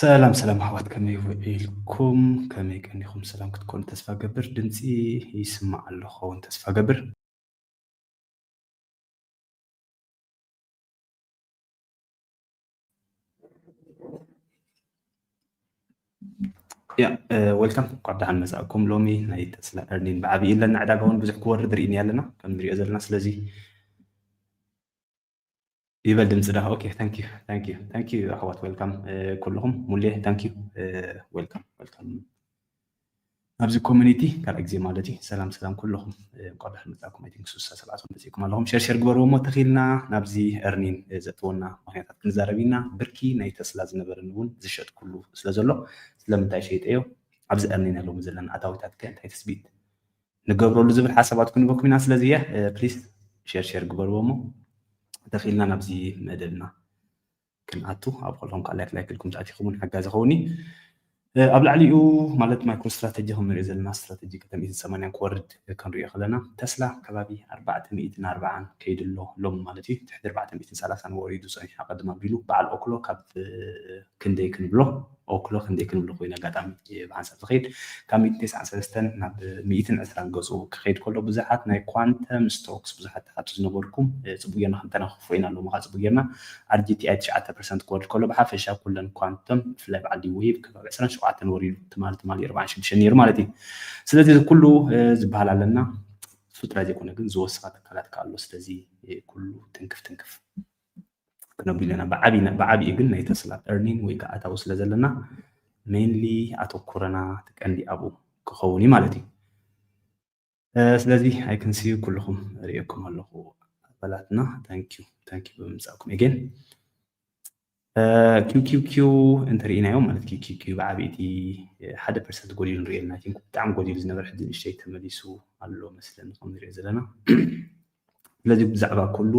ሰላም ሰላም ኣሕዋት፣ ከመይ ውዒልኩም? ከመይ ቀኒኹም? ሰላም ክትኮኑ ተስፋ ገብር። ድምፂ ይስማዕ ኣሎ ኸውን ተስፋ ገብር። ያ፣ እ፣ ዌልካም፣ እንኳዕ ደሓን መጻእኩም። ሎሚ ናይ ተስላ ኤርኒን ብዓብዪ ኣለና። ዕዳጋ እውን ብዙሕ ክወርድ ርኢኒ ኣለና ከም ንሪኦ ዘለና። ስለዚ ይበል ድምፂ ዳ። ኦኬ፣ ታንክ ዩ፣ ታንክ ዩ፣ ታንክ ዩ ኣሕዋት፣ ዌልካም፣ እ፣ ኩልኹም። ሙሌ፣ ታንክ ዩ፣ እ፣ ዌልካም፣ ዌልካም ናብዚ ኮሚኒቲ ካልኣይ ግዜ ማለት እዩ። ሰላም ሰላም ኩልኹም፣ እ፣ እንኳዕ ደሓን መጻእኩም። ኣይ ቲንክ ስሳ ሰባት እውን መጺእኩም ኣለኹም። ሸር ሸር ግበርዎ እሞ ተኺልና ናብዚ ኤርኒን፣ እ፣ ዘእትወና ምኽንያታት ክንዛረብ ኢና። ብርኪ ናይ ተስላ ዝነበረኒ እውን ዝሸጥኩሉ ስለ ዘሎ ስለምንታይ ሸይጠዮ፣ ኣብዚ ኤርኒን ሎሚ ዘለና ኣታዊታት ከ እንታይ ትስቢት ንገብረሉ ዝብል ሓሳባት ክንበኩም ኢና። ስለዚ እየ፣ እ፣ ፕሊስ ሸር ሸር ግበርዎ እሞ ተኺልና ናብዚ መደብና ክንኣቱ፣ ኣብ ከለኹም ከዓ ላይክ ላይክ ኢልኩም ተኣቲኹም እውን ሓጋዚ ኸውን እዩ። እ፣ ኣብ ላዕሊኡ ማለት ማይክሮ ስትራተጂ ከም ንሪኦ ዘለና ስትራተጂ ክልተ ሚእትን ሰማንያን ክወርድ ክንሪኦ ከለና ተስላ ከባቢ ኣርባዕተ ሚእትን ኣርባዓን ከይዱ ኣሎ ሎም ማለት እዩ። ትሕቲ ኣርባዕተ ሚእትን ሰላሳን ወሪዱ ጸኒሑ ኣቐድም ኣቢሉ በዓል ኦክሎ ካብ፣ እ፣ ክንደይ ክንብሎ ኦክሎ ክንደይ ክንብሎ ኮይኑ ኣጋጣሚ፣ እ፣ ብሓንሳብ ዝኸይድ ካብ ሚእትን ተስዓን ሰለስተን ናብ ሚእትን ዕስራን ገጹ ክኸይድ ከሎ ብዙሓት ናይ ኳንተም ስቶክስ ብዙሓት ትሓቱ ዝነበርኩም፣ እ፣ ጽቡቅ ጌርና ክንተናኽፎ ኢና ኣለኹ። ጽቡቅ ጌርና ኣር ጂ ቲ ኣይ ትሽዓተ ፐርሰንት ክወርድ ከሎ ብሓፈሻ ኩለን ኳንተም ብፍላይ በዓል ዲ ዌቭ ከባቢ ዕስራን ሸውዓተን ወሪዱ ትማሊ ትማሊ ኣርባዓን ሽዱሽተን ነይሩ ማለት እዩ። ስለዚ እዚ ኩሉ፣ እ፣ ዝበሃል ኣለና እሱ ጥራይ ዘይኮነ ግን ዝወስኻ ትካላት ከ ኣሎ። ስለዚ፣ እ፣ ኩሉ ትንክፍ ትንክፍ ክነብሉ ኣለና። ብዓቢ-፣ ብዓቢኡ ግን ናይ ተስላ ኤርኒን ወይ ከዓ ኣታዊ ስለ ዘለና ሜንሊ ኣተኩረና እቲ ቀንዲ ኣብኡ ክኸውን እዩ ማለት እዩ። እ፣ ስለዚ ኣይ ክንሲ ኩልኹም ርእየኩም ኣለኹ ኣባላትና። ታንኪዩ፣ ታንኪዩ ብምምጻእኩም ኤጌን። እ፣ ኪው ኪው ኪው እንተርኢናዮ ማለት ኪው ኪው ኪው ብዓቢ እቲ፣ እ፣ ሓደ ፐርሰንት ጎዲሉ ንሪኦ ኣለና። ኣይ ቲንክ ብጣዕሚ ጎዲሉ ዝነበረ ሕጂ ንእሽተይ ተመሊሱ ኣሎ መስለኒ ከም ንሪኦ ዘለና። ስለዚ ብዛዕባ ኩሉ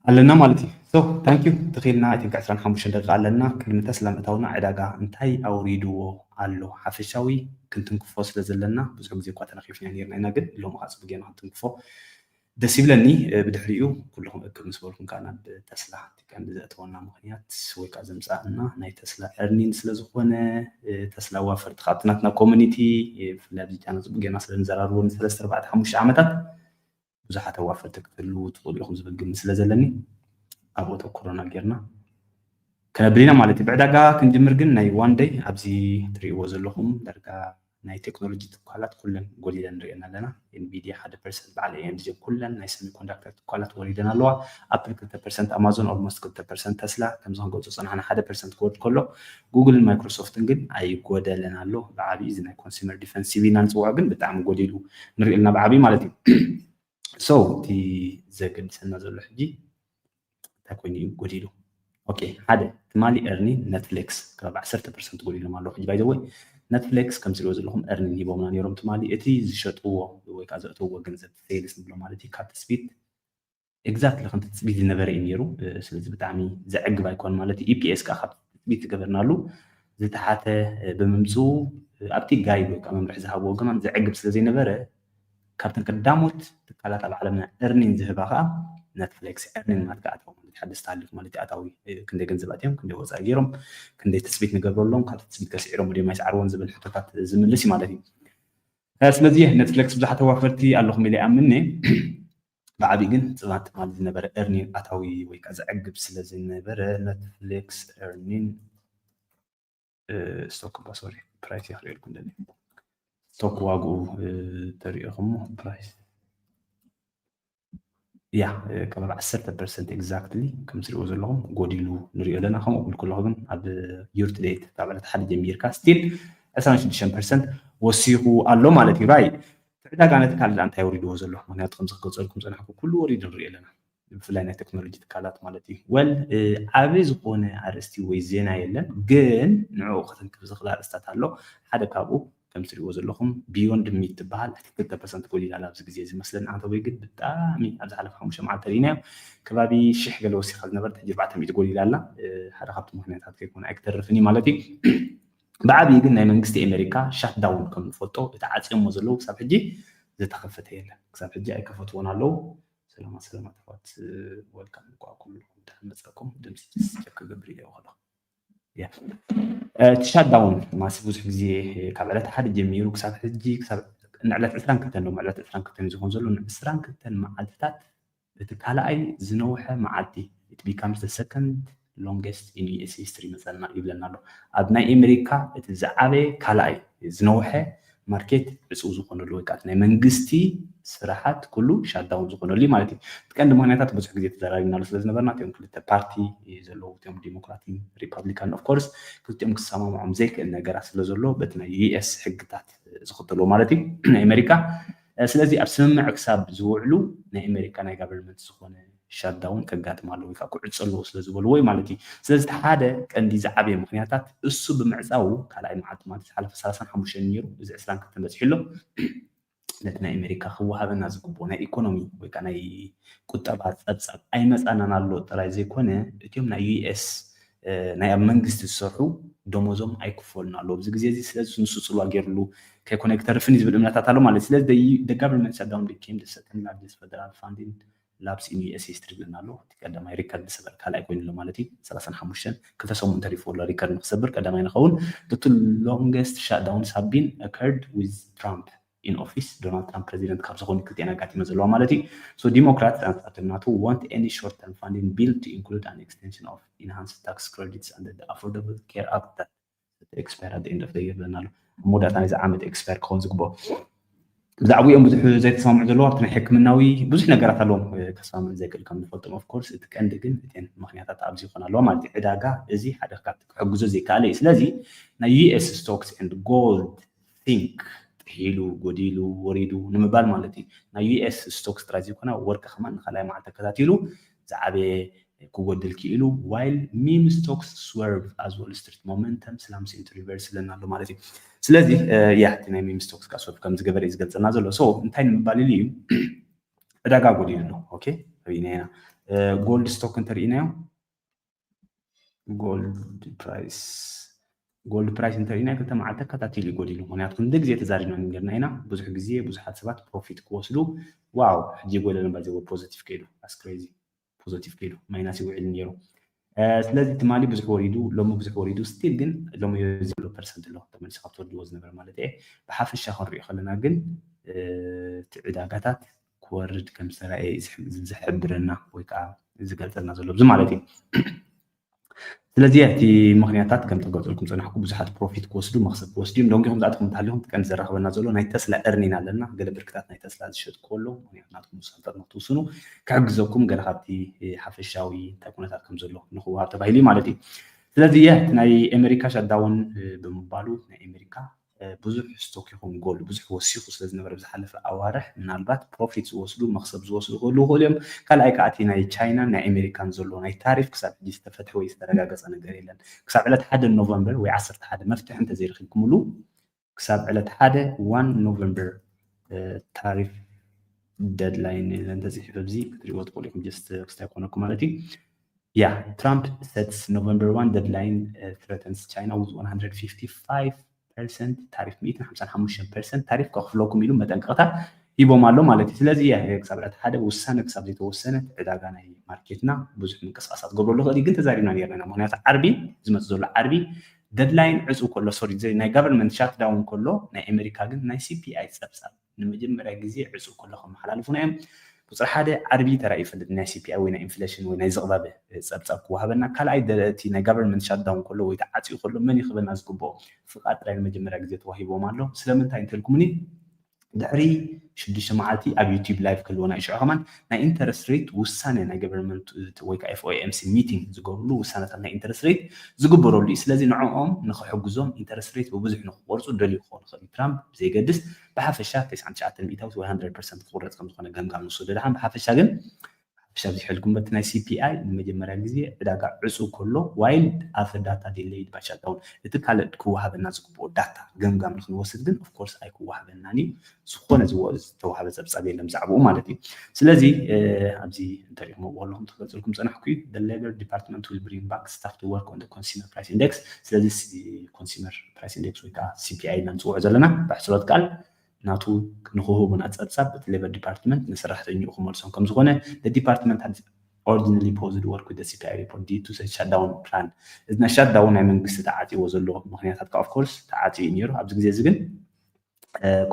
ኣለና ማለት እዩ። ሶ ታንኪዩ። ተኺልና ኣይ ቲንክ ዕስራን ሓሙሽተን ደቂቃ ኣለና። ቅድሚ ተስላ ምእታውና ዕዳጋ እንታይ ኣውሪድዎ ኣሎ ሓፈሻዊ ክንትንክፎ ስለ ዘለና ብዙሕ ግዜ እኳ ተነኺፍና ነርና ኢና፣ ግን ሎሚ ከዓ ጽቡቅ ጌርና ክንትንክፎ ደስ ይብለኒ። እ፣ ብድሕሪኡ ኩልኹም እክብ ምስ በልኩም ከዓ ናብ ተስላ እቲ ቀንዲ ዘእተወና ምኽንያት ወይ ከዓ ዘምጻእና ናይ ተስላ ኤርኒን ስለ ዝኾነ፣ እ፣ ተስላ ዋፈርቲ ካብቲ ናትና ኮሚኒቲ፣ እ፣ ብፍላይ ኣብዚ ቻነል ጽቡቅ ጌርና ስለ ንዘራርቦ ንሰለስተ ኣርባዕተ ሓሙሽተ ዓመታት ብዙሓት ኣዋፈርቲ ክትህልዉ ትኽእሉ ኢኹም ዝብል ግምት ስለ ዘለኒ ኣብኡ ተኩሮና ጌርና ክነብል ኢና ማለት እዩ። ብዕዳጋ ክንጅምር ግን ናይ ዋን ደይ ኣብዚ ትርእይዎ ዘለኹም ዳርጋ ናይ ቴክኖሎጂ ትካላት ኩለን ጎዲለን ንሪአን ኣለና። ኤንቪዲያ ሓደ ፐርሰንት፣ በዓል ኤ ኤም ዲ ኩለን ናይ ሰሚኮንዳክተር ትካላት ወሪደን ኣለዋ። ኣፕል ክልተ ፐርሰንት፣ ኣማዞን ኦልሞስት ክልተ ፐርሰንት፣ ተስላ ከምዚ ክንገልጾ ዝጸናሕና ሓደ ፐርሰንት ክወርድ ከሎ ጉግልን ማይክሮሶፍትን ግን ኣይጎደለን ኣሎ። ብዓብዪ እዚ ናይ ኮንሱመር ዲፈንሲቭ ኢና ንጽውዖ ግን ብጣዕሚ ጎዲሉ ንሪኦ ኣለና ብዓብዪ ማለት እዩ። ሶ እቲ ዘገድሰና ዘሎ ሕጂ እንታይ ኮይኑ እዩ ጎዲሉ? ኦኬ፣ ሓደ ትማሊ ኤርኒ ኔትፍሊክስ ካብ ዓሰርተ ፐርሰንት ጎዲሎም ኣለዉ። ሕጂ ባይ ዘ ወይ ኔትፍሊክስ ከም ትሪእዎ ዘለኹም ኤርኒን ሂቦምና ነይሮም ትማሊ። እቲ ዝሸጥዎ ወይ ከዓ ዘእተውዎ ገንዘብ ሴልስ ንብሎ ማለት እዩ ካብ ትፅቢት ኤግዛክትሊ ከም ትፅቢት ዝነበረ እዩ ነይሩ። እ፣ ስለዚ ብጣዕሚ ዘዕግብ ኣይኮን ማለት እዩ። ኢፒኤስ ከዓ ካብ ትፅቢት ዝገበርናሉ ዝተሓተ፣ እ፣ ብምምፅኡ፣ እ፣ ኣብቲ ጋይድ ወይ ከዓ መምርሒ ዝሃብዎ ከማን ዘዕግብ ስለ ዘይነበረ ካብተን ቀዳሞት ትካላት ኣብ ዓለምና ኤርኒን ዝህባ ከዓ ኔትፍሊክስ ኤርኒን ማለት ከዓ ኣታዊ ማለት እዩ። ሓደስቲ ሃልዩኩም ማለት እዩ። ኣታዊ፣ እ፣ ክንደይ ገንዘብ ኣትዮም፣ ክንደይ ወፃኢ ገይሮም፣ ክንደይ ትፅቢት ንገብረሎም፣ ካብ ትፅቢት ከስዒሮም ድዮም ኣይስዓርዎን ዝብል ሕቶታት ዝምልስ እዩ ማለት እዩ። እ፣ ስለዚ ኔትፍሊክስ ብዙሓት ኣዋፈርቲ ኣለኹም ኢለ ይኣምን እየ። ብዓብዪ ግን ፅባት ትማሊ ዝነበረ ኤርኒን ኣታዊ ወይ ከዓ ዘዕግብ ስለ ዝነበረ ኔትፍሊክስ ኤርኒን፣ እ፣ ስቶክ እባ ሶሪ ፕራይስ እየ ክርእየልኩም ደሊ። ስቶክ ዋግኡ፣ እ፣ ተሪኢኹሞ ፕራይስ ያ፣ እ፣ ከባቢ ዓሰርተ ፐርሰንት ኤግዛክትሊ ከም ትሪእዎ ዘለኹም ጎዲሉ ንሪኦ ኣለና። ከምኡ ክብል ከለኹ ግን ኣብ ዩር ቱ ዴት ካብ ዕለት ሓደ ጀሚርካ ስቲል ዕስራን ሽዱሽተን ፐርሰንት ወሲኹ ኣሎ ማለት እዩ። ራይት። እቲ ዕዳጋ ነቲ ካልእ እንታይ ወሪድዎ ዘሎ? ምክንያቱ ከምዚ ክገልጸልኩም ጸናሕኩ ኩሉ ወሪዱ ንሪኦ ኣለና። ብፍላይ ናይ ቴክኖሎጂ ትካላት ማለት እዩ። ወል፣ እ፣ ዓቢ ዝኾነ ኣርእስቲ ወይ ዜና የለን፣ ግን ንዕኡ ከተንክፍ ዝኽእል ኣርእስታት ኣሎ። ሓደ ካብኡ ከም ትሪእዎ ዘለኹም ቢዮንድ ሚት ትበሃል ልዕሊ ክልተ ፐርሰንት ጎዲላ ኣላ ኣብዚ ግዜ እዚ መስለኒ። ኣንተ ወይ ግን ብጣዕሚ ኣብ ዝሓለፈ ሓሙሽተ መዓልቲ ርኢናዮ። ከባቢ ሽሕ ገለ ወሲኻ ዝነበረት ሕጂ ኣርባዕተ ሚእቲ ጎዲላ ኣላ። እ፣ ሓደ ካብቲ ምኽንያታት ከይኮነ ኣይክተርፍን እዩ ማለት እዩ። ብዓብዪ ግን ናይ መንግስቲ ኣሜሪካ ሻትዳውን ከም ንፈልጦ እቲ ዓፅዮሞ ዘለዉ ክሳብ ሕጂ ዝተኸፈተ የለን። ክሳብ ሕጂ ኣይከፈትዎን ኣለዉ። ሰላማት ሰላማት ኣሕዋት፣ ወልካም እንኳዕ ኩሉ ደሓን መጻኩም። ድምፂ ቸክ ክገብር እየ ከለኹ። እቲ ሻትዳውን ማሲ ብዙሕ ግዜ ካብ ዕለት ሓደ ጀሚሩ ክሳብ ሕጂ፣ ክሳብ ንዕለት ዕስራን ክልተን፣ ሎም ዕለት ዕስራን ክልተን እዩ ዝኸውን ዘሎ። ንዕስራን ክልተን መዓልትታት እቲ ካልኣይ ዝነውሐ መዓልቲ፣ it becomes the second longest in U S history ይመፀና ይብለና ኣሎ። ኣብ ናይ ኣሜሪካ እቲ ዝዓበየ ካልኣይ ዝነውሐ ማርኬት ዕፁ ዝኾነሉ ወይ ከዓ ናይ መንግስቲ ስራሓት ኩሉ ሻትዳውን ዝኾነሉ ማለት እዩ። እቲ ቀንዲ ምክንያታት ብዙሕ ግዜ ተዘራሪብናሉ ስለ ዝነበርና እቲኦም ክልተ ፓርቲ ዘለዉ እቲኦም ዲሞክራትን ሪፐብሊካን ኦፍኮርስ ክልቲኦም ክሰማምዖም ዘይክእል ነገራት ስለ ዘሎ በቲ ናይ ዩ ኤስ ሕግታት ዝኽተልዎ ማለት እዩ ናይ ኣሜሪካ። ስለዚ ኣብ ስምምዕ ክሳብ ዝውዕሉ ናይ ኣሜሪካ ናይ ጋቨርንመንት ዝኾነ ሻትዳውን ከጋጥም ኣለዎ ወይ ከዓ ክዕፀ ኣለዎ ስለ ዝበልዎ እዩ ማለት እዩ። ስለዚ እቲ ሓደ ቀንዲ ዝዓበየ ምክንያታት እሱ ብምዕፃዉ ካልኣይ መዓልቲ ማለት ዝሓለፈ ሰላሳን ሓሙሽተን ነይሩ፣ እዚ ዕስራን ክልተን በፂሑ ኣሎ። ነቲ ናይ ኣሜሪካ ክወሃበና ዝግብኦ ናይ ኢኮኖሚ ወይ ከዓ ናይ ቁጠባ ፀብፃብ ኣይመፃናን ኣሎ ጥራይ ዘይኮነ እቲኦም ናይ ዩ ኤስ ናይ ኣብ መንግስቲ ዝሰርሑ ደሞዞም ኣይክፈሉን ኣለዉ ኣብዚ ግዜ እዚ። ስለዚ ንሱ ፅልዋ ገይርሉ ከይኮነ ክተርፍን እዩ ዝብል እምነታት ኣሎ ማለት እዩ። ስለዚ the government shutdown became the second largest federal funding lapse in U S history ይብለና ኣሎ። እቲ ቀዳማይ ሪከርድ ዝሰበር ካልኣይ ኮይኑ ኣሎ ማለት እዩ። ሰላሳን ሓሙሽተን ክልተ ሰሙን ተሪፍዎ ኣሎ ሪከርድ ንክሰብር ቀዳማይ ንኸውን። The two longest shutdowns have been occurred with Trump in office. ዶናልድ ትራምፕ ፕሬዚደንት ካብ ዝኾኑ ክልቲኤን ኣጋጢመ ዘለዋ ማለት እዩ። So Democrats and ናቱ want any short term funding bill to include an extension of enhanced tax credits under the Affordable Care Act that expire at the end of the year ይብለና ኣሎ። ኣብ መወዳእታ ናይዚ ዓመት ኤክስፓየር ክኸውን ዝግብኦ። ብዛዕባኦም ብዙሕ ዘይተስማምዑ ዘለዉ ኣብቲ ናይ ሕክምናዊ ብዙሕ ነገራት ኣለዎም ከስማምዑ ዘይክእል ከም ንፈልጦም። ኦፍኮርስ እቲ ቀንዲ ግን እተን ምክንያታት ኣብዚ ይኾን ኣለዋ ማለት እዩ። ዕዳጋ እዚ ሓደ ካብቲ ክሕግዞ ዘይከኣለ እዩ። ስለዚ ናይ ዩ ኤስ stocks and gold think ጥሒሉ ጎዲሉ ወሪዱ ንምባል ማለት እዩ። ናይ ዩ ኤስ ስቶክስ ጥራይ ዘይኮነ ወርቂ ከማን ንካልኣይ መዓልቲ ተከታቲሉ ዝዓበየ ክጎድል ክኢሉ while meme stocks swerve as Wall Street momentum slumps into reverse ይብለና ኣሎ ማለት እዩ። ስለዚ ያ እቲ ናይ meme stocks ከዓ swerve ከም ዝገበረ እዩ ዝገልፀልና ዘሎ። So እንታይ ንምባል ኢሉ እዩ ዕዳጋ ጎዲሉ ኣሎ። ኦኬ ርኢና ኢና። ጎልድ ስቶክ እንተርኢናዮ ጎልድ ፕራይስ ጎልድ ፕራይስ እንተርኢና ክልተ መዓልቲ ተከታቲሉ እዩ ጎዲሉ። ምክንያቱ ክንደ ግዜ ተዛሪብና ነርና ኢና ብዙሕ ግዜ ብዙሓት ሰባት ፕሮፊት ክወስዱ ዋው ሕጂ ጎደለ ባዜ ፖዘቲቭ ከይዱ ኣስክሬዚ ፖዘቲቭ ከይዱ ማይናስ ይውዕል ነይሩ። ስለዚ ትማሊ ብዙሕ ወሪዱ ሎሚ ብዙሕ ወሪዱ ስቲል ግን ሎሚ ዘሎ ፐርሰንት ኣሎ ተመሊሱ ካብ ትወድዎ ዝነበረ ማለት እየ። ብሓፈሻ ክንሪኦ ከለና ግን እቲ ዕዳጋታት ክወርድ ከም ዝተረኣየ ዝሕብረና ወይ ከዓ ዝገልፀልና ዘሎ ብዙ ማለት እዩ። ስለዚ እቲ ምክንያታት ከም ተገልፀልኩም ፀናሕኩ ብዙሓት ፕሮፊት ክወስዱ መክሰብ ክወስዱ እዮም። ደንጊኹም ዝኣትኹም እንተሃሊኹም ቀንዲ ዘራኽበና ዘሎ ናይ ተስላ እርኒን ኣለና። ገለ ብርክታት ናይ ተስላ ዝሸጥኩ ኣሎ ምክንያቱ ናትኩም ውሳነታት ንክትውስኑ ክሕግዘኩም ገለ ካብቲ ሓፈሻዊ እንታይ ኩነታት ከም ዘሎ ንክወሃብ ተባሂሉ እዩ ማለት እዩ። ስለዚ እቲ ናይ ኣሜሪካ ሻዳውን ብምባሉ ናይ ኣሜሪካ ብዙሕ ስቶክ ይኹን ጎልድ ብዙሕ ወሲኹ ስለ ዝነበረ ብዝሓለፈ ኣዋርሕ ምናልባት ፕሮፊት ዝወስዱ መክሰብ ዝወስዱ ክህልዉ ይኽእሉ እዮም። ካልኣይ ከዓ እቲ ናይ ቻይናን ናይ ኣሜሪካን ዘሎ ናይ ታሪፍ ክሳብ ሕጂ ዝተፈትሐ ወይ ዝተረጋገፀ ነገር የለን። ክሳብ ዕለት ሓደ ኖቨምበር ወይ ዓሰርተ ሓደ መፍትሒ እንተዘይረኺብኩምሉ ክሳብ ዕለት ሓደ ዋን ኖቨምበር ታሪፍ ደድላይን ተፅሒፈ ኣብዚ ክትሪእዎ ትኽእሉ ኢኹም። ጀስት ክስታይ ኮነኩ ማለት እዩ። Yeah, Trump sets November one deadline uh, threatens China with one hundred fifty-five percent ታሪፍ ሚእትን ሓምሳን ሓሙሽተን ፐርሰንት ታሪፍ ከኽፍለኩም ኢሉ መጠንቀቕታ ሂቦም ኣሎ ማለት እዩ። ስለዚ ክሳብ ዕለት ሓደ ውሳነ ክሳብ ዘይተወሰነ ዕዳጋ ናይ ማርኬትና ብዙሕ ምንቅስቃሳት ገብረሉ ክእል ግን ተዛሪብና ነርና ኢና። ምክንያቱ ዓርቢ ዝመፅ ዘሎ ዓርቢ ደድላይን ዕፁ ከሎ ሶሪ ናይ ጋቨርንመንት ሻትዳውን ከሎ ናይ ኣሜሪካ ግን ናይ ሲፒኣይ ፀብፃብ ንመጀመርያ ግዜ ዕፁ ከሎ ከመሓላልፉና እዮም። ቁፅሪ ሓደ ዓርቢ ተራእዩ ይፈልጥ ናይ ሲፒኣይ ወይ ናይ ኢንፍሌሽን ወይ ናይ ዝቕባበ ፀብፃብ ክወሃበና። ካልኣይ እቲ ናይ ጋቨርንመንት ሻትዳውን ከሎ ወይ ተዓፅዩ ከሎ መን ይክበና ዝግብኦ ፍቓድ ጥራይ ንመጀመርያ ግዜ ተዋሂቦም ኣሎ። ስለምንታይ እንተልኩምኒ ድሕሪ ሽዱሽተ መዓልቲ ኣብ ዩቲብ ላይቭ ክህልወና እዩ። ሽዑ ከማን ናይ ኢንተረስት ሬት ውሳነ ናይ ገቨርንመንት ወይ ከዓ ኤፍ ኦ ኤም ሲ ሚቲንግ ዝገብርሉ ውሳነታት ናይ ኢንተረስት ሬት ዝግበረሉ እዩ። ስለዚ ንዕኦም ንክሕግዞም ኢንተረስት ሬት ብብዙሕ ንክቆርፁ ደልዩ ክኾኑ ይኽእል እዩ። ትራምፕ ብዘይገድስ ብሓፈሻ ተስዓን ትሽዓተን ሚእታዊት ወይ ሃንድረድ ፐርሰንት ክቁረፅ ከም ዝኾነ ገምጋም ንሱ ደድሓን ብሓፈሻ ግን ሓፈሻ ብዝሕልኩም በቲ ናይ ሲፒኣይ ንመጀመርያ ግዜ ዕዳጋ ዕፁ ከሎ ዋይል ኣፈ ዳታ ዲሌይድ ባይ ሻትዳውን እቲ ካልእ ክወሃበና ዝግብኦ ዳታ ገምጋም ንክንወስድ ግን ኦፍኮርስ ኣይክወሃበናን እዩ። ዝኾነ ዝተዋሃበ ፀብፃብ የለን ብዛዕባኡ ማለት እዩ። ስለዚ ኣብዚ እንተሪእኹም ኣለኹም ተገልፅልኩም ፀናሕኩ እዩ። The Labor Department will bring back staff to work on the consumer price index። ስለዚ consumer price index ወይ ከዓ ሲፒኣይ ኢና ንፅውዖ ዘለና ብሕፅሮት ቃል ናቱ ንክህቡና ፀብፃብ እቲ ሌበር ዲፓርትመንት ንሰራሕተኛኡ ክመልሶም ከም ዝኾነ the department Originally paused work with the C P I report due to the shutdown plan። እዚ ናይ shutdown ናይ መንግስቲ ተዓፅዎ ዘሎ ምክንያታት ከዓ of course ተዓፅዩ እዩ ነይሩ። ኣብዚ ግዜ እዚ ግን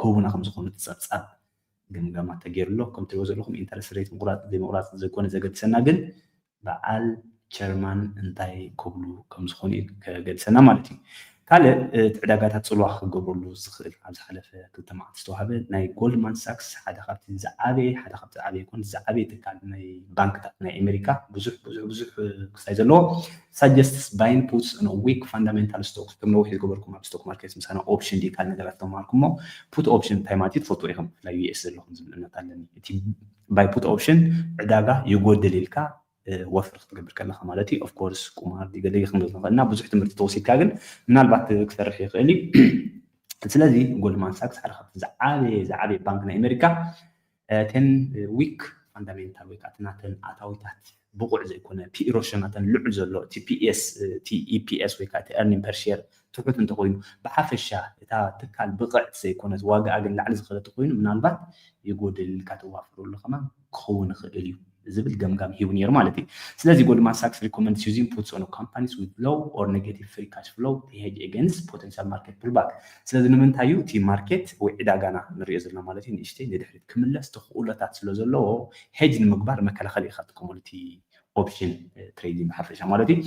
ክህቡና ከም ዝኾኑ እቲ ፀብፃብ ግምገማ ተገይሩ ኣሎ። ከም ትሪእዎ ዘለኹም interest rate ምቁራፅ ዘይምቁራፅ ዘይኮነ ዘገድሰና ግን በዓል ቸርማን እንታይ ክብሉ ከም ዝኾኑ እዩ ከገድሰና ማለት እዩ። ካልእ እቲ ዕዳጋታት ፅልዋ ክገብረሉ ዝኽእል ኣብ ዝሓለፈ ክልተ መዓልቲ ዝተዋሃበ ናይ ጎልድማን ሳክስ ሓደ ካብቲ ዝዓበየ ሓደ ካብቲ ዝዓበየ ይኮን ዝዓበየ ትካል ናይ ባንክታት ናይ ኣሜሪካ ብዙሕ ብዙሕ ብዙሕ ክስታይ ዘለዎ suggests buying puts on weak fundamental stocks። ከም ነዊሕ ዝገበርኩም ኣብ stock market ምሳና option ዲካል ነገራት ተማሃርኩሞ። Put option እንታይ ማለት እዩ ትፈልጡ ኢኹም። ብፍላይ U S ዘለኹም ዝብል እምነት ኣለኒ። እቲ buy put option ዕዳጋ ይጎድል ኢልካ ወፍሪ ክትገብር ከለካ ማለት እዩ። Of course ቁማር ድዩ ገለ ክንብል ንኽእል ኢና። ብዙሕ ትምህርቲ ተወሲድካ ግን ምናልባት ክሰርሕ ይኽእል እዩ። ስለዚ ጎልድማን ሳክስ ሓደ ካብቲ ዝዓበየ ዝዓበየ ባንክ ናይ ኣሜሪካ እተን weak fundamental ወይ ከዓ እቲ ናተን ኣታዊታት ብቑዕ ዘይኮነ P E ratio ናተን ልዑል ዘሎ እቲ P S እቲ E P S ወይ ከዓ እቲ earning per share ትሑት እንተኮይኑ ብሓፈሻ እታ ትካል ብቕዕቲ ዘይኮነት ዋጋኣ ግን ላዕሊ ዝኸደት ኮይኑ ምናልባት ይጎድል ኢልካ ተዋፍረሉ ከማን ክኸውን ይኽእል እዩ ዝብል ገምጋም ሂቡ ነይሩ ማለት እዩ። ስለዚ ጎልድማን ሳክስ recommends using puts on companies with low or negative free cash flow to hedge against potential market pullback። ስለዚ ንምንታይ እዩ እቲ ማርኬት ወይ ዕዳጋና ንሪኦ ዘለና ማለት እዩ ንእሽተይ ንድሕሪት ክምለስ ተኽእሎታት ስለ ዘለዎ hedge ንምግባር መከላኸሊ ኢኻ ትጥቀመሉ እቲ option trading ብሓፈሻ ማለት እዩ።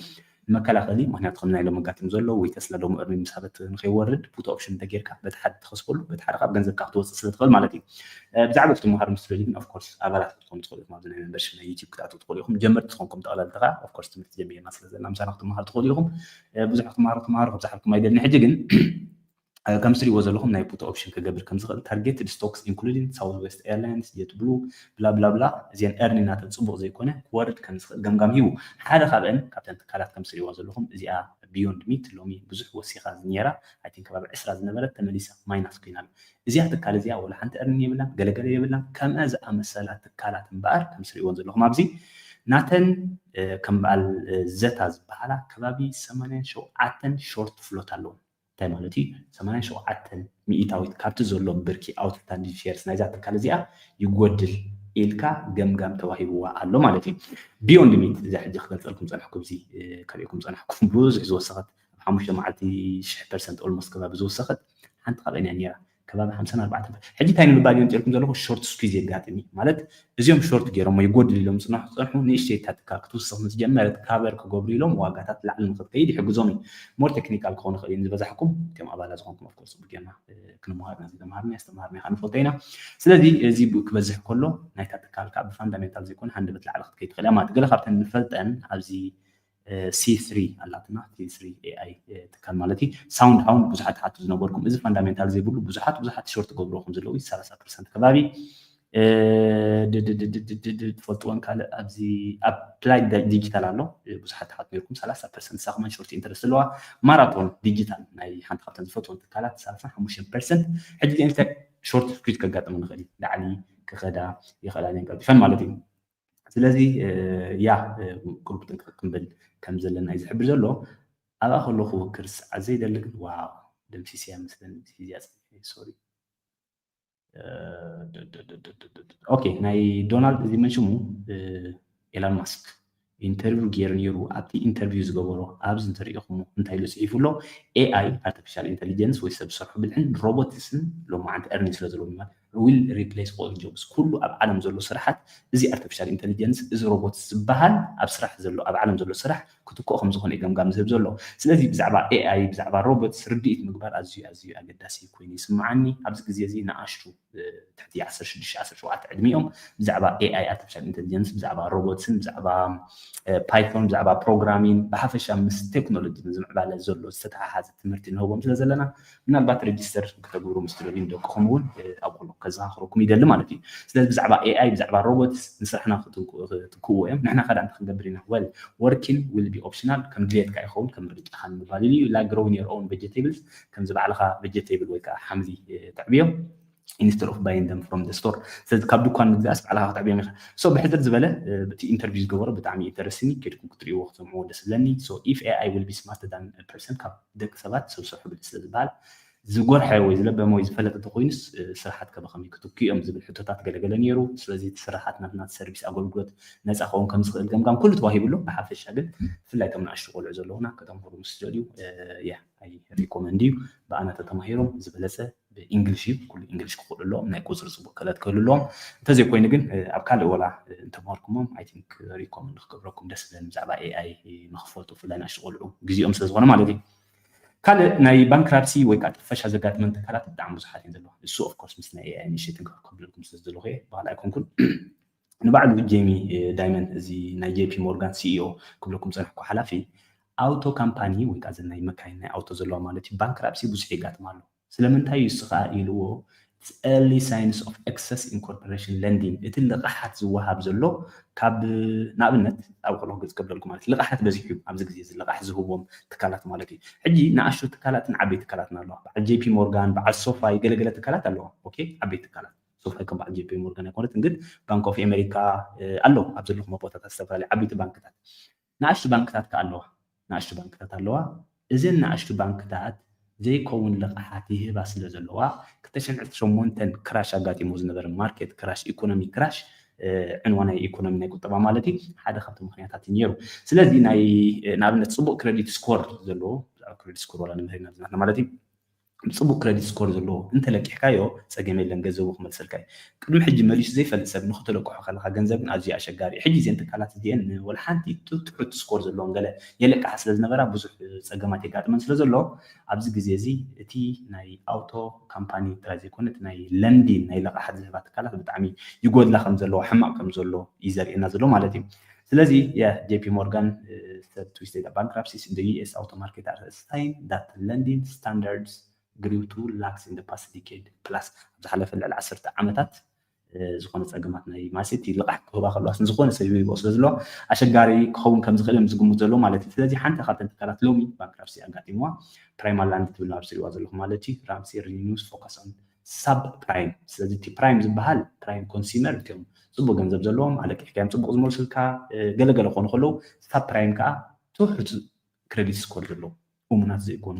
መከላኸሊ ምክንያቱ ከም ናይ ሎሚ ኣጋጢሙ ዘሎ ወይ ተስላ ሎሚ እርኒ ምስ ሃበት ንከይወርድ put option እንተጌርካ በቲ ሓደ ትኸስበሉ በቲ ሓደ ካብ ገንዘብካ ክትወፅእ ስለ ትኽእል ማለት እዩ። ብዛዕባ እቲ ትመሃሩ ምስ ትደልዩ ግን of course ኣባላት ክትኮኑ ትኽእሉ ኢኹም። ኣብዚ ናይ membership ናይ YouTube ክትኣትዉ ትኽእሉ ኢኹም። ጀመርቲ ዝኾንኩም ጠቕላልቲ ከዓ of course ትምህርቲ ጀሚርና ስለ ዘለና ምሳና ክትመሃሩ ትኽእሉ ኢኹም። ብዙሕ ክትመሃሩ ተመሃሩ ክብዝሓልኩም ኣይደልን። ሕጂ ግን ከም ትሪእዎ ዘለኹም ናይ put option ክገብር ከም ዝኽእል targeted stocks including Southwest Airlines, JetBlue ብላ ብላ ብላ እዚአን earning ናተን ፅቡቕ ዘይኮነ ክወርድ ከም ዝኽእል ገምጋም ሂቡ። ሓደ ካብአን ካብተን ትካላት ከም ትሪእዋ ዘለኹም እዚኣ Beyond Meat ሎሚ ብዙሕ ወሲኻ ነይራ። I think ከባቢ ዕስራ ዝነበረት ተመሊሳ minus ኮይና ኣላ። እዚኣ ትካል እዚኣ ወላ ሓንቲ earning የብላን፣ ገለገለ የብላን። ከምኣ ዝኣመሰላ ትካላት እምበኣር ከም ትሪእወን ዘለኹም ኣብዚ ናተን ከም በዓል ዘታ ዝበሃላ ከባቢ ሰማንያን ሸውዓተን short float ኣለዎም። እንታይ ማለት እዩ? ሰማንያን ሸውዓተን ሚእታዊት ካብቲ ዘሎ ብርኪ outstanding shares ናይዛ ትካል እዚኣ ይጎድል ኢልካ ገምጋም ተዋሂብዋ ኣሎ ማለት እዩ። Beyond Meat እዚኣ ሕጂ ክገልፀልኩም ፀናሕኩ፣ እዚ ከርእየኩም ፀናሕኩ ብዙሕ ዝወሰኸት ኣብ ሓሙሽተ መዓልቲ ሽሕ percent almost ከባቢ ዝወሰኸት ሓንቲ ካብአን እያ ነይራ። ከባቢ ሓምሳን ኣርባዕተን ሕጂ እንታይ ንምባል እዮም ፂርኩም ዘለኹ short squeeze የጋጥም እዩ ማለት እዚኦም short ገይሮም ይጎድል ኢሎም ፅናሑ ዝፀንሑ ንእሽተይ እታ ትካል ክትውስኽ ምስ ጀመረት cover ክገብሩ ኢሎም ዋጋታት ላዕሊ ንክትከይድ ይሕግዞም እዩ። More technical ክኾኑ ይኽእል እዩ ዝበዛሕኩም እቶም ኣባላት ዝኾንኩም of course ፅቡቅ ጌርና ክንመሃር ኢና ዝተምሃርና ያስተምሃርና ኢኻ ንፈልጦ ኢና። ስለዚ እዚ ክበዝሕ ከሎ ናይታ ትካል ከዓ ብ fundamental ዘይኮነ ሃንደበት ላዕሊ ክትከይድ ትኽእል እያ ማለት ገለ ካብተን ንፈልጠን ኣብዚ C three ኣላትና C three A I ትካል ማለት እዩ። Sound Hound ብዙሓት ሓቱ ዝነበርኩም እዚ fundamental ዘይብሉ ብዙሓት ብዙሓት short ገብርዎ ከም ዘለዉ ሰላሳ percent ከባቢ ትፈልጥዎን ካልእ ኣብዚ Applied Digital ኣሎ ብዙሓት ሓቱ ነርኩም ሰላሳ percent ሳኽመን short interest ዘለዋ ማራቶን ዲጂታል ናይ ሓንቲ ካብተን ዝፈትወን ትካላት ሰላሳ ሓሙሽተ percent ሕጂ እንታይ short squeeze ከጋጥም ንኽእል ላዕሊ ክኸዳ ይኽእላ ቀልጢፈን ማለት እዩ። ስለዚ ያ ቁሩብ ጥንቅቕ ክንብል ከም ዘለና እዩ ዝሕብር ዘሎ። ኣብኣ ከለኹ ክርስዓ ዘይደሊ ግን ዋው ደምሲስያ መስለኒ ፊዝያ ሶሪ ኦኬ ናይ ዶናልድ እዚ መንሽሙ ኤላን ማስክ ኢንተርቪው ገይሩ ነይሩ። ኣብቲ ኢንተርቪው ዝገበሮ ኣብዚ እንተሪኢኹም እንታይ ኢሉ ፅሒፉ ኣሎ? A I artificial intelligence ወይ ሰብ ዝሰርሑ ብልሕን robots ን ሎማዓንቲ earning ስለ ዘለዎ ማለት will replace all jobs ኩሉ ኣብ ዓለም ዘሎ ስራሓት እዚ artificial intelligence እዚ robots ዝበሃል ኣብ ስራሕ ዘሎ ኣብ ዓለም ዘሎ ስራሕ ክትክኦ ከም ዝኾነ እዩ ገምጋም ዝህብ ዘሎ። ስለዚ ብዛዕባ A I ብዛዕባ robots ርድኢት ምግባር ኣዝዩ ኣዝዩ ኣገዳሲ ኮይኑ ይስምዓኒ። ኣብዚ ግዜ እዚ ንኣሽቱ ትሕቲ ዓሰርተ ሽዱሽተ ዓሰርተ ሸውዓተ ዕድሚኦም ብዛዕባ A I artificial intelligence ብዛዕባ robots ን ብዛዕባ Python ብዛዕባ programming ብሓፈሻ ምስ ቴክኖሎጂ ዝምዕባለ ዘሎ ዝተተሓሓዘ ትምህርቲ ንህቦም ስለ ዘለና ምናልባት register ክተግብሩ ምስ ትደልዩ ንደቅኹም እውን ኣብኡ ከዘኻኽረኩም ይደሊ ማለት እዩ። ስለዚ ብዛዕባ A I ብዛዕባ robots ንስራሕና ክትክእዎ እዮም። ንሕና ከዳ እንታይ ክንገብር ኢና? Well working will be optional ከም ድሌትካ ይኸውን ከም ምርጫኻ ንምባል ኢሉ እዩ። Like growing your own vegetables ከምዚ ባዕልኻ vegetable ወይ ከዓ ሓምሊ ተዕብዮ instead of buying them from the store። ስለዚ ካብ ድኳን ምግዛእስ ባዕልኻ ክትዕብዮም ኢኻ። So ብሕፅር ዝበለ እቲ ኢንተርቪው ዝገበሮ ብጣዕሚ interesting እዩ። ከድኩም ክትሪእዎ ክትሰምዕዎ ደስ ዝብለኒ። So if A I will be smarter than a person ካብ ደቂ ሰባት ሰብ ዝሰርሑ ብልሒ ስለ ዝበሃል ዝጎርሐ ወይ ዝለበመ ወይ ዝፈለጠ ተኮይኑስ ስራሓት ከበኸመይ ክትክዮም ዝብል ሕቶታት ገለገለ ነይሩ። ስለዚ እቲ ስራሓት ናትና ሰርቪስ ኣገልግሎት ነፃ ክኸውን ከም ዝኽእል ገምጋም ኩሉ ተዋሂብሉ። ብሓፈሻ ግን ብፍላይ ከም ንኣሽቱ ቆልዑ ዘለውና ከተምሃሩ ምስ ዝደልዩ ያ ኣይ ሪኮመንድ እዩ። ብኣና ተተማሂሮም ዝበለፀ ብእንግሊሽ እዩ። ኩሉ እንግሊሽ ክኽእሉ ኣለዎም። ናይ ቁፅሪ ፅቡቅ ክእለት ክህሉ ኣለዎም። እንተዘይኮይኑ ግን ኣብ ካልእ ወላ እንተምሃርኩሞም ኣይ ቲንክ ሪኮመንድ ክገብረኩም ደስ ዝብለኒ ብዛዕባ ኤኣይ ንክፈልጡ ብፍላይ ንኣሽቱ ቆልዑ ግዜኦም ስለዝኾነ ማለት እዩ። ካልእ ናይ ባንክራፕሲ ወይ ከዓ ጥፈሻ ዘጋጥመን ትካላት ብጣዕሚ ብዙሓት እየን ዘለዋ። እሱ ኦፍኮርስ ምስ ናይ ኤኣይ ኢኒሽቲቭ ክብለኩም ስለ ዝደለኹ እየ፣ ብካልእ ኣይኮንኩን። ንባዕሉ ጄሚ ዳይመን እዚ ናይ ጄፒ ሞርጋን ሲኢኦ ክብለኩም ፀንሕኩ ሓላፊ ኣውቶ ካምፓኒ ወይ ከዓ ናይ መካይን ናይ ኣውቶ ዘለዋ ማለት እዩ ባንክራፕሲ ብዙሕ የጋጥማ ኣሎ። ስለምንታይ እዩ እሱ ከዓ ኢልዎ early signs of excess incorporation lending እቲ ልቃሓት ዝወሃብ ዘሎ ካብ ንኣብነት ኣብ ከሎ ግልፂ ከብለልኩ ማለት ልቃሓት በዚሑ ኣብዚ ግዜ እዚ ልቃሕ ዝህቦም ትካላት ማለት እዩ። ሕጂ ንኣሽቱ ትካላትን ዓበይቲ ትካላትን ኣለዋ። በዓል ጄፒ ሞርጋን በዓል ሶፋይ ገለገለ ትካላት ኣለዋ። ኦኬ ዓበይቲ ትካላት ሶፋይ ከም በዓል ጄፒ ሞርጋን ኣይኮነትን ግን ባንክ ኦፍ ኣሜሪካ ኣሎ ኣብ ዘለኹም ቦታታት ዝተፈላለዩ ዓበይቲ ባንክታት ንኣሽቱ ባንክታት ከ ኣለዋ ንኣሽቱ ባንክታት ኣለዋ። እዘን ንኣሽቱ ባንክታት ዘይከውን ልቃሓት ይህባ ስለ ዘለዋ ክልተ ሽሕን ዕስራን ሸሞንተን ክራሽ ኣጋጢሞ ዝነበረ ማርኬት ክራሽ ኢኮኖሚ ክራሽ ዕንዋ ናይ ኢኮኖሚ ናይ ቁጠባ ማለት እዩ ሓደ ካብቲ ምክንያታት እዩ ነይሩ። ስለዚ ናይ ንኣብነት ፅቡቅ ክሬዲት ስኮር ዘለዎ ብዛዕባ ክሬዲት ስኮር ዋላ ንምህር ኢና ዝናትና ማለት እዩ ፅቡቅ ክሬዲት ስኮር ዘለዎ እንተለቂሕካዮ ፀገም የለን ገንዘቡ ክመልሰልካ እዩ። ቅድሚ ሕጂ መሊሱ ዘይፈልጥ ሰብ ንክትለቅሖ ከለካ ገንዘብ ግን ኣዝዩ ኣሸጋሪ እዩ። ሕጂ እዚአን ትካላት እዚአን ንወላ ሓንቲ ትሑት ስኮር ዘለዎም ገለ የለቅሓ ስለዝነበራ ብዙሕ ፀገማት የጋጥመን ስለዘሎ ኣብዚ ግዜ እዚ እቲ ናይ ኣውቶ ካምፓኒ ጥራይ ዘይኮነ እቲ ናይ ለንዲን ናይ ለቃሓት ዝህባ ትካላት ብጣዕሚ ይጎድላ ከም ዘለዋ ሕማቅ ከም ዘሎ እዩ ዘርእየና ዘሎ ማለት እዩ። ስለዚ የ ጄፒ ሞርጋን ሰብ twisted bankruptcies in the U S auto market are a sign that lending standards grew to lax in the past decade plus ኣብ ዝሓለፈ ልዕሊ ዓሰርተ ዓመታት ዝኾነ ፀገማት ናይ ማሲቲ ልቃሕ ክህባ ከለዋስ ንዝኾነ ሰብ ይቦ ስለ ዘሎ ኣሸጋሪ ክኸውን ከም ዝኽእል እዮም ዝግምት ዘሎ ማለት እዩ። ስለዚ ሓንቲ ካብተን ትካላት ሎሚ ባንክራፕሲ ኣጋጢምዋ ፕራይማ ላንድ ትብል ናብ ስሪዋ ዘለኹ ማለት እዩ። ራምሲ ሪኒውስ ፎካስ ኦን ሳብ ፕራይም። ስለዚ እቲ ፕራይም ዝበሃል ፕራይም ኮንሱመር እቲኦም ፅቡቅ ገንዘብ ዘለዎም ኣለቂሕካዮም ፅቡቅ ዝመልሱልካ ገለገለ ክኾኑ ከለዉ ሳብ ፕራይም ከዓ ትሑት ክሬዲት ስኮር ዘለዎ እሙናት ዘይኮኑ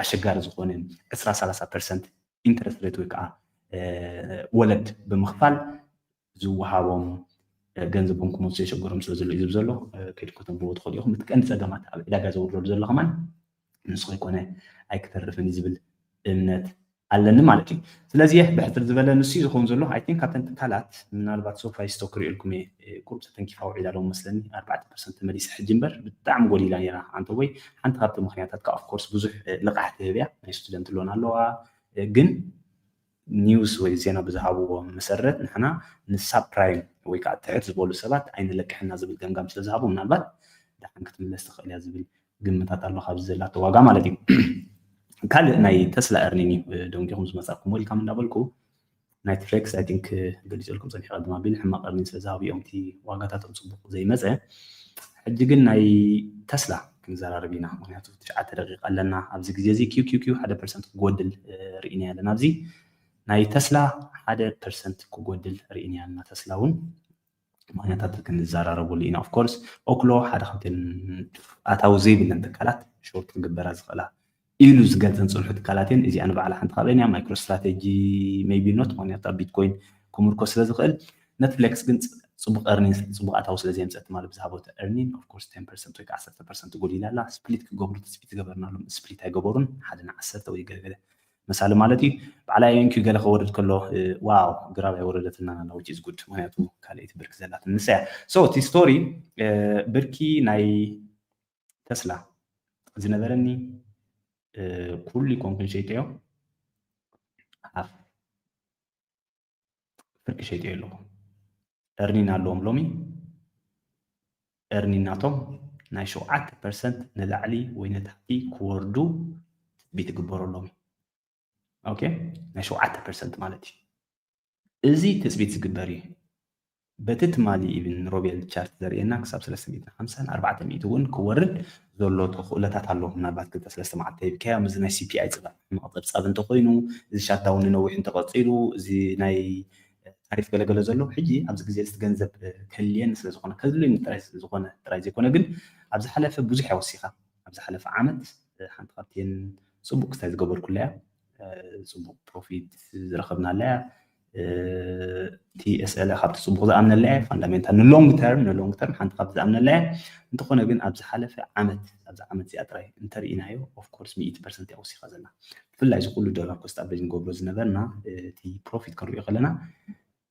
ኣሸጋሪ ዝኾነ ዕስራ ሰላሳ ፐርሰንት ኢንተረስት ሬት ወይ ከዓ ወለድ ብምኽፋል ዝወሃቦም ገንዘቦም ክመልሱ የሸገሮም ስለ ዘሎ እዩ ዝብል ዘሎ ከይድኩም ተንብቦ ትኽእሉ ኢኹም። እቲ ቀንዲ ፀገማት ኣብ ዕዳጋ ዘውርደሉ ዘሎ ከማን ንሱ ከይኮነ ኣይክተርፍን እዩ ዝብል እምነት ኣለኒ ማለት እዩ። ስለዚ ብሕፅር ዝበለ ንሱ እዩ ዝኸውን ዘሎ። ኣይ ቲንክ ካብተን ትካላት ምናልባት ሶፋይ ስቶክ ክሪእልኩም እየ ቁሩብ ተተንኪፋ ውዒላ ሎም መስለኒ ኣርባዕተ ፐርሰንት ተመሊሳ ሕጂ እምበር ብጣዕሚ ጎዲላ ነይራ ኣንተ ወይ ሓንቲ ካብቲ ምክንያታት ከዓ ኦፍኮርስ ብዙሕ ልቃሕ ትህብ እያ ናይ ስቱደንት ሎን ኣለዋ ግን ኒውስ ወይ ዜና ብዝሃብዎ መሰረት ንሕና ንሳብ ፕራይም ወይ ከዓ ትሕት ዝበሉ ሰባት ኣይንለቅሕና ዝብል ገምጋም ስለ ዝሃቡ ምናልባት ደሓን ክትምለስ ትኽእል እያ ዝብል ግምታት ኣሎ ካብዚ ዘላቶ ዋጋ ማለት እዩ። ካልእ ናይ ተስላ earning እዩ ደንጊኹም ዝመፃኩም welcome እንዳበልኩ ናይ ትፍሌክስ ኣይ ቲንክ ገሊፀልኩም ፀኒሐ ቅድም ኣቢል ሕማቅ earning ስለ ዝሃቡ እዮም እቲ ዋጋታቶም ፅቡቅ ዘይመፀ። ሕጂ ግን ናይ ተስላ ክንዘራረብ ኢና ምክንያቱ ትሽዓተ ደቂቃ ኣለና ኣብዚ ግዜ እዚ ኪው ኪው ኪው ሓደ ፐርሰንት ክጎድል ርኢና ኣለና ኣብዚ ናይ ተስላ ሓደ ፐርሰንት ክጎድል ርኢና ኣለና ተስላ እውን ምክንያታት ክንዘራረበሉ ኢና ኦፍኮርስ ኦክሎ ሓደ ካብተን ኣታዊ ዘይብለን ትካላት ሾርት ክግበራ ዝኽእላ ኢሉ ዝገልፀን ፅንሑ ትካላት እየን እዚኣ ንባዕላ ሓንቲ ካብአን እያ ማይክሮ ስትራቴጂ maybe not ምክንያቱ ኣብ ቢትኮይን ክምርኮ ስለ ዝኽእል ነትፍሌክስ ግን ፅቡቅ earning ፅቡቅ ኣታዊ ስለ ዘየምፀት ማለት ብዝሃቦ earning ኦፍኮርስ ቴን ፐርሰንት ወይ ከዓ ዓሰርተ ፐርሰንት ጎዲላ ኣላ ስፕሊት ክገብሩ ትፅቢት ዝገበርናሎም ስፕሊት ኣይገበሩን ሓደ ንዓሰርተ ወይ ገለገለ መሳሊ ማለት እዩ በዓል ኣየንኪ ገለ ከወርድ ከሎ ዋው ግራብ ኣይወረደትና ኣላ which is good ምክንያቱ ካልኣይቲ ብርኪ ዘላትኒ ንሳ እያ so እቲ ስቶሪ ብርኪ ናይ ተስላ ዝነበረኒ ኩሉ ይኮንኩን ሸይጠዮ ሓፍ ፍርቂ ሸይጠዮ ኣለኹ earning ኣለዎም ሎሚ earning ናቶም ናይ ሸውዓተ ፐርሰንት ንላዕሊ ወይ ንታሕቲ ክወርዱ ትፅቢት ይግበሮ ሎሚ ኦኬ ናይ ሸውዓተ ፐርሰንት ማለት እዩ እዚ ትፅቢት ዝግበር እዩ በቲ ትማሊ even ሮቤል ቻርት ዘርእየና ክሳብ ሰለስተ ሚእትን ሓምሳን ኣርባዕተ ሚእቲ እውን ክወርድ ዘሎ ተኽእሎታት ኣሎ ምናልባት ክልተ ሰለስተ መዓልቲ ተሂብካዮ ምስዚ ናይ CPI ፅባሕ ሕማቕ ፀብፃብ እንተኮይኑ እዚ ሻትዳውን ንነዊሕ እንተቐፂሉ እዚ ናይ ታሪፍ ገለገለ ዘሎ ሕጂ ኣብዚ ግዜ እዚ ገንዘብ ከልየኒ ስለዝኮነ ከድልየኒ ጥራይ ስለዝኮነ ጥራይ ዘይኮነ ግን ኣብ ዝሓለፈ ብዙሕ እያ ወሲኻ ኣብ ዝሓለፈ ዓመት ሓንቲ ካብተን ፅቡቅ ክስታይ ዝገበርኩላ እያ። ፅቡቅ ፕሮፊት ዝረኸብናላ እያ። ቲኤስኤል ካብቲ ፅቡቅ ዝኣምነላ እያ። ፋንዳሜንታል ንሎንግ ተርም ንሎንግ ተርም ሓንቲ ካብ ዝኣምነላ እያ። እንተኾነ ግን ኣብ ዝሓለፈ ዓመት ኣብዚ ዓመት እዚኣ ጥራይ እንተርኢናዮ ኦፍኮርስ ሚእቲ ፐርሰንት እያ ወሲኻ ዘላ። ብፍላይ እዚ ኩሉ ዶላር ኮስት ኣቨሬጅ ንገብሮ ዝነበርና እቲ ፕሮፊት ክንሪኦ ከለና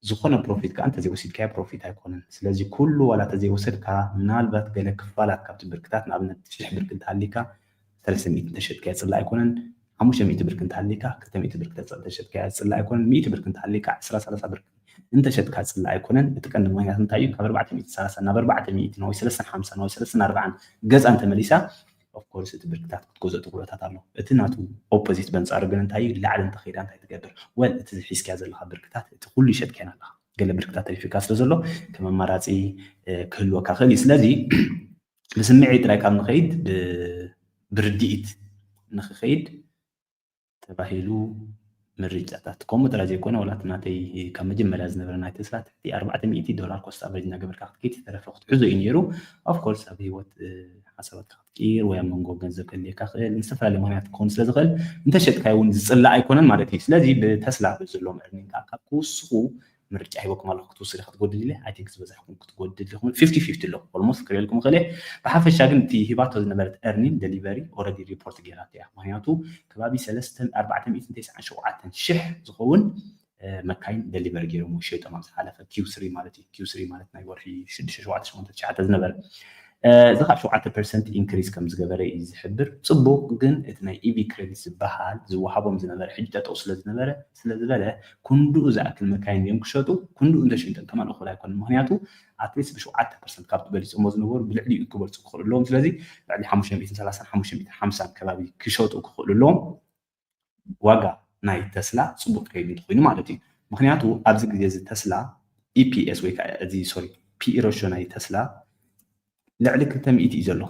ዝኾነ ፕሮፊት ከዓ እንተዘይወሲድካዮ ፕሮፊት ኣይኮነን። ስለዚ ኩሉ ዋላ እንተዘይወሰድካ ምናልባት ገለ ክፋላት ካብቲ ብርክታት ንኣብነት ሽሕ ብርክ እንተሃሊካ ሰለስተ ሚእቲ እንተሸጥካዮ ፅላእ ኣይኮነን። ሓሙሽተ ሚእቲ ብርክ እንተሃሊካ ክልተ ሚእቲ ብርክ እንተሸጥካዮ ፅላእ ኣይኮነን። ሚእቲ ብርክ እንተሃሊካ ዕስራ ሰላሳ ብርክ እንተሸጥካ ፅላእ ኣይኮነን። እቲ ቀንዲ ምክንያት እንታይ እዩ? ካብ ኣርባዕተ ሚእቲ ሰላሳ ናብ ኣርባዕተ ሚእቲ ወይ ሰለስተ ሓምሳ ወይ ሰለስተ ኣርባዓን ገፃ እንተመሊሳ ኦፍኮርስ እቲ ብርክታት ክትገዝኦ ትኽእሎታት ኣሎ። እቲ ናቱ ኦፖዚት በንፃሩ ግን እንታይ እዩ? ላዕሊ እንተኸይዳ እንታይ ትገብር? ወል እቲ ሒዝካያ ዘለኻ ብርክታት እቲ ኩሉ ይሸጥካዮ ኣለኻ። ገለ ብርክታት ተሪፊካ ስለ ዘሎ ከም ኣማራፂ ክህልወካ ክእል እዩ። ስለዚ ብስምዒት ጥራይ ካብ ንኸይድ ብርድኢት ንኽኸይድ ተባሂሉ ምርጫታት ከምኡ ጥራይ ዘይኮነ ዋላ እቲ ናተይ ካብ መጀመርያ ዝነበረ ናይ ተስላ ትሕቲ ኣርባዕተ ሚእቲ ዶላር ኮስት ኣቨሬጅ እናገበርካ ክትከይድ ዝተረፈ ክትሕዞ እዩ ነይሩ። ኦፍኮርስ ኣብ ህይወት ሓሳባትካ ክትቅይር ወይ ኣብ መንጎ ገንዘብ ከድልየካ ክእል ንዝተፈላለዩ ምክንያት ክኸውን ስለ ዝኽእል እንተሸጥካዮ እውን ዝፅላእ ኣይኮነን ማለት እዩ። ስለዚ ብተስላ ብዘሎም እርኒንግ ካብ ክውስኹ ምርጫ ሂበኩም ኣለኹ ክትውስድ ክትጎድል ኢለ ኣይ ቲንክ ዝበዛሕኩም ክትጎድል ኢኹም ፊፍቲ ፊፍቲ ኣለኹ ኦልሞስት ክሪኤልኩም ክእል። ብሓፈሻ ግን እቲ ሂባቶ ዝነበረት እርኒን ደሊቨሪ ኦረዲ ሪፖርት ገይራቶ እያ። ምክንያቱ ከባቢ ሰለስተ ኣርባዕተ ሚእትን ተስዓን ሸውዓተን ሽሕ ዝኸውን መካይን ደሊቨሪ ገይሮም ሸይጦም ኣብ ዝሓለፈ ኪው ስሪ ማለት እዩ። ኪው ስሪ ማለት ናይ ወርሒ ሽዱሽተ ሸውዓተ ሸሞንተ ትሽዓተ ዝነበረ እዚ ካብ ሸውዓተ ፐርሰንት ኢንክሪዝ ከም ዝገበረ እዩ ዝሕብር። ፅቡቅ ግን እቲ ናይ ኢቪ ክሬዲት ዝበሃል ዝወሃቦም ዝነበረ ሕጂ ጠጠው ስለ ዝነበረ ስለ ዝበለ ክንድኡ ዝኣክል መካይን እዮም ክሸጡ ክንድኡ እንተሸይጦም ተማን እኹል ኣይኮነን። ምክንያቱ ኣትሊስት ብሸውዓተ ፐርሰንት ካብቲ በሊፆሞ ዝነበሩ ብልዕሊኡ ክበልፁ ክኽእሉ ኣለዎም። ስለዚ ልዕሊ ሓሙሽተ ሚእትን ሰላሳን ሓሙሽተ ሚእትን ሓምሳን ከባቢ ክሸጡ ክኽእሉ ኣለዎም። ዋጋ ናይ ተስላ ፅቡቅ ትሬድ እንተኮይኑ ማለት እዩ። ምክንያቱ ኣብዚ ግዜ እዚ ተስላ ኢፒኤስ ወይ ከዓ እዚ ሶሪ ፒኢ ሬሾ ናይ ተስላ ልዕሊ ክልተ ሚእቲ እዩ ዘሎ።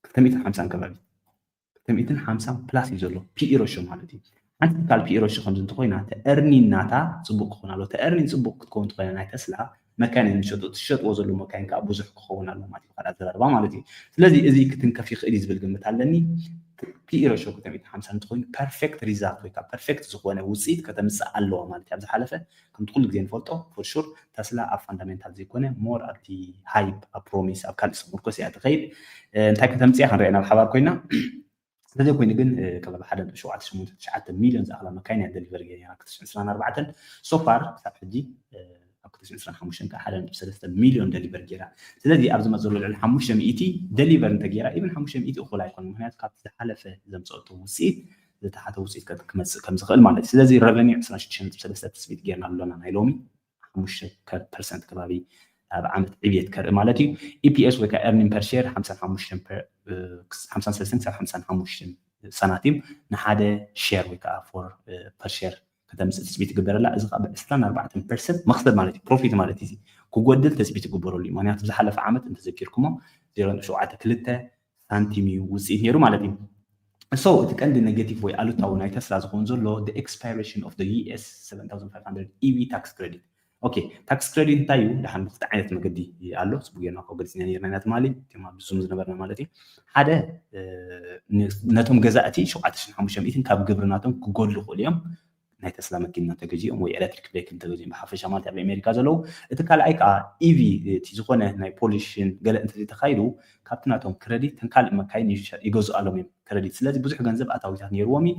ክልተ ሚእትን ሓምሳን ከባቢ ክልተ ሚእትን ሓምሳን ፕላስ እዩ ዘሎ ፒኢ ሬሾ ማለት እዩ። ሓንቲ ትካል ፒኢ ሬሾ ከምዚ እንተኮይና ተእርኒን ናታ ፅቡቅ ክኾን ኣሎ። ተእርኒን ፅቡቅ ክትከውን ትኮይና ናይ ተስላ መካይን ንሸጡ ትሸጥዎ ዘሎ መካይን ከዓ ብዙሕ ክኸውን ኣሎ ማለት እዩ። ካልእ ኣዘራርባ ማለት እዩ። ስለዚ እዚ ክትንከፍ ይኽእል እዩ ዝብል ግምት ኣለኒ። ፒኢ ሬሾ ክልተ ሚእትን ሓምሳን እንተኮይኑ ፐርፌክት ሪዛልት ወይ ከዓ ፐርፌክት ዝኾነ ውፅኢት ከተምፅእ ኣለዋ ማለት እዩ። ኣብ ዝሓለፈ ከምቲ ኩሉ ግዜ ንፈልጦ ፎር ሹር ተስላ ኣብ ፋንዳሜንታል ዘይኮነ ሞር ኣብቲ ሃይፕ ኣብ ፕሮሚስ ኣብ ካልእ ዝምርኮስ እያ ትኸይድ። እንታይ ከተምፅእ እያ ክንሪኣ ናብ ሓባር ኮይና ስለዚ ኮይኑ ግን ከባቢ ሓደ ነጥቢ ሸውዓተ ሸሞንተ ትሽዓተ ሚልዮን ዝኣኽላ መካይን እያ ደሊቨር ገይራ ክልተ ሽሕን ዕስራን ኣርባዕተን ሶፋር ክሳብ ሕጂ ኣብ ክልተ ሽሕን ዕስራን ሓሙሽተን ከዓ ሓደ ነጥቢ ሰለስተ ሚልዮን ደሊቨር ገይራ። ስለዚ ኣብ ዝመፅ ዘሎ ልዕሊ ሓሙሽተ ሚእቲ ደሊቨር እንተገይራ ኢብን ሓሙሽተ ሚእቲ እኹል ኣይኮን ምክንያቱ ካብቲ ዝሓለፈ ዘምፀእቶ ውፅኢት ዝተሓተ ውፅኢት ክመፅእ ከም ዝኽእል ማለት እዩ። ስለዚ ረቨኒው ዕስራን ሽዱሽተን ነጥቢ ሰለስተ ትፅቢት ገይርና ኣሎና ናይ ሎሚ ሓሙሽተ ፐርሰንት ከባቢ ኣብ ዓመት ዕብየት ከርኢ ማለት እዩ። ኢፒኤስ ወይ ከዓ ኤርኒንግ ፐር ሼር ሓምሳን ሓሙሽተን ሓምሳን ሰለስተን ክሳብ ሓምሳን ሓሙሽተን ሳናቲም ንሓደ ሼር ወይ ከዓ ፎር ፐር ሼር ከተምፅእ ትፅቢት ይግበረላ። እዚ ከዓ ብዕስራን ኣርባዕተን ፐርሰንት መክሰብ ማለት እዩ ፕሮፊት ማለት እዩ። ክጎድል ተፅቢት ይግበረሉ እዩ። ምክንያቱ ዝሓለፈ ዓመት እንተዘኪርኩሞ ዜሮ ነጥቢ ሸውዓተ ክልተ ሳንቲም እዩ ውፅኢት ነይሩ ማለት እዩ። So እቲ ቀንዲ ኔጌቲቭ ወይ ኣሉታዊ ናይ ተስላ ዝኸውን ዘሎ the expiration of the US seven thousand five hundred EV tax credit። ኦኬ ታክስ ክሬዲት እንታይ እዩ? ደሓን ብክልተ ዓይነት መገዲ ኣሎ። ፅቡቅ ጌርና እኮ ገሊፅና ነርና ኢና ትማሊ እቲማ ብዙም ዝነበርና ማለት እዩ። ሓደ ነቶም ገዛእቲ ሸውዓተ ሽሕን ሓሙሽተ ሚእትን ካብ ግብሪ ናቶም ክጎድሉ ይኽእሉ እዮም። ናይ ተስላ መኪና እንተገዚኦም ወይ ኤሌክትሪክ ቬክል እንተገዚኦም ብሓፈሻ ማለት ኣብ ኣሜሪካ ዘለዉ እቲ ካልኣይ ከዓ ኢቪ እቲ ዝኾነ ናይ ፖሊሽን ገለ እንተዘይተካይዱ ካብቲ ናቶም ክረዲት ተን ካልእ መካይን ይገዝኣሎም እዮም ክረዲት ስለዚ ብዙሕ ገንዘብ ኣታዊታት ነይርዎም እዩ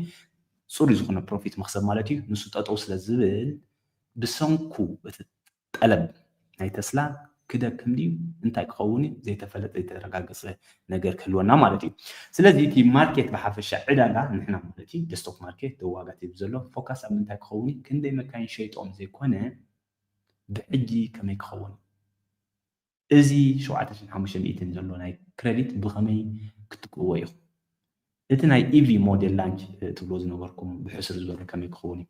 ፅሩይ ዝኾነ ፕሮፊት መክሰብ ማለት እዩ ንሱ ጠጠው ስለ ዝብል ብሰንኩ እቲ ጠለብ ናይ ተስላ ክደክም ድዩ እንታይ ክኸውን እዩ ዘይተፈለጠ ዘይተረጋገፀ ነገር ክህልወና ማለት እዩ። ስለዚ እቲ ማርኬት ብሓፈሻ ዕዳጋ ንሕና ማለት እዩ ስቶክ ማርኬት ዋጋ ቲብ ዘሎ ፎካስ ኣብ ምንታይ ክኸውን እዩ ክንደይ መካይን ሸይጦም ዘይኮነ ብሕጂ ከመይ ክኸውን እዚ ሸውዓተ ሽሕን ሓሙሽተ ሚእትን ዘሎ ናይ ክረዲት ብኸመይ ክትክእዎ ኢኹም? እቲ ናይ ኢቪ ሞዴል ላንች ትብሎ ዝነበርኩም ብሕስር ዝበለ ከመይ ክኸውን እዩ?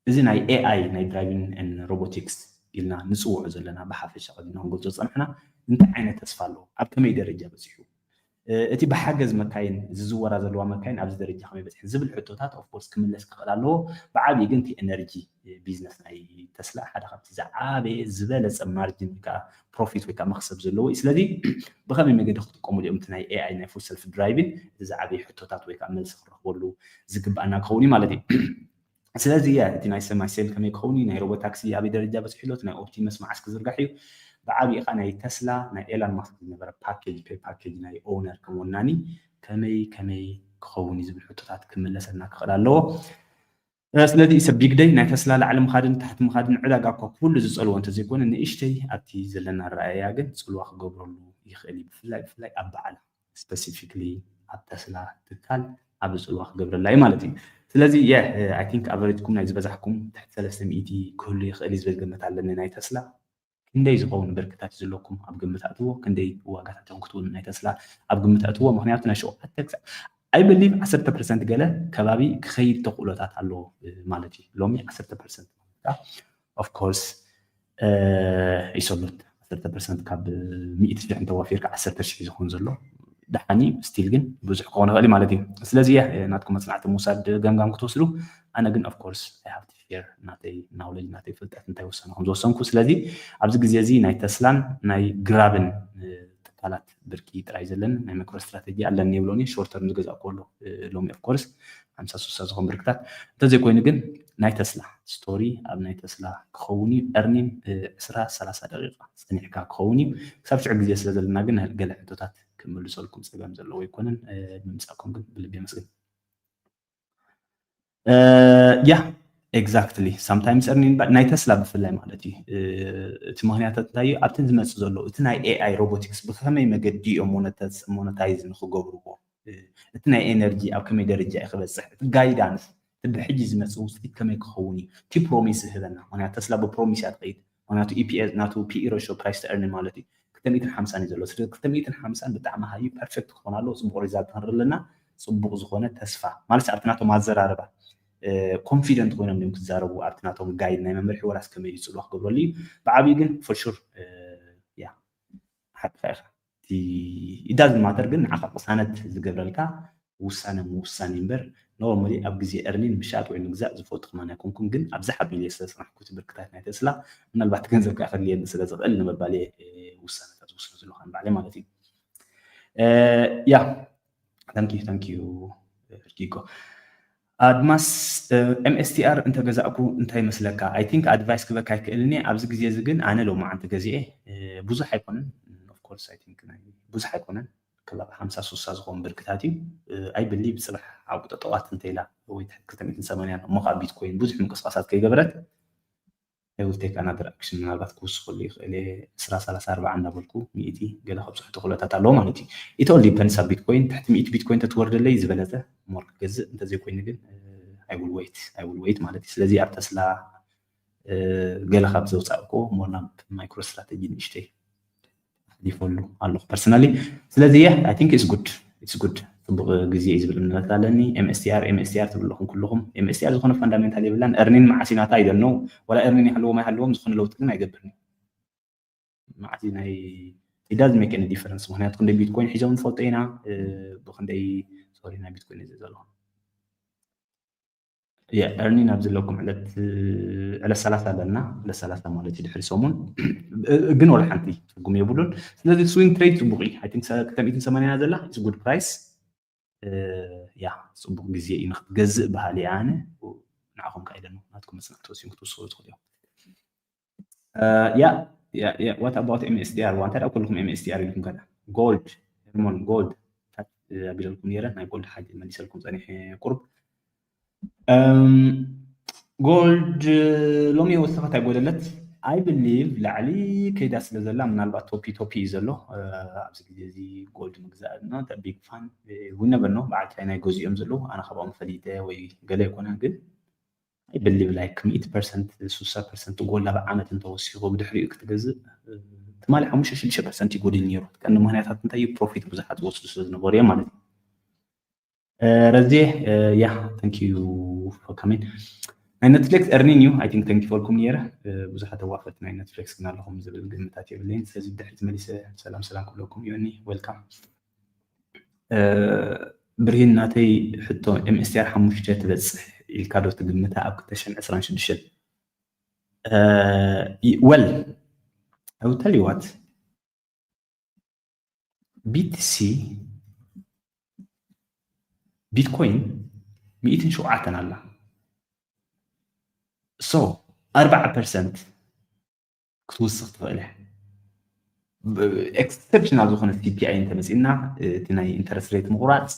እዚ ናይ ኤኣይ ናይ ድራይቪን ን ሮቦቲክስ ኢልና ንፅውዖ ዘለና ብሓፈሻ ቀዲና ክንገልፆ ዝፀናሕና እንታይ ዓይነት ተስፋ ኣለዎ? ኣብ ከመይ ደረጃ በፂሑ? እቲ ብሓገዝ መካይን ዝዝወራ ዘለዋ መካይን ኣብዚ ደረጃ ከመይ በፂሐን ዝብል ሕቶታት ኦፍኮርስ ክምለስ ክኽእል ኣለዎ። ብዓብዪ ግን እቲ ኤነርጂ ቢዝነስ ናይ ተስላ ሓደ ካብቲ ዝዓበየ ዝበለፀ ማርጅን ወይ ከዓ ፕሮፊት ወይ ከዓ መክሰብ ዘለዎ እዩ። ስለዚ ብከመይ መገዲ ክጥቀሙ እዮም እቲ ናይ ኤኣይ ናይ ፉል ሰልፍ ድራይቪን? እዚ ዝዓበየ ሕቶታት ወይ ከዓ መልሲ ክረክበሉ ዝግባኣና ክኸውን እዩ ማለት እዩ። ስለዚ ያ እቲ ናይ ሰማይ ሴል ከመይ ክኸውን እዩ? ናይ ሮቦት ታክሲ ኣበይ ደረጃ በፂሑ ኣሎ? እቲ ናይ ኦፕቲመስ መዓስ ክዝርጋሕ እዩ? ብዓብዪ ከዓ ናይ ተስላ ናይ ኤላን ማስክ ዝነበረ ፓኬጅ ፔ ፓኬጅ ናይ ኦውነር ከም ወናኒ ከመይ ከመይ ክኸውን እዩ ዝብል ሕቶታት ክምለሰልና ክኽእል ኣለዎ። ስለዚ ኢሰ ቢግ ደይ ናይ ተስላ ላዕሊ ምኻድን ታሕቲ ምኻድን ዕዳጋ እኳ ኩሉ ዝፀልዎ እንተዘይኮነ ንእሽተይ ኣብቲ ዘለና ኣረኣእያ ግን ፅልዋ ክገብረሉ ይኽእል እዩ። ብፍላይ ብፍላይ ኣብ በዓል ስፐሲፊክሊ ኣብ ተስላ ትካል ኣብ ፅልዋ ክገብረላ እዩ ማለት እዩ። ስለዚ የ ኣይ ቲንክ ኣቨሬጅኩም ናይ ዝበዛሕኩም ትሕቲ ሰለስተ ሚእቲ ክህሉ ይኽእል እዩ ዝብል ግምት ኣለኒ ናይ ተስላ። ክንደይ ዝኸውን ብርክታት ዘለኩም ኣብ ግምት ኣእትዎ፣ ክንደይ ዋጋታት ኢኹም ክትብሉ ናይ ተስላ ኣብ ግምት ኣእትዎ። ምክንያቱ ናይ ሸውዓተ ክሳዕ ኣይ ብሊቭ ዓሰርተ ፐርሰንት ገለ ከባቢ ክኸይድ ተኽእሎታት ኣለዎ ማለት እዩ። ሎሚ ዓሰርተ ፐርሰንት ኦፍ ኮርስ ይሰሉት ዓሰርተ ፐርሰንት ካብ ሚእቲ ሽሕ እንተዋፊርካ ዓሰርተ ሽሕ ዝኸውን ዘሎ ደሓኒ ስቲል ግን ብዙሕ ክኾን ይኽእል ማለት እዩ። ስለዚ ናትኩም መፅናዕቲ ምውሳድ ገምጋም ክትወስዱ ኣነ ግን ኦፍ ኮርስ ኣይ ሃቭ ቱ ሼር ናተይ ናውለጅ ናተይ ፍልጠት እንታይ ውሳነ ከም ዝወሰንኩ። ስለዚ ኣብዚ ግዜ እዚ ናይ ተስላን ናይ ግራብን ትካላት ብርቂ ጥራይ ዘለኒ ናይ ማይክሮ ስትራተጂ ኣለኒ የብሎኒ ሾርተርም ዝገዛእ ከሎ ሎሚ ኦፍ ኮርስ ሓምሳ ስሳ ዝኾን ብርክታት እንተዘይኮይኑ ግን ናይ ተስላ ስቶሪ ኣብ ናይ ተስላ ክኸውን እዩ። ኤርኒን ዕስራ ሰላሳ ደቂቃ ፀኒሕካ ክኸውን እዩ። ክሳብ ሽዑ ግዜ ስለ ዘለና ግን ገለ ሕቶታት ክምልሰልኩም ፀገም ዘለዎ ኣይኮነን። ንምምፃእኩም ግን ብልቢ የመስግን። ያ ኤግዛክትሊ ሳምታይምስ ኤርኒን ናይ ተስላ ብፍላይ ማለት እዩ። እቲ ምክንያታት እንታይ እዩ? ኣብቲ ዝመፅእ ዘሎ እቲ ናይ ኤኣይ ሮቦቲክስ ብከመይ መገዲ እዮም ሞነታይዝ ንክገብርዎ፣ እቲ ናይ ኤነርጂ ኣብ ከመይ ደረጃ እዩ ክበፅሕ፣ እቲ ጋይዳንስ እቲ ብሕጂ ዝመፅእ ውፅኢት ከመይ ክኸውን እዩ፣ እቲ ፕሮሚስ ዝህበና። ምክንያቱ ተስላ ብፕሮሚስ እያ ትኸይድ። ምክንያቱ ኢፒኤስ ናቱ ፒኢ ሬሾ ፕራይስ ቱ ኤርኒን ማለት እዩ ክልተ ሚእትን ሓምሳን እዩ ዘሎ። ስለዚ ክልተ ሚእትን ሓምሳን ብጣዕሚ ሃዩ ፐርፌክት ክኾን ኣለዎ። ፅቡቅ ሪዛልት ክንርኢ ኣለና። ፅቡቅ ዝኾነ ተስፋ ማለት ኣብቲ ናቶም ኣዘራርባ ኮንፊደንት ኮይኖም እዮም ክዛረቡ ኣብቲ ናቶም ጋይድ ናይ መምርሒ ወላስ ከመይ እዩ ፅልዋ ክገብረሉ እዩ። ብዓብዩ ግን ፎር ሹር ያ ሓቅኻ ኢኻ። ኢዳዝን ማተር ግን ንዓኻ ቅሳነት ዝገብረልካ ውሳነ ምውሳን እዩ እምበር ኖርማሊ ኣብ ግዜ ኤርኒን ምሻጥ ወይ ምግዛእ ዝፈቱ ከማን ኣይኮንኩም። ግን ኣብዚ ሓቢለ ስለ ፅናሕኩ እቲ ብርክታት ናይ ተስላ ምናልባት ገንዘብ ከኣ ከድልየኒ ስለ ዝኽእል ንምባል እየ ውሳነታት ዝውስኑ ዘለኹ ንባዕለይ ማለት እዩ። ያ ታንኪዩ ታንኪዩ ሪኪጎ። ኣድማስ ኤምኤስቲኣር እንተገዛእኩ እንታይ ይመስለካ? ኣይ ቲንክ ኣድቫይስ ክበካ ኣይክእልን እየ ኣብዚ ግዜ እዚ ግን ኣነ ሎማዓንቲ ገዚኤ ብዙሕ ኣይኮነን ኦፍኮርስ ኣይ ቲንክ ብዙሕ ኣይኮነን ክላብ ሓምሳ ሱሳ ዝኸውን ብርክታት እዩ። ኣይ ብሊቭ ፅባሕ ዓውቁ ጠጠዋት እንተኢላ ወይ ትሕቲ ክልተ ሚእትን ሰማንያን እሞ ከዓ ቢትኮይን ብዙሕ ምንቅስቃሳት ከይገበረት I will take another action ምናልባት ክውስኸሉ ይኽእል እየ ዕስራ ሰላሳ ኣርባዓ እናበልኩ ሚእቲ ገለ ከብፅሑ ተኽእሎታት ኣለዎ ማለት እዩ። It all depends ኣብ ቢትኮይን ትሕቲ ሚእቲ ቢትኮይን ተትወርደለይ ዝበለፀ more ክገዝእ እንተዘይኮይኑ ግን I will wait I will wait ማለት እዩ። ስለዚ ኣብ ተስላ ገለ ካብ ዘውፃእኩ more ናብ ማይክሮ ስትራተጂ ንእሽተይ ኣሕሊፈሉ ኣለኹ personally። ስለዚ yeah I think it's good it's good ፅቡቕ ግዜ እዩ ዝብል እምነት ኣለኒ። MSTR MSTR ትብሉ ኣለኹም ኩልኹም። MSTR ዝኾነ ፋንዳሜንታል የብላን። Earning መዓስ እዩ ናታ I don't know። ዋላ earning ይሃልዎም ኣይሃልዎም ዝኾነ ለውጢ ግን ኣይገብርን እዩ። መዓስ እዩ ናይ it doesn't make any difference። ምክንያቱ ክንደይ ቢትኮይን ሒዞም ንፈልጦ ኢና። ብክንደይ ሶሪ ናይ ቢትኮይን እዚ ዘለኹም earning ኣብ ዘለኩም ዕለት ዕለት ሰላሳ ኣለና ዕለት ሰላሳ ማለት እዩ ድሕሪ ሰሙን ግን ወላ ሓንቲ ትርጉም የብሉን። ስለዚ swing trade ፅቡቕ እዩ። I think ክልተ ሚእትን ሰማንያን ዘላ it's good price። ያ ፅቡቕ ግዜ እዩ ንክትገዝእ በሃሊ ኣነ ንዓኹም ከ ኢለኑ ናትኩም መፅናዕቲ ወሲኹም ክትውስኹ ትኽእሉ እዮም። ያ ያ ያ what about MSTR እንታይ ደኣ ኩልኩም MSTR ኢልኩም ከ gold ሄርሞን gold ኣቢለልኩም ነይረ ናይ gold ሓቂ መሊሰልኩም ፀኒሐ ቁርብ gold ሎሚ ወሰኸት ኣይጎደለት I believe ላዕሊ ከይዳ ስለ ዘላ ምናልባት ቶፒ ቶፒ እዩ ዘሎ ኣብዚ ግዜ እዚ gold ምግዛእ እና big fan we never know በዓል ቻይና ይገዝኡ እዮም ዘለዉ ኣነ ካብኦም ፈሊጠ ወይ ገለ ኣይኮነን ግን I believe like ሚእቲ ፐርሰንት ሱሳ ፐርሰንት gold ኣብ ዓመት እንተወሲኹ ብድሕሪኡ ክትገዝእ ትማሊ ሓሙሽተ ሽዱሽተ ፐርሰንት ይጎድል ነይሩ ቀንዲ ምክንያታት እንታይ እዩ ፕሮፊት ብዙሓት ዝወስዱ ስለ ዝነበሩ እዮም ማለት እዩ ረዜ ያ thank you for coming ናይ ኔትፍሊክስ earning እዩ I think thank you ፈልኩም ነይረ ብዙሓት ኣዋፈርቲ ናይ ኔትፍሊክስ ግን ኣለኹም ዝብል ግምታት የብለይን ስለዚ ድሕሪት መሊሰ ሰላም ሰላም ክብለኩም ዮኒ welcome ብርሂን ናተይ ሕቶ MSTR ሓሙሽተ ትበፅሕ ኢልካ ዶ ትግምታ ኣብ ክልተ ሽሕን ዕስራን ሽዱሽተን well, I will tell you what, ቢቲሲ ቢትኮይን ሚእትን ሸውዓተን ኣላ። So ኣርባዓ ፐርሰንት ክትውስኽ ትኽእል እያ። ኤክሰፕሽናል ዝኾነ CPI እንተመፂና እቲ ናይ ኢንተረስት ሬት ምቑራፅ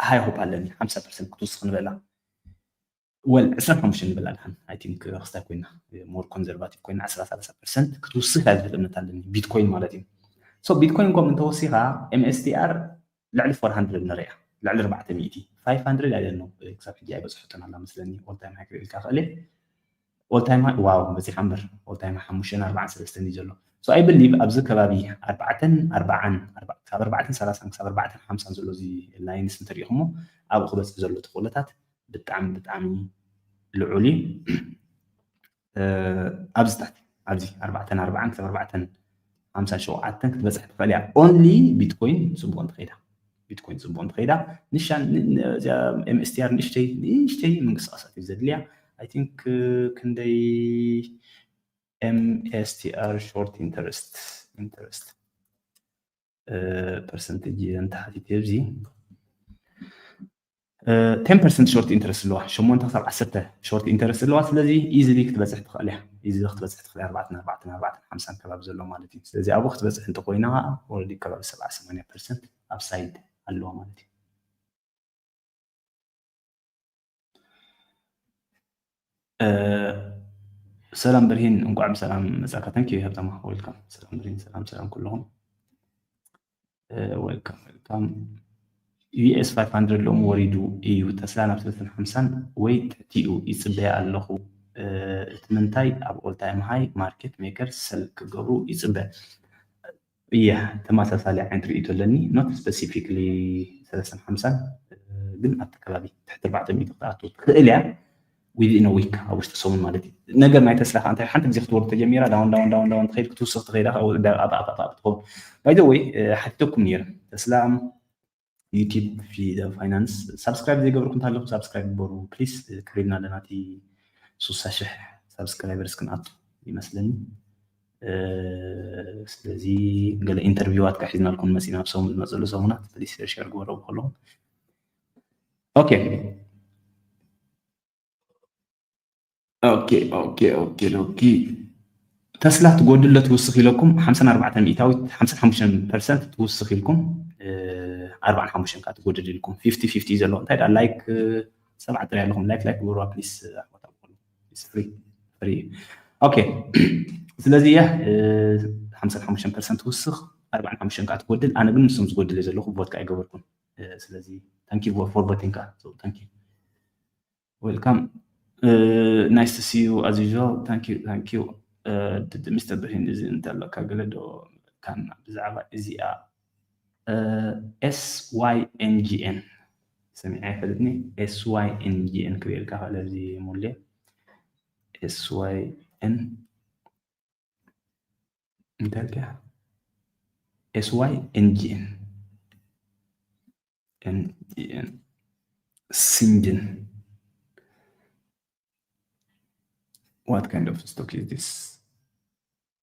ሃይ ሆፕ ኣለኒ ሓምሳ ፐርሰንት ክትውስኽ ንበላ። Well ዕስራን ሓሙሽተን ንበላ ድሓን I think ክስታይ ኮይና more conservative ኮይና ዕስራ ሰላሳ ፐርሰንት ክትውስኽ እያ ዝብል እምነት ኣለኒ ቢትኮይን ማለት እዩ። So ቢትኮይን ከምኡ እንተወሲኻ MSTR ልዕሊ four hundred ንሪኣ ልዕሊ ኣርባዕተ ሚእቲ five hundred I don't know ክሳብ ሕጂ ኣይበፅሐቶን ኣላ መስለኒ። All time high ክርኢ ኢልካ ክእል all time high wow በፂሓ እምበር all time high ሓሙሽተን ኣርባዓን ሰለስተን እዩ ዘሎ። So I believe ኣብዚ ከባቢ ኣርባዕተን ኣርባዓን ካብ ኣርባዕተን ሰላሳን ክሳብ ኣርባዕተን ሓምሳን ዘሎ እዚ ላይንስ እንተሪኢኹሞ ኣብኡ ክበፅሕ ዘሎ ተኽእሎታት ብጣዕሚ ብጣዕሚ ልዑል እዩ። ኣብዚ ታሕቲ ኣብዚ ኣርባዕተን ኣርባዓን ክሳብ ኣርባዕተን ሓምሳን ሸውዓተን ክትበፅሕ ትኽእል እያ። Only ቢትኮይን ፅቡቕ እንተኸይዳ ቢትኮይን ፅቡቕ እንተኸይዳ ንሻ MSTR ንእሽተይ ንእሽተይ ምንቅስቃሳት እዩ ዘድልያ። I think ክንደይ MSTR short interest interest percentage እንተሓቲት ኣብዚ ten percent short interest ኣለዋ። ሸሞንተ ክሳብ ዓሰርተ short interest ኣለዋ። ስለዚ easily ክትበፅሕ ትኽእል እያ። Easily ክትበፅሕ ትኽእል እያ። ኣርባዕተን ኣርባዕተን ኣርባዕተን ሓምሳን ከባቢ ዘሎ ማለት እዩ። ስለዚ ኣብኡ ክትበፅሕ እንተኮይና already ከባቢ ሰብዓ ሰማንያ ፐርሰንት upside ኣለዋ ማለት እዩ። ሰላም ብርሂን እንኳዕ ብሰላም መጻካ። Thank you ሃብታማ welcome። ሰላም ብርሂን ሰላም ሰላም ኩልኹም። Welcome welcome። US five hundred ሎም ወሪዱ እዩ ተስላ ናብ ሰለስተን ሓምሳን ወይ ትሕቲኡ ይጽበያ ኣለኹ። እቲ ምንታይ ኣብ all time high market maker sell ክገብሩ ይጽበ። እያ ተመሳሳሊ ዓይነት ርእይቶ ኣለኒ not specifically ሰለስተን ሓምሳን ግን ኣብቲ ከባቢ ትሕቲ ኣርባዕተ ሚእቲ ክትኣቱ ትኽእል እያ። Within a week ኣብ ውሽጢ ሰሙን ማለት እዩ። ነገር ናይ ተስላ ከዓ እንታይ ሓንቲ ግዜ ክትወርድ ተጀሚራ down down down down ትኸይድ ክትውስኽ ትኸይዳ ትኸውን። By the way ሓቲተኩም ነይረ ተስላ YouTube finance subscribe ዘይገበርኩም እንተሃለኹም subscribe ግበሩ please። ክሪብና ኣለና እቲ ሱሳ ሽሕ subscribers ክንኣቱ ይመስለኒ። ስለዚ ገለ ኢንተርቪዋት ከዓ ሒዝናልኩም መፂና ኣብ ሰሙን ዝመፅሉ ሰሙናት please share ግበሩ ብከለኹም። Okay okay okay okay okay ተስላ ትጎድሎ ትውስኽ ኢለኩም ሓምሳን ኣርባዕተን ሚእታዊት ሓምሳን ሓሙሽተን ፐርሰንት ትውስኽ ኢልኩም ኣርባዓን ሓሙሽተን ከዓ ትጎድል ኢልኩም fifty fifty ዘሎ እንታይ ደኣ like ሰብዓ ጥራይ ኣለኹም like like ግበሩዋ please ኣሕዋት ኣብ ኩሉ it's free free okay ስለዚ እያ ሓምሳን ሓሙሽተን ፐርሰንት ትውስኽ ኣርባዓን ሓሙሽተን ከዓ ትጎድል ኣነ ግን ንሶም ዝጎድል እየ ዘለኹ vote ከዓ ኣይገበርኩን ስለዚ thank you for voting ከዓ thank you Welcome. Uh, nice to see you as usual. Thank you, thank you. Uh, Mister ብርሂን እዚ እንተለካ ገለ ዶ ካና ብዛዕባ እዚኣ SYNGN ሰሚዐ ኣይፈልጥኒ SYNGN ክርእየልካ ክእል እዚ ሙሌ SYN እንታይ SYNGN NGN Sinjin. What kind of stock is this?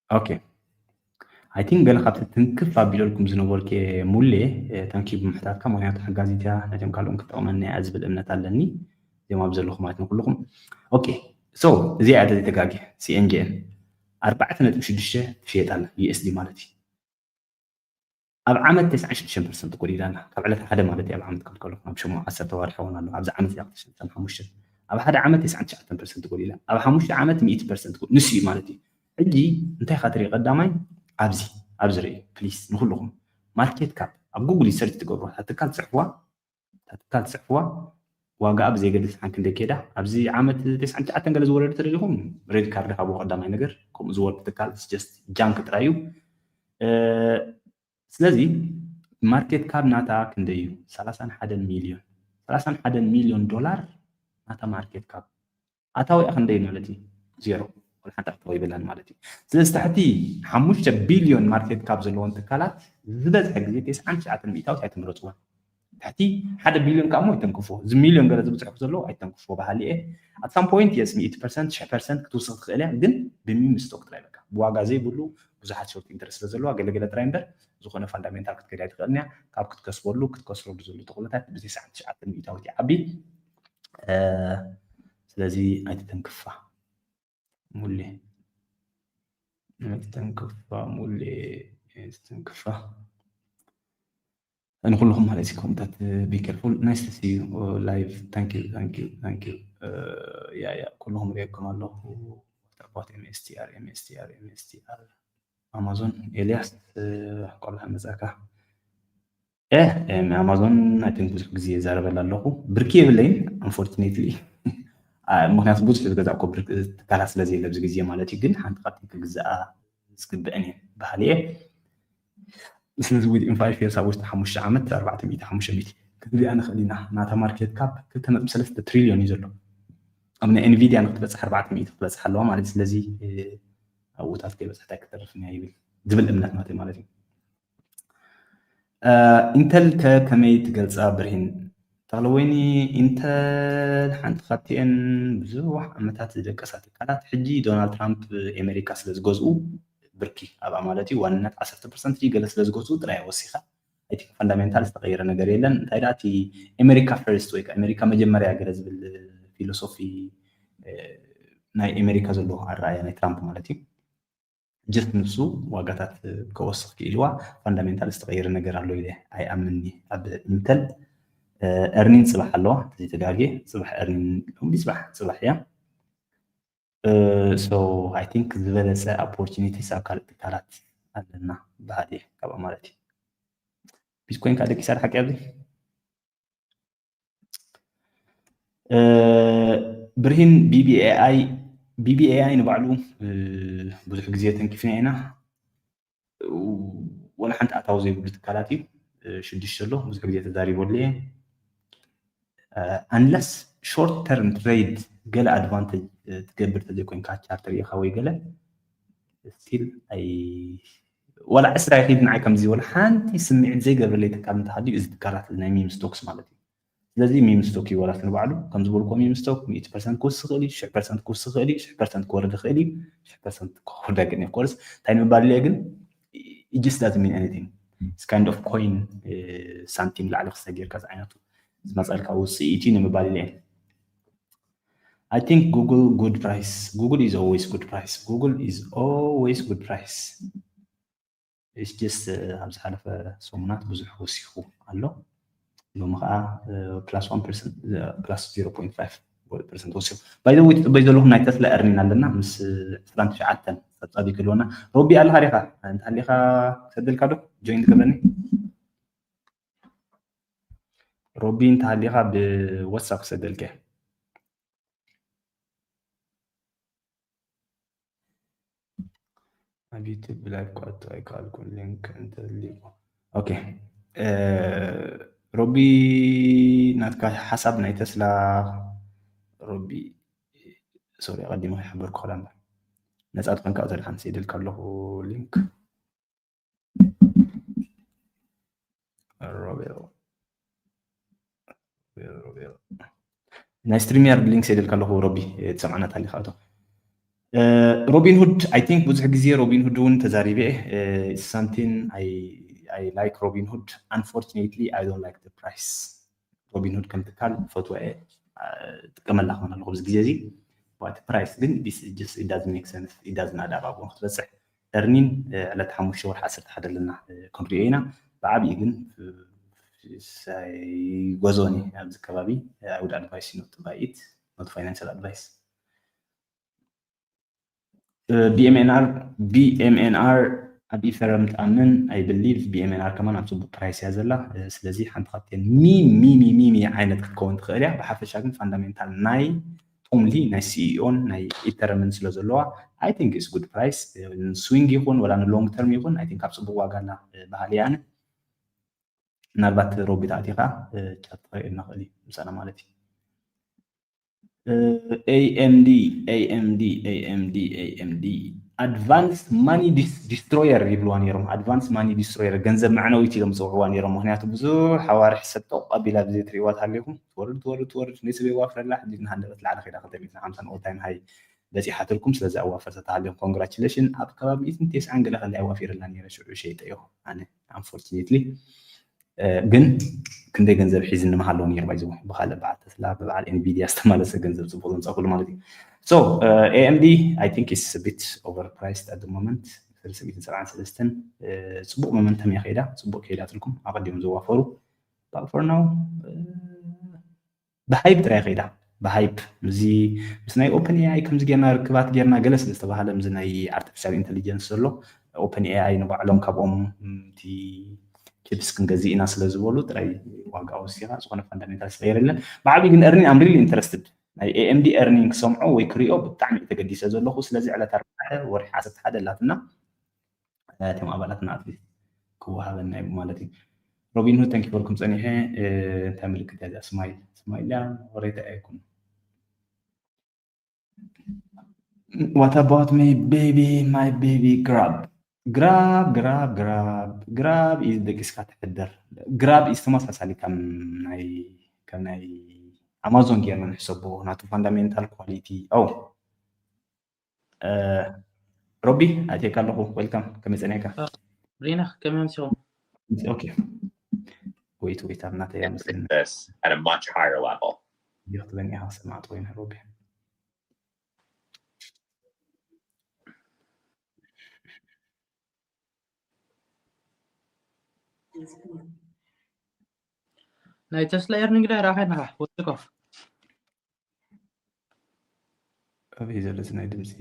Okay. I think ገለ ካብቲ ትንክፍ ኣቢለልኩም ዝነበርኩ ሙሌ ታንኪ ብምሕታትካ ምክንያቱ ሓጋዚት እያ ነቶም ካልኦን ክትጠቕመና እያ ዝብል እምነት ኣለኒ እዚኦም ኣብ ዘለኹም ማለት ንኩልኹም okay so እዚኣ እያ ተጋጊ CNGN ኣርባዕተ ነጥቢ ሽዱሽተ ትሽየጥ ኣላ USD ማለት እዩ ኣብ ዓመት ተስዓን ሽዱሽተን ፐርሰንት ጎዲላ ኣላ ካብ ዕለት ሓደ ማለት እዩ ኣብ ዓመት ከም ከለኹ ናብ ሸሞ ዓሰርተ ዋርሒ እውን ኣሎ ኣብዚ ዓመት እዚኣ ክልተ ሽሕን ሓሙሽተን ኣብ ሓደ ዓመት ተስዓን ትሽዓተን ፐርሰንት ጎዲላ ኣብ ሓሙሽተ ዓመት ሚእቲ ፐርሰንት ንሱ እዩ ማለት እዩ ሕጂ እንታይ ኢኻ ትርኢ ቀዳማይ ኣብዚ ኣብዚ ርኢ ፕሊስ ንኩልኹም market cap ኣብ ጉግል ሰርች ትገብሩ እታ ትካል ትፅሕፍዋ እታ ትካል ትፅሕፍዋ ዋጋኣ ብዘየገድስ ሓን ክንደይ ከይዳ ኣብዚ ዓመት ተስዓን ትሽዓተን ገለ ዝወረደ ተደሊኹም ሬድ ካርድ ሃብዎ ቀዳማይ ነገር ከምኡ ዝወርድ ትካል just junk ጥራይ እዩ ስለዚ market cap ናታ ክንደይ እዩ ሰላሳን ሓደን ሚልዮን ሰላሳን ሓደን ሚልዮን ዶላር ናታ market cap ኣታዊኣ ክንደይ ማለት እዩ ዜሮ ሓንቲ ኣታዊ ይብላን ማለት እዩ ስለዚ ትሕቲ ሓሙሽተ ቢልዮን market cap ዘለዎን ትካላት ዝበዝሐ ግዜ ተስዓን ትሽዓተን ሚእታዊት ኣይትምረፅወን ትሕቲ ሓደ ቢልዮን ከዓ እሞ ኣይተንክፎ። እዚ ሚልዮን ገለ ዝብፅሑ ዘለዉ ኣይተንክፎ በሃሊ እየ። At some point yes ሚእቲ ፐርሰንት ሽሕ ፐርሰንት ክትውስኽ ትኽእል እያ፣ ግን ብሚም ስቶክ ጥራይ በቃ ብዋጋ ዘይብሉ ብዙሓት short interest ስለ ዘለዋ ገለገለ ጥራይ እምበር ዝኾነ ፋንዳሜንታል ክትከይድ ኣይትኽእልን እያ። ካብ ክትከስበሉ ክትከስረሉ ዘሎ ተኽእሎታት ብዘይ ሰዓት ትሽዓተ ሚእታዊት ይዓቢ። ስለዚ ኣይትተንክፋ ሙሌ ኣይትተንክፋ ሙሌ ኣይትተንክፋ። ንኩልኹም ማለት እዩ ኮምታት be careful. Nice to see you live. Thank you, thank you, thank you. ያ ያ ኩልኹም ሪኤኩም ኣለኹ። What about M S T R? M S T R? M S T R? ኣማዞን ኤልያስ ቆልዓ መጻካ። እ ኣማዞን I think ብዙሕ ግዜ ይዛረበላ ኣለኹ። ብርኪ የብለይን unfortunately። ምክንያቱ ብዙሕ ዝገዛእኮ ትካላት ስለ ዘየለ ኣብዚ ግዜ ማለት እዩ። ግን ሓንቲ ካብቲ ክግዛኣ ዝግብአን እየ በሃሊ እየ። ስለዚ within five years ኣብ ውሽጢ ሓሙሽተ ዓመት ኣርባዕተ ሚእቲ ሓሙሽተ ሚእቲ ክትብያ ንኽእል ኢና። ናታ ማርኬት ካፕ ክልተ ነጥቢ ሰለስተ ትሪልዮን እዩ ዘሎ። ኣብ ናይ ኤንቪድያ ንክትበፅሕ ኣርባዕተ ሚእቲ ክትበፅሕ ኣለዋ ማለት እዩ። ስለዚ ኣብኡታት ከይበፅሕታ ክትተርፍን እያ ይብል ዝብል እምነት ናተይ ማለት እዩ። ኢንተል ከ ከመይ ትገልፃ ብርሂን ተኽለወይኒ? ኢንተል ሓንቲ ካብቲአን ብዙሕ ዓመታት ዝደቀሳ ትካላት ሕጂ ዶናልድ ትራምፕ ኣሜሪካ ስለ ዝገዝኡ ብርኪ ኣብኣ ማለት እዩ ዋንነት ዓሰርተ ፐርሰንት ድዩ ገለ ስለ ዝገዝኡ ጥራይ ወሲኻ። I think fundamental ዝተቐየረ ነገር የለን። እንታይ ደኣ እቲ ኣሜሪካ ፈርስት ወይ ኣሜሪካ መጀመርያ ገለ ዝብል ፊሎሶፊ ናይ ኣሜሪካ ዘሎ ኣረኣያ ናይ ትራምፕ ማለት እዩ። ጀስት ንሱ ዋጋታት ከወስኽ ክኢልዋ ፋንዳሜንታል ዝተቐየረ ነገር ኣሎ ኢለ ኣይኣምንኒ። ኣብ ኢንተል ኤርኒን ፅባሕ ኣለዋ ተዘይተጋጌ ፅባሕ ኤርኒን ሎሚ ፅባሕ ፅባሕ እያ። So I think ዝበለፀ ኦፖርቹኒቲስ ኣብ ካልእ ትካላት ኣለና በሃሊ እየ ካብኣ ማለት እዩ። ቢትኮይን ከዓ ደቂሳ ሓቂ ኣብዚ ብርሂን BBAI BBAI ንባዕሉ ብዙሕ ግዜ ተንኪፍና ኢና። ወላ ሓንቲ ኣታዊ ዘይብሉ ትካላት እዩ። ሽዱሽተ ኣሎ ብዙሕ ግዜ ተዛሪበሉ እየ። Unless short term trade ገለ ኣድቫንቴጅ ትገብር ተዘይኮይንካ ቻርተር ኢኻ ወይ ገለ ስቲል ኣይ ወላ ዕስራ ይኺድ ንዓይ ከምዚ ወላ ሓንቲ ስምዒት ዘይገብረለይ ትካል እንተሃልዩ እዚ ትካላት ናይ ሚም ስቶክስ ማለት እዩ። ስለዚ ሚም ስቶክ እዩ ወላ ንባዕሉ ከም ዝበልኩዎ ሚም ስቶክ ሚእቲ ፐርሰንት ክውስኽ ይኽእል እዩ፣ ሽሕ ፐርሰንት ክውስኽ ይኽእል እዩ፣ ሽሕ ፐርሰንት ክወርድ ይኽእል እዩ፣ ሽሕ ፐርሰንት ክወርድ ኣይክእልን እዩ። ኮርስ እንታይ ንምባል ኢለ ግን it just doesn't mean anything. It's kind of coin ሳንቲም ላዕሊ ክሰጊርካ ዝዓይነቱ ዝመፀልካ ውፅኢት እዩ ንምባል ኢለ። I think Google good price. Google is always good price. Google is always good price. It's just ኣብ ዝሓለፈ ሰሙናት ብዙሕ ወሲኹ ኣሎ። ሎሚ ከዓ plus one percent plus zero point five percent ወሲኹ። By the way ትፅበዩ ዘለኹም ናይ ተስላ ኤርኒን ኣለና ምስ ዕስራን ትሽዓተን ጸብጻብ ይክልወና። ሮቢ ኣለኻ ዲኻ? እንተሃሊኻ ክሰደልካ ዶ ጆይን ትገብረኒ? ሮቢ እንተሃሊኻ ብዋትሳፕ ክሰደልከ። ኣብ ዩቱብ ብላይቭ ክኣቱ ኣይከኣልኩን ሊንክ እንተሊቁ። ኦኬ ሮቢ ናትካ ሓሳብ ናይ ተስላ ሮቢ ሶሪ ኣቀዲመ ከይሓበርኩ ክላ እምበር ነፃ ትኾንካ ተሪካ ንስኢደልካ ኣለኹ ሊንክ ሮቤል ናይ ስትሪም ያርድ ሊንክ ሰደልካ ኣለኹ ሮቢ ትሰምዓና ታሊካ ኣቶ ሮቢን ሁድ I think ብዙሕ ግዜ ሮቢን ሁድ እውን ተዛሪበ something I like ሮቢን ሁድ unfortunately I don't like the price ሮቢን ሁድ ከም ትካል ፈትወ ጥቀመላ ክኾን ኣለኹ ኣብዚ ግዜ እዚ but price ግን this just it doesn't make sense it doesn't add up ኣብኡ ክትበፅሕ earning ዕለት ሓሙሽተ ወርሒ ዓሰርተ ሓደ ኣለና ክንሪኦ ኢና ብዓብዩ ግን ኣይጎዞኒ ኣብዚ ከባቢ I would advise you not to buy it not financial advice BMNR BMNR ኣብ ኢተረም ትኣምን I believe BMNR ከማን ኣብ ፅቡቅ price እያ ዘላ ስለዚ ሓንቲ ካብተን ሚሚ ሚሚ ዓይነት ክትከውን ትኽእል እያ ብሓፈሻ ግን fundamental ናይ ቶምሊ ናይ CEO ን ናይ ኢተረምን ስለ ዘለዋ I think it's good price swing ይኹን ወላ ን long term ይኹን I think ኣብ ፅቡቅ ዋጋ ኣላ በሃሊ እየ ኣነ ምናልባት ሮቢ ተኣቲኻ ቻት ክርእየና ክእል እዩ ምሳና ማለት እዩ AMD AMD AMD AMD advance money destroyer ይብልዋ ነይሮም። Advance money destroyer፣ ገንዘብ መዕነዊት ኢሎም ዝፅውዕዋ ነይሮም። ምክንያቱ ብዙሕ ኣዋርሕ ሰብ ጠቕ ኣቢላ ብዘይ ትሪእዋ ተሃሊኹም ትወርድ ትወርድ ትወርድ፣ ነይ ሰብ የዋፍረላ። ሕጂ እናሃለበት ላዕሊ ከይዳ ክልተ ሚእትን ሓምሳን all time high በፂሓትልኩም። ስለዚ ኣዋፈርታ ተሃሊኹም congratulation። ኣብ ከባቢ ሚእትን ተስዓን ገለ ከላይ ኣዋፊረላ ነይረ፣ ሽዑ ሸይጠዮ ኣነ unfortunately። ግን ክንደይ ገንዘብ ሒዝኒ ምሃለዎ ነይሩ ባይዘ ብካልእ በዓል ተስላ ብበዓል ኤንቪዲያ ዝተማለሰ ገንዘብ ፅቡቅ ዘምፀእኩሉ ማለት እዩ። So AMD I think is a bit overpriced at the moment። ሰለስተ ሚእትን ሰብዓን ሰለስተን ፅቡቅ momentum እያ ከይዳ፣ ፅቡቅ ከይዳትልኩም ኣቀዲሞም ዘዋፈሩ። But for now ብሃይፕ ጥራይ ከይዳ፣ ብሃይፕ። እዚ ምስ ናይ ኦፕን ኤኣይ ከምዚ ጌርና ርክባት ጌርና ገለ ስለ ዝተባሃለ፣ ምዚ ናይ ኣርቲፊሻል ኢንተሊጀንስ ዘሎ ኦፕን ኤኣይ ንባዕሎም ካብኦም እቲ ቺፕስ ክንገዝእ ኢና ስለ ዝበሉ ጥራይ ዋጋ ወሲኻ፣ ዝኾነ ፋንዳሜንታል ስለ የለን። ብዓብዩ ግን earning I'm really interested፣ ናይ AMD earning ክሰምዖ ወይ ክሪኦ ብጣዕሚ ተገዲሰ ዘለኹ። ስለዚ ዕለት ኣርባዕተ ወርሒ ዓሰርተ ሓደ ኣላትና። እቶም ኣባላትና ኣትሊስት ክወሃበና እዩ ማለት እዩ። ሮቢንሁድ thank you for ኩም ጸኒሐ። እንታይ ምልክት እያ እዚኣ? ስማይል ስማይል እያ። ወሬታ ኣይኮን። What about me baby, my baby? Grab, grab, grab, grab, grab is ደቂስካ ትሕደር። Grab is ተመሳሳሊ ከም ናይ ከም ናይ ኣማዞን ጌርና ንሕሰቦ፣ ናቱ ፋንዳሜንታል ኳሊቲ። ኦ ሮቢ፣ ኣትየካ ኣለኹ። ዌልካም፣ ከመይ ጸኒሕካ? ሪና፣ ከመይ ኣምሲኹም? ኦኬ። Wait wait፣ ኣብ ናተይ እያ መስለኒ። This at a much higher level. እንዲዮ ክትብለኒ ኢኻ፣ ሰማዕቲ ኮይነ ሮቢ። ናይ ተስላ earning ዳ ራኸና ወጥቆፍ ኣበይ ዘሎ እዚ ናይ ድምፂ?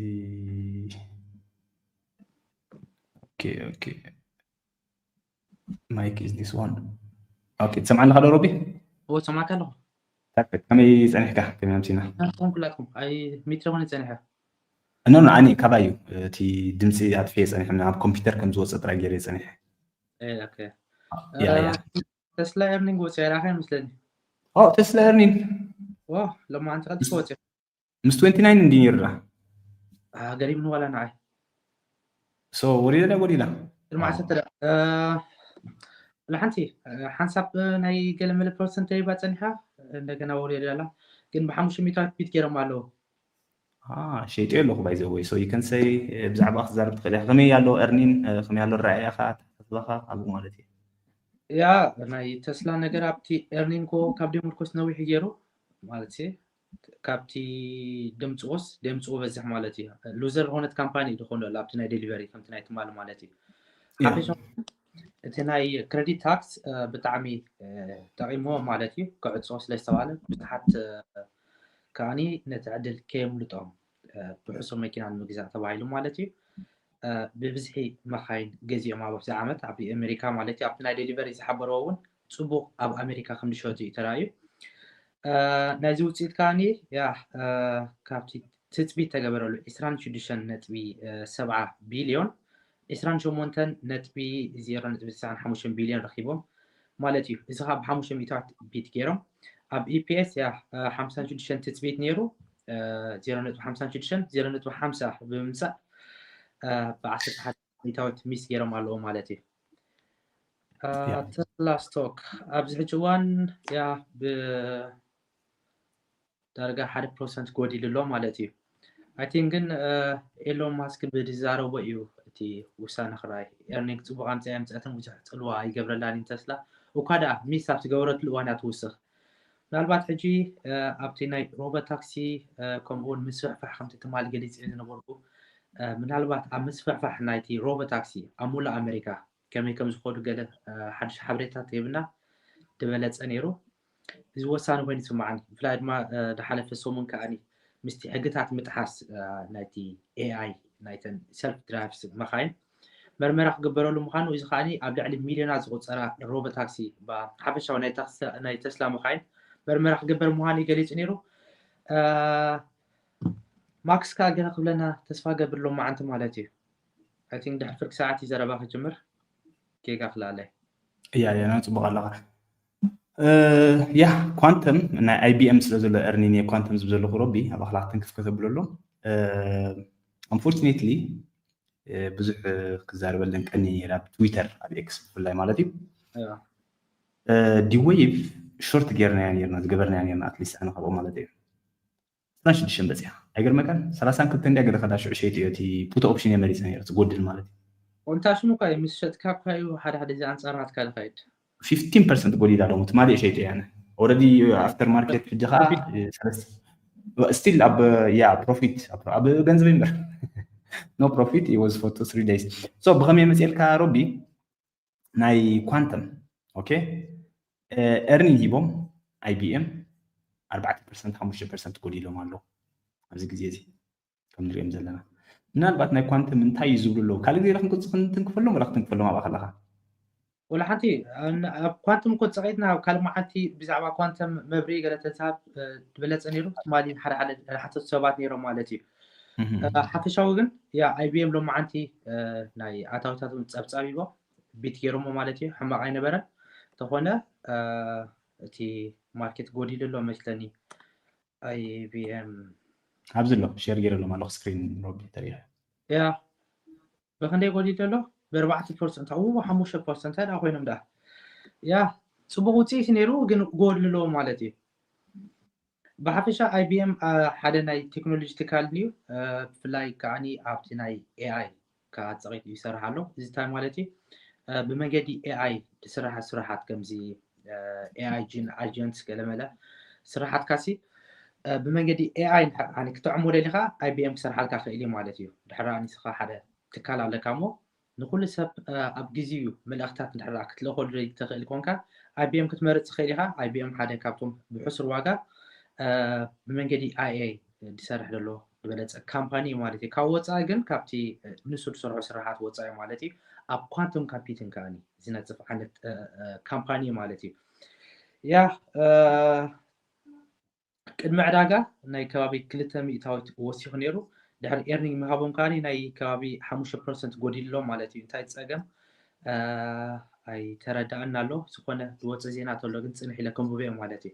ኦኬ ኦኬ። Mic is this one. ኦኬ፣ ትሰምዓኒ ኣለኻ ዶ ሮቢ? ኦ፣ ሰማዕካ ኣለኹ። ፐርፌክት። ከመይ ጸኒሕካ? ከመይ ኣምሲና? ናትኩም ኩላትኩም። ኣይ፣ ሚትሮ ኾነ ጸኒሐ። ኖ ኖ፣ ኣነ ካባዩ እቲ ድምፂ ኣጥፍኤ ጸኒሐ፣ ኣብ ኮምፒውተር ከም ዝወፅእ ጥራይ ገይረ ጸኒሐ። ኤ፣ ኦኬ። ያ ያ። ተስላ earning ወፂኣ ራኸ ይመስለኒ። ኦ፣ ተስላ earning። ዋ፣ ሎማዓንቲ ቀልጢፉ ወፂኡ። ምስ ትዌንቲ ናይን እንዲ ነይሩ ዳ? አ፣ ገሪምኒ ዋላ ንዓይ። So ወሪዳ ዳ ጎዲላ? ቅድሚ ዓሰርተ ዳ-፣ እ፣ ንሓንቲ፣ እ፣ ሓንሳብ ናይ ገለ መለ ፐርሰንት ተሪባ ጸኒሓ፣ እንደገና ወሪዳ ኣላ። ግን ብሓሙሽተ ሚእታዊት ቢት ገይሮም ኣለዉ። አ፣ ሸይጠዮ ኣለኹ by the way። So you can say፣ እ፣ ብዛዕባ ክትዛረብ ትኽእል ኢኻ። ከመይ ኣሎ earning፣ እ፣ ከመይ ኣሎ ኣረኣእያኻ፣ ኣተሓሳስባኻ ኣብኡ ማለት እዩ። ያ፣ ናይ ተስላ ነገር ኣብቲ earning ኮ ካብ ደምርኮስ ነዊሕ ገይሩ ማለት እዩ። ካብቲ ደምፅዎስ ደምፅዎ በዝሕ ማለት እዩ። ሉዘር ዝኾነት ካምፓኒ ዝኾነ ኣብቲ ናይ ዴሊቨሪ ከምቲ ናይ ትማሊ ማለት እዩ። ያ። ሓፈሻ እቲ ናይ ክሬዲት ታክስ፣ እ፣ ብጣዕሚ፣ እ፣ ጠቒምዎ ማለት እዩ። ክዕፅዎ ስለ ዝተባለ ብዙሓት፣ እ፣ ከዓኒ ነቲ ዕድል ከየምልጦም፣ እ፣ ብሕሱር መኪና ንምግዛእ ተባሂሉ ማለት እዩ። እ፣ ብብዝሒ መኻይን ገዚኦም ኣብ ኣብዚ ዓመት ኣብ ኣሜሪካ ማለት እዩ። ኣብቲ ናይ ዴሊቨሪ ዝሓበርዎ እውን ፅቡቕ ኣብ ኣሜሪካ ከም ዝሸጡ እዩ ተራእዩ። እ፣ ናይዚ ውፅኢት ከዓኒ ያ፣ እ፣ ካብቲ ትፅቢት ተገበረሉ ዒስራን ሽዱሽተን ነጥቢ ሰብዓ ቢልዮን ዒስራን ሸሞንተን ነጥቢ ዜሮ ነጥቢ ትስዓን ሓሙሽተን ቢልዮን ረኺቦም ማለት እዩ። እዚ ከዓ ብሓሙሽተ ሚእታዊት ቢት ገይሮም ኣብ ኢፒኤስ ያ፣ እ፣ ሓምሳን ሽዱሽተን ትፅቢት ነይሩ፣ እ፣ ዜሮ ነጥቢ ሓምሳን ሽዱሽተን ዜሮ ነጥቢ ሓምሳ ብምምፃእ፣ እ፣ ብዓሰርተ ሓደ ሚእታዊት ሚስ ገይሮም ኣለዎ ማለት እዩ። እ፣ ያ። ተስላ ስቶክ ኣብዚ ሕጂ እዋን ያ ብ ዳርጋ ሓደ ፐርሰንት ጎዲሉ ኣሎ ማለት እዩ። I think ግን፣ እ፣ ኤሎን ማስክ ብዝዛረቦ እዩ እቲ ውሳነ ክረኣይ። earning ፅቡቕ ኣምፅኣ የምፅኣትን ብዙሕ ፅልዋ ኣይገብረላን እዩ ተስላ። እኳ ደኣ ሚስ ኣብ ዝገበረትሉ እዋን እያ ትውስኽ። ምናልባት ሕጂ፣ እ፣ ኣብቲ ናይ ሮቦ ታክሲ፣ እ፣ ከምኡ እውን ምስፍሕፋሕ ከምቲ ትማሊ ገሊፀ ዝነበርኩ፣ እ፣ ምናልባት ኣብ ምስፍሕፋሕ ናይቲ ሮቦ ታክሲ ኣብ ሙሉእ ኣሜሪካ ከመይ ከም ዝኸዱ ገለ፣ እ፣ ሓድሽ ሓበሬታ ተሂብና ዝበለፀ ነይሩ። እዚ ወሳኒ ኮይኑ ይስምዓኒ። ብፍላይ ድማ፣ እ፣ ዝሓለፈ ሰሙን ከኣኒ ምስቲ ሕግታት ምጥሓስ፣ እ፣ ናይቲ ኤኣይ፣ ናይተን ሰልፍ ድራይቭስ መኻይን መርመራ ክግበረሉ ምዃኑ፣ እዚ ከኣኒ ኣብ ልዕሊ ሚልዮናት ዝቑጸራ ሮቦ ታክሲ፣ ባ-፣ ሓፈሻዊ ናይ ታክሲ፣ ናይ ተስላ መኻይን መርመራ ክግበር ምዃኑ እዩ ገሊጹ ነይሩ። እ፣ ማክስ ከኣ ገለ ክብለና ተስፋ ገብር ሎማዓንቲ ማለት እዩ። I think ድሕሪ ፍርቂ ሰዓት እዩ ዘረባ ክጅምር። ጌጋ ክልኣለይ። እያ፣ እያ፣ ና ጽቡቕ ኣለኻ። እ፣ ያ፣ ኳንተም ናይ ኣይቢኤም ስለ ዘሎ earning እየ ኳንተም ዝብል ዘለኹ ሮቢ፣ ኣብ ኣኽላቕ ትንክፍ ከተብሎ ኣሎ። እ፣ unfortunately፣ ብዙሕ ክዛረበለን ቀኒ ነይረ ኣብ ትዊተር ኣብ ኤክስ ብፍላይ ማለት እዩ። ዲወይቭ ሾርት ጌርናያ ነርና ዝገበርናያ ነርና ኣትሊስት ኣነ ካብኦ ማለት እዩ። ዕስራን ሽዱሽተን በፂሓ ኣይገርመካን? ሰላሳን ክልተን እንዲያ ገለ ከዳ ሽዑ ሸይጡ እዮ እቲ ፑት ኦፕሽን እየ መሪፀ ነይረ ዝጎድል ማለት እዩ። ኮንታሽኑ እኳ ምስ ሸጥካ እኳ እዩ ሓደ ሓደ እዚ ኣንፃር ናትካ ዝኸይድ። ፊፍቲን ፐርሰንት ጎዲላ ሎሚ ትማሊ እየ ሸይጡ እየ ኣነ። ኦረዲ ኣፍተር ማርኬት ሕጂ ከዓ ስቲል ኣብ ያ ፕሮፊት ኣብ ገንዘብ ይምበር no profit it was for two three days። So ብኸመይ መፅኤልካ ሮቢ? ናይ ኳንተም ኦኬ ኤርኒንግ ሂቦም ኣይቢኤም ኣርባዕተ ፐርሰንት ሓሙሽተ ፐርሰንት ጎዲሎም ኣለዉ ኣብዚ ግዜ እዚ ከም ንሪኦም ዘለና። ምናልባት ናይ ኳንተም እንታይ እዩ ዝብሉ ኣለዉ ካልእ ግዜ ክንትንክፈሎም ወላ ክትንክፈሎም ኣብኣ ከለካ ወላ ሓንቲ ኣብ ኳንተም እኮ ፀቂጥና ኣብ ካልእ መዓልቲ ብዛዕባ ኳንተም መብርሂ ገለ ተዝሃብ ዝበለፀ ነይሩ። ትማሊ ሓደ ሓደ ሓተቱ ሰባት ነይሮም ማለት እዩ። ሓፈሻዊ ግን ያ ኣይቢኤም ሎም መዓልቲ ናይ ኣታዊታት እውን ፀብፃብ ሂቦም ቢት ገይሮሞ ማለት እዩ። ሕማቕ ኣይነበረን። እንተኾነ እቲ ማርኬት ጎዲሉ ኣሎ መስለኒ። ኣይቢኤም ኣብዚ ኣሎ ሼር ገይረሎም ኣለኹ ስክሪን ሮቢ ተሪኢኻ ያ ብክንደይ ጎዲሉ ኣሎ? ብኣርባዕተ ፐርሰንት ው ሓሙሽተ ፐርሰንት ዳ ኮይኖም ዳ ያ ፅቡቅ ውፅኢት ነይሩ ግን ጎድልሎ ማለት እዩ። ብሓፈሻ ኣይቢኤም ሓደ ናይ ቴክኖሎጂ ትካል እዩ። ብፍላይ ከዓኒ ኣብቲ ናይ ኤኣይ ከዓ ፀቂት ይሰርሕ ኣሎ። እዚ እንታይ ማለት እዩ? ብመንገዲ ኤኣይ ዝስራሕ ስራሓት ከምዚ ኤኣይ ጂን ኣጀንትስ ገለመለ ስራሓትካሲ ብመንገዲ ኤኣይ ክትዕሞ ደሊካ ኣይቢኤም ክሰርሓልካ ክእል እዩ ማለት እዩ። ድሕር ንስኻ ሓደ ትካል ኣለካ እሞ ንኩሉ ሰብ ኣብ ግዜኡ መልእክታት እንድሕር ክትልእከሉ ዘይትኽእል ኮንካ ኣይቢኤም ክትመርፅ ትኽእል ኢኻ። ኣይቢኤም ሓደ ካብቶም ብሕሱር ዋጋ ብመንገዲ ኣይኤይ ዝሰርሕ ዘሎ ዝበለፀ ካምፓኒ እዩ ማለት እዩ። ካብ ወፃኢ ግን ካብቲ ንሱ ዝሰርሖ ስራሓት ወፃኢ ማለት እዩ ኣብ ኳንቶም ካምፒቲንግ ከዓኒ ዝነፅፍ ዓይነት ካምፓኒ እዩ ማለት እዩ። ያ ቅድሚ ዕዳጋ ናይ ከባቢ ክልተ ሚእታዊት ወሲኹ ነይሩ። ድሕሪ ኤርኒንግ ምሃቦም ከዓኒ ናይ ከባቢ ሓሙሽተ ፐርሰንት ጎዲልሎም ማለት እዩ። እንታይ ፀገም ኣይተረዳእን ኣሎ። ዝኾነ ዝወፀ ዜና ተሎ ግን ፅንሕ ኢለ ከንብቦ እየ ማለት እዩ።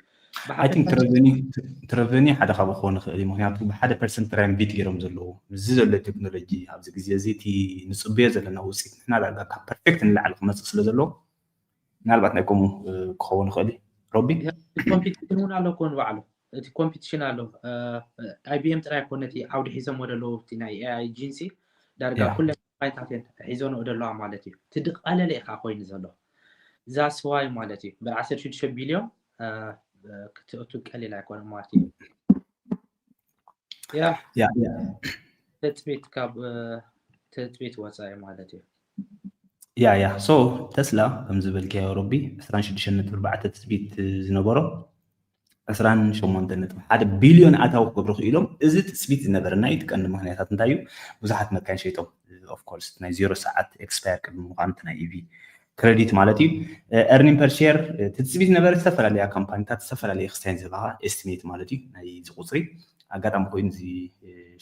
ትረቨኒ ሓደ ካብ ክኾን ይኽእል እዩ። ምክንያቱ ብሓደ ፐርሰንት ጥራይ ቢት ገይሮም ዘለዉ እዚ ዘሎ ቴክኖሎጂ ኣብዚ ግዜ እዚ እቲ ንፅበዮ ዘለና ውፅኢት ንሕና ዳርጋ ካብ ፐርፌክት ንላዕሊ ክመፅእ ስለ ዘለዎ ምናልባት ናይ ከምኡ ክኸውን ይኽእል እዩ። ሮቢ ኮምፒቲሽን እውን ኣሎ ኮን ባዕሉ እቲ ኮምፒቲሽን ኣሎ። ኣይቢኤም ጥራይ ኮነ እቲ ዓውዲ ሒዞም ወደለዉ እቲ ናይ ኤኣይ ጂንሲ ዳርጋ ኩለ ካምፓኒታት እየን ሒዞንኦ ዘለዋ ማለት እዩ። ትድቃለለ ኢኻ ኮይኑ ዘሎ ዛስዋይ ማለት እዩ። ብር ዓሰርተ ሽዱሽተ ቢልዮን ክትእቱ ቀሊል ኣይኮነ ማለት እዩ። ያ ትፅቢት ካብ ትፅቢት ወፃኢ ማለት እዩ። ያ ያ ሶ ተስላ ከም ዝበልካዮ ሮቢ ዕስራን ሽዱሽተን ነጥቢ ኣርባዕተ ትፅቢት ዝነበሮ ዕስራን ሸሞንተን ነጥቢ ሓደ ቢልዮን ኣታዊ ክገብሩ ክኢሎም። እዚ ትፅቢት ዝነበረና እዩ። እቲ ቀንዲ ምክንያታት እንታይ እዩ? ብዙሓት መካይን ሸይጦም ኦፍኮርስ ናይ ዜሮ ሰዓት ኤክስፓየር ቅድሚ ምኳኑ እቲ ናይ ኢቪ ክረዲት ማለት እዩ። ኤርኒንግ ፐር ሼር ትፅቢት ዝነበረ ዝተፈላለያ ካምፓኒታት ዝተፈላለየ ክስታይ ዝህባኻ ኤስቲሜት ማለት እዩ ናይዚ ቁፅሪ ኣጋጣሚ ኮይኑ እዚ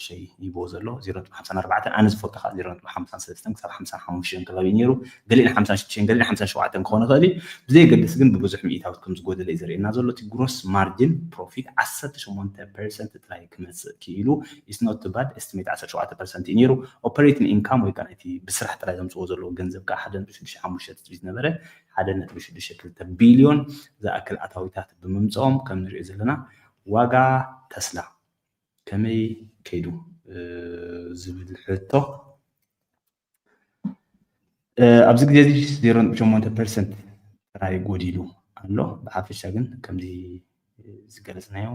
ሸይ ይቦ ዘሎ ዜሮ ነጥቢ ሓምሳ ኣርባዕተ ኣነ ዝፈልጦ ከዓ ዜሮ ነጥቢ ሓምሳ ሰለስተ ክሳብ ሓምሳ ሓሙሽተ ከባቢ ነይሩ። ገሊእን ሓምሳ ሽዱሽተ ገሊእን ሓምሳ ሸውዓተ ክኾን ይኽእል እዩ። ብዘየገድስ ግን ብብዙሕ ሚእታዊት ከም ዝጎደለ እዩ ዘርእየና ዘሎ። እቲ ግሮስ ማርጅን ፕሮፊት ዓሰርተ ሸሞንተ ፐርሰንት ጥራይ ክመፅእ ክኢሉ። ኢትስ ኖት ቱ ባድ ኤስቲሜት ዓሰርተ ሸውዓተ ፐርሰንት እዩ ነይሩ። ኦፐሬቲንግ ኢንካም ወይ ከዓ እቲ ብስራሕ ጥራይ ዘምፅዎ ዘለዎ ገንዘብ ከዓ ሓደ ነጥቢ ሽዱሽተ ሓሙሽተ ትፅቢት ነበረ ሓደ ነጥቢ ሽዱሽተ ክልተ ቢልዮን ዝኣክል ኣታዊታት ብምምፅኦም ከም ንሪኦ ዘለና ዋጋ ተስላ ከመይ ከይዱ ዝብል ሕቶ ኣብዚ ግዜ እዚ ዜሮ ነጥቢ ሸሞንተ ፐርሰንት ጥራይ ጎዲሉ ኣሎ። ብሓፈሻ ግን ከምዚ ዝገለፅናዮ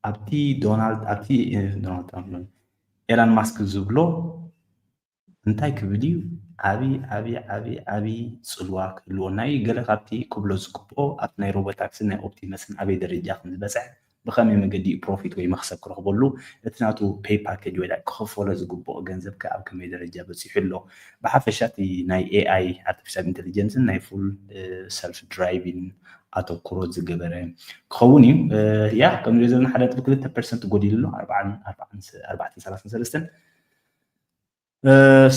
ኣብቲ ዶናልድ ኣብቲ ዶናልድ ትራምፕ ኤላን ማስክ ዝብሎ እንታይ ክብል እዩ ዓብዪ ዓብዪ ዓብዪ ዓብዪ ፅልዋ ክህልዎ ናይ ገለ ካብቲ ክብሎ ዝግብኦ ኣብቲ ናይ ሮቦታክስን ናይ ኦፕቲመስን ኣበይ ደረጃ ከም ዝበፅሐ ብኸመይ መገዲ እዩ ፕሮፊት ወይ መኽሰብ ክረኽበሉ እቲ ናቱ ፔይ ፓኬጅ ወይ ክኸፈሎ ዝግብኦ ገንዘብ ከ ኣብ ከመይ ደረጃ በፂሑ ኣሎ? ብሓፈሻ እቲ ናይ ኤኣይ ኣርቲፊሻል ኢንቴሊጀንስን ናይ ፉል ሰልፍ ድራይቪን ኣተኩሮ ዝገበረ ክኸውን እዩ። ያ ከም ንሪኦ ዘለና ሓደ ነጥቢ ክልተ ፐርሰንት ጎዲሉ ኣሎ ኣርባዕተን ሰላሳን ሰለስተን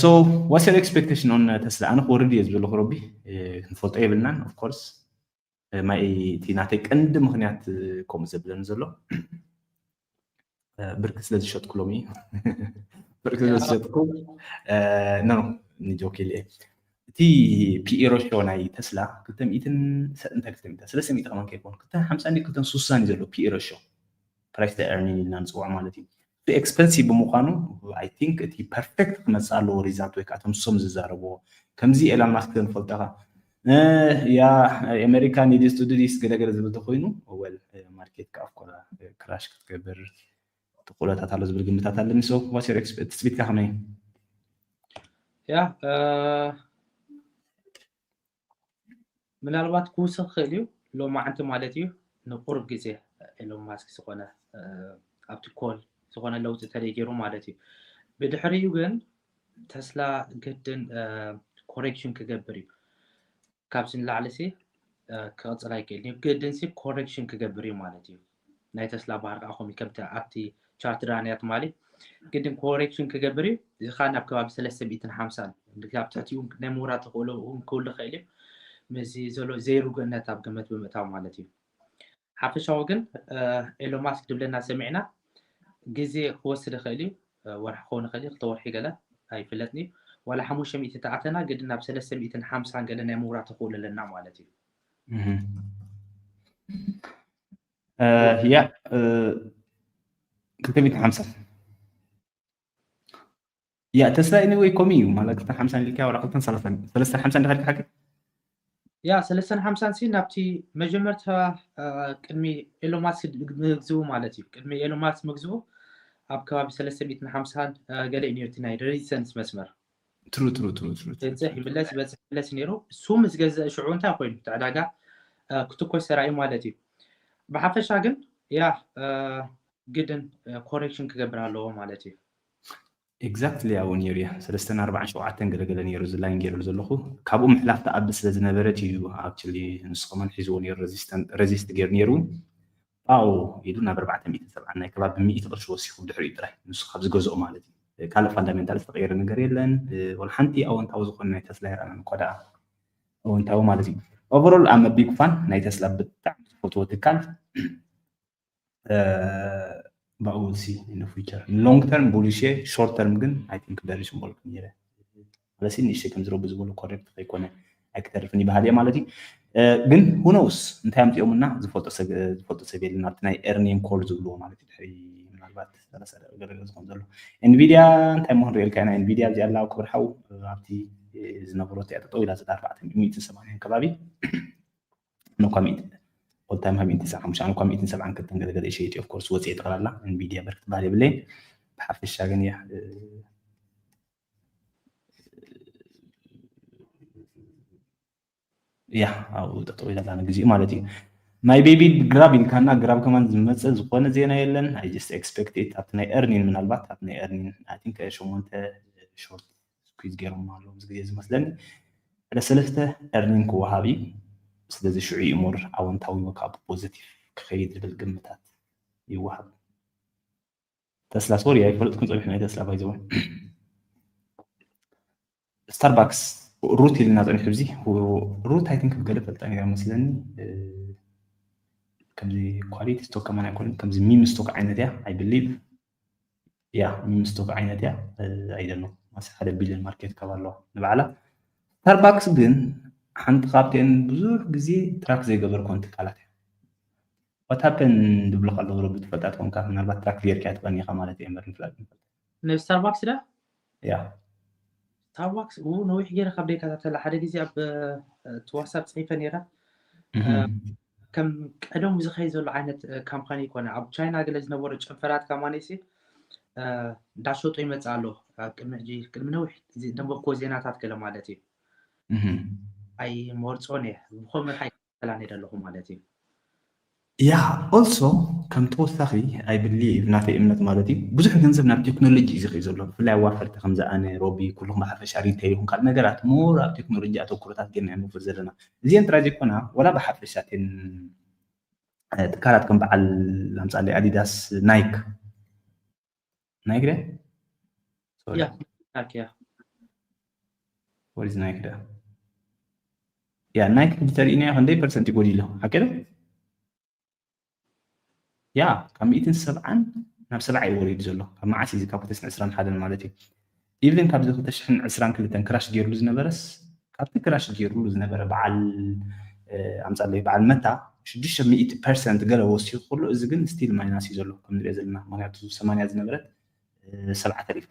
so what's your expectation on ተስላ ኣነ ክወርድ እየ ዝበለኩ ረቢ ክንፈልጦ የብልናን of course ማይ እቲ ናተይ ቀንዲ ምክንያት ከምኡ ዘብለኒ ዘሎ ብርክ ስለ ዝሸጥኩሎም እዩ። ብርክ ዝሸጥኩ ኖ ኖ ንጆክ ኢለ እቲ ፒኢ ሮሾ ናይ ተስላ ክልተ ሚእትን እንታይ ክልተ ሚእትን ሰለስተ ሚእቲ ከማን ከይኮን ክልተ ሓምሳ እንዲ ክልተ ስሳን እዩ ዘሎ ፒኢ ሮሾ ፕራይስ ደ ኤርኒን ኢልና ንፅውዖ ማለት እዩ። እቲ ኤክስፐንሲቭ ብምዃኑ ኣይ ቲንክ እቲ ፐርፌክት ክመፅእ ኣለዎ ሪዛልት ወይ ከዓ እቶም ሶም ዝዛረብዎ ከምዚ ኤላን ማስክ ንፈልጠኻ ያ ኣሜሪካ ኒድስ ቱ ዱ ዲስ ገለገለ ዝብል ተኮይኑ ወል ማርኬት ከዓ ክራሽ ክትገብር ተኽእሎታት ኣሎ ዝብል ግምታት ኣለኒ። So what's your expect ትፅቢትካ ከመይ? ያ ምናልባት ክውስኽ ክኽእል እዩ ሎማዓንቲ ማለት እዩ። ንቁሩብ ግዜ ኤሎን ማስክ ዝኾነ ኣብቲ ኮል ዝኾነ ለውጢ ተደይ ገይሩ ማለት እዩ። ብድሕሪኡ ግን ተስላ ግድን ኮሬክሽን ክገብር እዩ። ካብዚ ንላዕሊ ሲ ክቕፅል ኣይክእልን እዩ። ግድን ሲ ኮሬክሽን ክገብር እዩ ማለት እዩ። ናይ ተስላ ባህር ከዓ ከምኡ ከምቲ ኣብቲ ቻርት ዳንያ ትማሊ ግድን ኮሬክሽን ክገብር እዩ። እዚ ከዓ ናብ ከባቢ ሰለስተ ሚእትን ሓምሳን ኣብ ትሕቲኡ ናይ ምውራድ ተኽእሎ እውን ክህሉ ይኽእል እዩ። ምስዚ ዘሎ ዘይርጉእነት ኣብ ግምት ብምእታው ማለት እዩ። ሓፈሻዊ ግን ኤሎን ማስክ ድብለና ሰሚዕና ግዜ ክወስድ ይኽእል እዩ። ወርሒ ክኸውን ይኽእል እዩ፣ ክልተ ወርሒ ገለ ኣይፍለጥን እዩ። ዋላ ሓሙሽተ ሚእቲ ተኣተና ግድን ናብ ሰለስተ ሚእትን ሓምሳን ገለ ናይ ምውራድ ተኽእሎ ኣለና ማለት እዩ። ያ ክልተ ሚእትን ሓምሳን ያ ተስላ anyway ከምኡ እዩ ማለት ክልተ ሓምሳን ኢልካ ዋላ ክልተ ሰላሳን ሰለስተ ሓምሳን ድካ ሓቂ ያ ሰለስተን ሓምሳን ሲ ናብቲ መጀመርታ ቅድሚ ኤሎን ማስክ ምግዝቡ ማለት እዩ። ቅድሚ ኤሎን ማስክ ምግዝቡ ኣብ ከባቢ ሰለስተ ሚእትን ሓምሳን ገለ እዩ ነርቲ ናይ ሬዚስተንስ መስመር ትሩ ትሩ ትሩ ትሩ ይበፅሕ ይምለስ ይበፅሕ ይምለስ ነይሩ። እሱ ምስ ገዘ ሽዑ እንታይ ኮይኑ እቲ ዕዳጋ ክትኮስ ተራእዩ ማለት እዩ። ብሓፈሻ ግን ያ ግድን ኮሬክሽን ክገብር ኣለዎ ማለት እዩ። ኤግዛክትሊ ኣብኡ ነይሩ እያ ሰለስተን ኣርባዓን ሸውዓተን ገለገለ ነይሩ እዚ ላይን ገይሩ ዘለኹ ካብኡ ምሕላፍ ተኣቢ ስለ ዝነበረት እዩ። ኣክቹሊ ንሱ ከማን ሒዝዎ ነይሩ ሬዚስት ገይሩ ነይሩ ፓው ኢሉ ናብ ኣርባዕተ ሚእቲ ሰብዓን ናይ ከባቢ ሚእቲ ቅርሺ ወሲኹ ብድሕሪኡ ጥራይ ንሱ ካብ ዝገዝኦ ማለት እዩ። ካልእ ፋንዳሜንታል ዝተቀየረ ነገር የለን። ወላ ሓንቲ ኣወንታዊ ዝኾነ ናይ ተስላ ይረኣና እኳ ደኣ ኣወንታዊ ማለት እዩ። ኦቨሮል ኣመ ቢግ ፋን ናይ ተስላ ብጣዕሚ ዝፈትዎ ትካል ብኡ ሲ ፊቸር ሎንግ ተርም ቡሊሽ ሾርት ተርም ግን ኣይ ቲንክ በሪሽ ምበልኩ ነይረ። ማለት ንእሽተይ ከም ዝረቡ ዝበሉ ኮሬክት ከይኮነ ኣይክተርፍን ይበሃል እየ ማለት እዩ። ግን ሁኖውስ እንታይ ኣምፅኦምና ዝፈልጦ ሰብ የለን ኣብቲ ናይ ኤርኒን ኮል ዝብልዎ ማለት እዩ። ድሕሪ ምናልባት ሰላሳ ደቂቃ ገለ ዝኾን ዘሎ ኤንቪዲያ እንታይ ምሆን ሪኤልካ ኢና ኤንቪዲያ እዚኣ ኣላ ክብርሓው ኣብቲ ዝነበሮ እቲኣ ጠጠው ኢላ ዘላ ኣርባዕተ ሚእትን ሰማንያን ከባቢ ንኳ ሚእቲ ኦልታይም ካብ ሚእቲ ሰብዓን ሓሙሽተን ንኳ ሚእትን ሰብዓን ክልተን ገለገለ ይሸይጥ እዩ። ኦፍኮርስ ወፂኤ ጠቕላላ ኤንቪዲያ በርክ ትበሃል የብለይን። ብሓፈሻ ግን እያ እያ ኣብኡ ጠጠው ኢላ ኣላ ንግዚኡ ማለት እዩ። ማይ ቤቢ ግራብ ኢልካና ግራብ ከማን ዝመፀ ዝኾነ ዜና የለን። I just expect it ኣብቲ ናይ ኤርኒን ምናልባት ኣብቲ ናይ ኤርኒን I think ሸሞንተ ሾርት ስኩዝ ገይሮም ኣለዉ ኣብዚ ግዜ ዝመስለኒ። ዕለት ሰለስተ ኤርኒን ክወሃብ እዩ። ስለዚ ሽዑ እዩ ሞር ኣወንታዊ ወይ ከዓ ብፖዘቲቭ ክኸይድ ዝብል ግምታት ይወሃብ። ተስላ ሶሪ ኣይፈለጥኩን ፀኒሑ ናይ ተስላ ባይዘወ ስታርባክስ ሩት ኢልና ፀኒሑ እዚ ሩት ኣይ ቲንክ ገለ ፈልጣ ነይራ መስለኒ። ከምዚ ኳሊቲ ስቶክ ከማን ኣይኮነን ከምዚ ሚም ስቶክ ዓይነት እያ I believe ያ ሚም ስቶክ ዓይነት እያ። I don't know ማስ ሓደ ቢልዮን ማርኬት ካብ ኣለዋ ንባዕላ። ስታርባክስ ግን ሓንቲ ካብተን ብዙሕ ግዜ ትራክ ዘይገበርኩን ትካላት እያ። What happened ዝብሉ ከለዉ ረቢ ትፈልጣ ትኾንካ ምናልባት ትራክ ጌርካ ትቐኒኻ ማለት እየ እምበር ንፍላጥ ንፈልጥ ንስታርባክስ ዳ ያ ስታርባክስ ኡ ነዊሕ ገይረ ካብ ደይከታተላ ሓደ ግዜ ኣብ እቲ ዋትሳፕ ፅሒፈ ነይረ። ከም ቀደሙ ዝኸይድ ዘሎ ዓይነት ካምፓኒ ይኮነ ኣብ ቻይና ገለ ዝነበሩ ጨንፈራት ካማኒሲ እንዳሸጡ ይመፅእ ኣሎ። ኣብ ቅድሚ ሕጂ ቅድሚ ነዊሕ ዘንበብክዎ ዜናታት ገለ ማለት እዩ። ኣይመርፆን እየ ብኮመት ኣይከታተላን እየ ዘለኹ ማለት እዩ። ያ also ከም ተወሳኺ I believe ናተይ እምነት ማለት እዩ ብዙሕ ገንዘብ ናብ ቴክኖሎጂ እዩ ዝኸይ ዘሎ ብፍላይ ኣዋፈርቲ ከምዚ ኣነ ሮቢ ኩልኹም ብሓፈሻ ሪቴል ይኹን ካልእ ነገራት more ኣብ ቴክኖሎጂ ኣተኩሮታት ጌርና ኢና ንወፍር ዘለና። እዚአን ጥራይ ዘይኮና ወላ ብሓፈሻ ቴን ትካላት ከም በዓል ኣምፃለይ ኣዲዳስ ናይክ ናይክ ደ ያ ናይክ ያ ወሪዝ ናይክ ደ ያ ናይክ ሕጂ ተሪእናዮ ክንደይ ፐርሰንት ይጎዲሎ ሓቂ ዶ ያ ካብ ሚእትን ሰብዓን ናብ ሰብዓ እዩ ወሪዱ ዘሎ። ካብ መዓስ እዩ ካብ ክልተ ሽሕን ዕስራን ሓደን ማለት እዩ። ኢቨን ካብዚ ክልተ ሽሕን ዕስራን ክልተን ክራሽ ገይሩሉ ዝነበረስ፣ ካብቲ ክራሽ ገይሩሉ ዝነበረ በዓል ኣምፃለይ በዓል መታ ሽዱሽተ ሚእቲ ፐርሰንት ገለ ወሲኹ ከሎ፣ እዚ ግን ስቲል ማይናስ እዩ ዘሎ ከም ንሪኦ ዘለና። ምክንያቱ ሰማንያ ዝነበረት ሰብዓ ተሪፋ።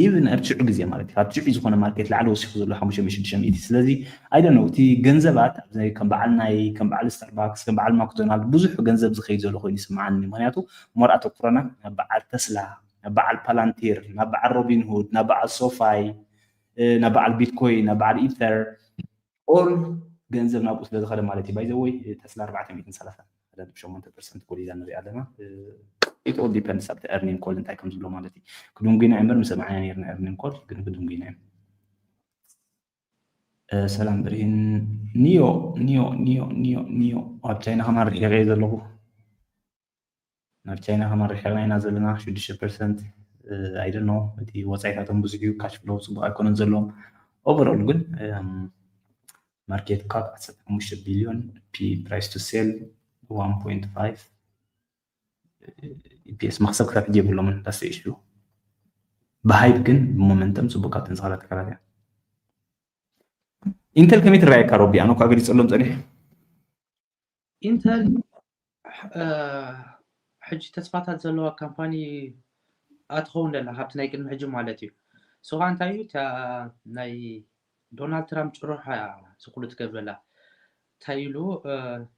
ኢቨን ኣብ ሽዑ ግዜ ማለት እዩ፣ ካብ ሽዑ ዝኾነ ማርኬት ላዕሊ ወሲኹ ዘሎ ሓሙሽተ ሚእቲ ሽዱሽተ ሚእቲ። ስለዚ ኣይደ ነው እቲ ገንዘባት ኣብዚ ከም በዓል ናይ ከም በዓል ስታርባክስ ከም በዓል ማክዶናልድ ብዙሕ ገንዘብ ዝኸይድ ዘሎ ኮይኑ ይስምዓኒ። ምክንያቱ ሞር ኣተኩሮና ናብ በዓል ተስላ፣ ናብ በዓል ፓላንቲር፣ ናብ በዓል ሮቢንሁድ፣ ናብ በዓል ሶፋይ፣ ናብ በዓል ቢትኮይን፣ ናብ በዓል ኢተር ኦል ገንዘብ ናብኡ ስለ ዝኸደ ማለት እዩ። ባይዘወይ ተስላ ኣርባዕተ ሚእትን ሰላሳን ሓደ ነጥቢ ሸሞንተ ፐርሰንት ጎሊላ ንሪኣ ኣለና። It all depends ኣብቲ ኤርኒንግ ኮል እንታይ ከም ዝብሎ ማለት እዩ። ክድንጉና እምበር ምስ ሰማዕና ነርና ኤርኒንግ ኮል ግን ክድንጉና እዮም። ሰላም ብርሂን። ኒዮ ኒዮ ኒዮ ኒዮ ኒዮ ኣብ ቻይና ከማን ርሒቐ እየ ዘለኹ። ናብ ቻይና ከማን ርሒቕና ኢና ዘለና ሽዱሽተ ፐርሰንት። I don't know፣ እቲ ወፃኢታቶም ብዙሕ እዩ፣ ካሽ ፍሎው ፅቡቅ ኣይኮነን ዘለዎም። ኦቨርኦል ግን ማርኬት ካፕ ዓሰርተ ሓሙሽተ ቢልዮን፣ ፒ ፕራይስ ቱ ሴል ዋን ፖይንት ፋይቭ፣ ኢፒኤስ መክሰብ ክሳብ ሕጂ የብሎምን። ዳስ ኢሹ ብሃይፕ ግን ብሞመንተም ፅቡቅ ካብተን ዝኸዳ ትካላት እያ። ኢንተል ከመይ ትረኣየካ ሮቢ? ኣነ እኳ ገሊፀሎም ፀኒሐ። ኢንተል ሕጂ ተስፋታት ዘለዋ ካምፓኒ ኣትኸውን ደላ ካብቲ ናይ ቅድሚ ሕጂ ማለት እዩ። ስኻ እንታይ እዩ እታ ናይ ዶናልድ ትራምፕ ጭሮሖ እያ ዝኩሉ ትገብረላ። እንታይ ኢሉ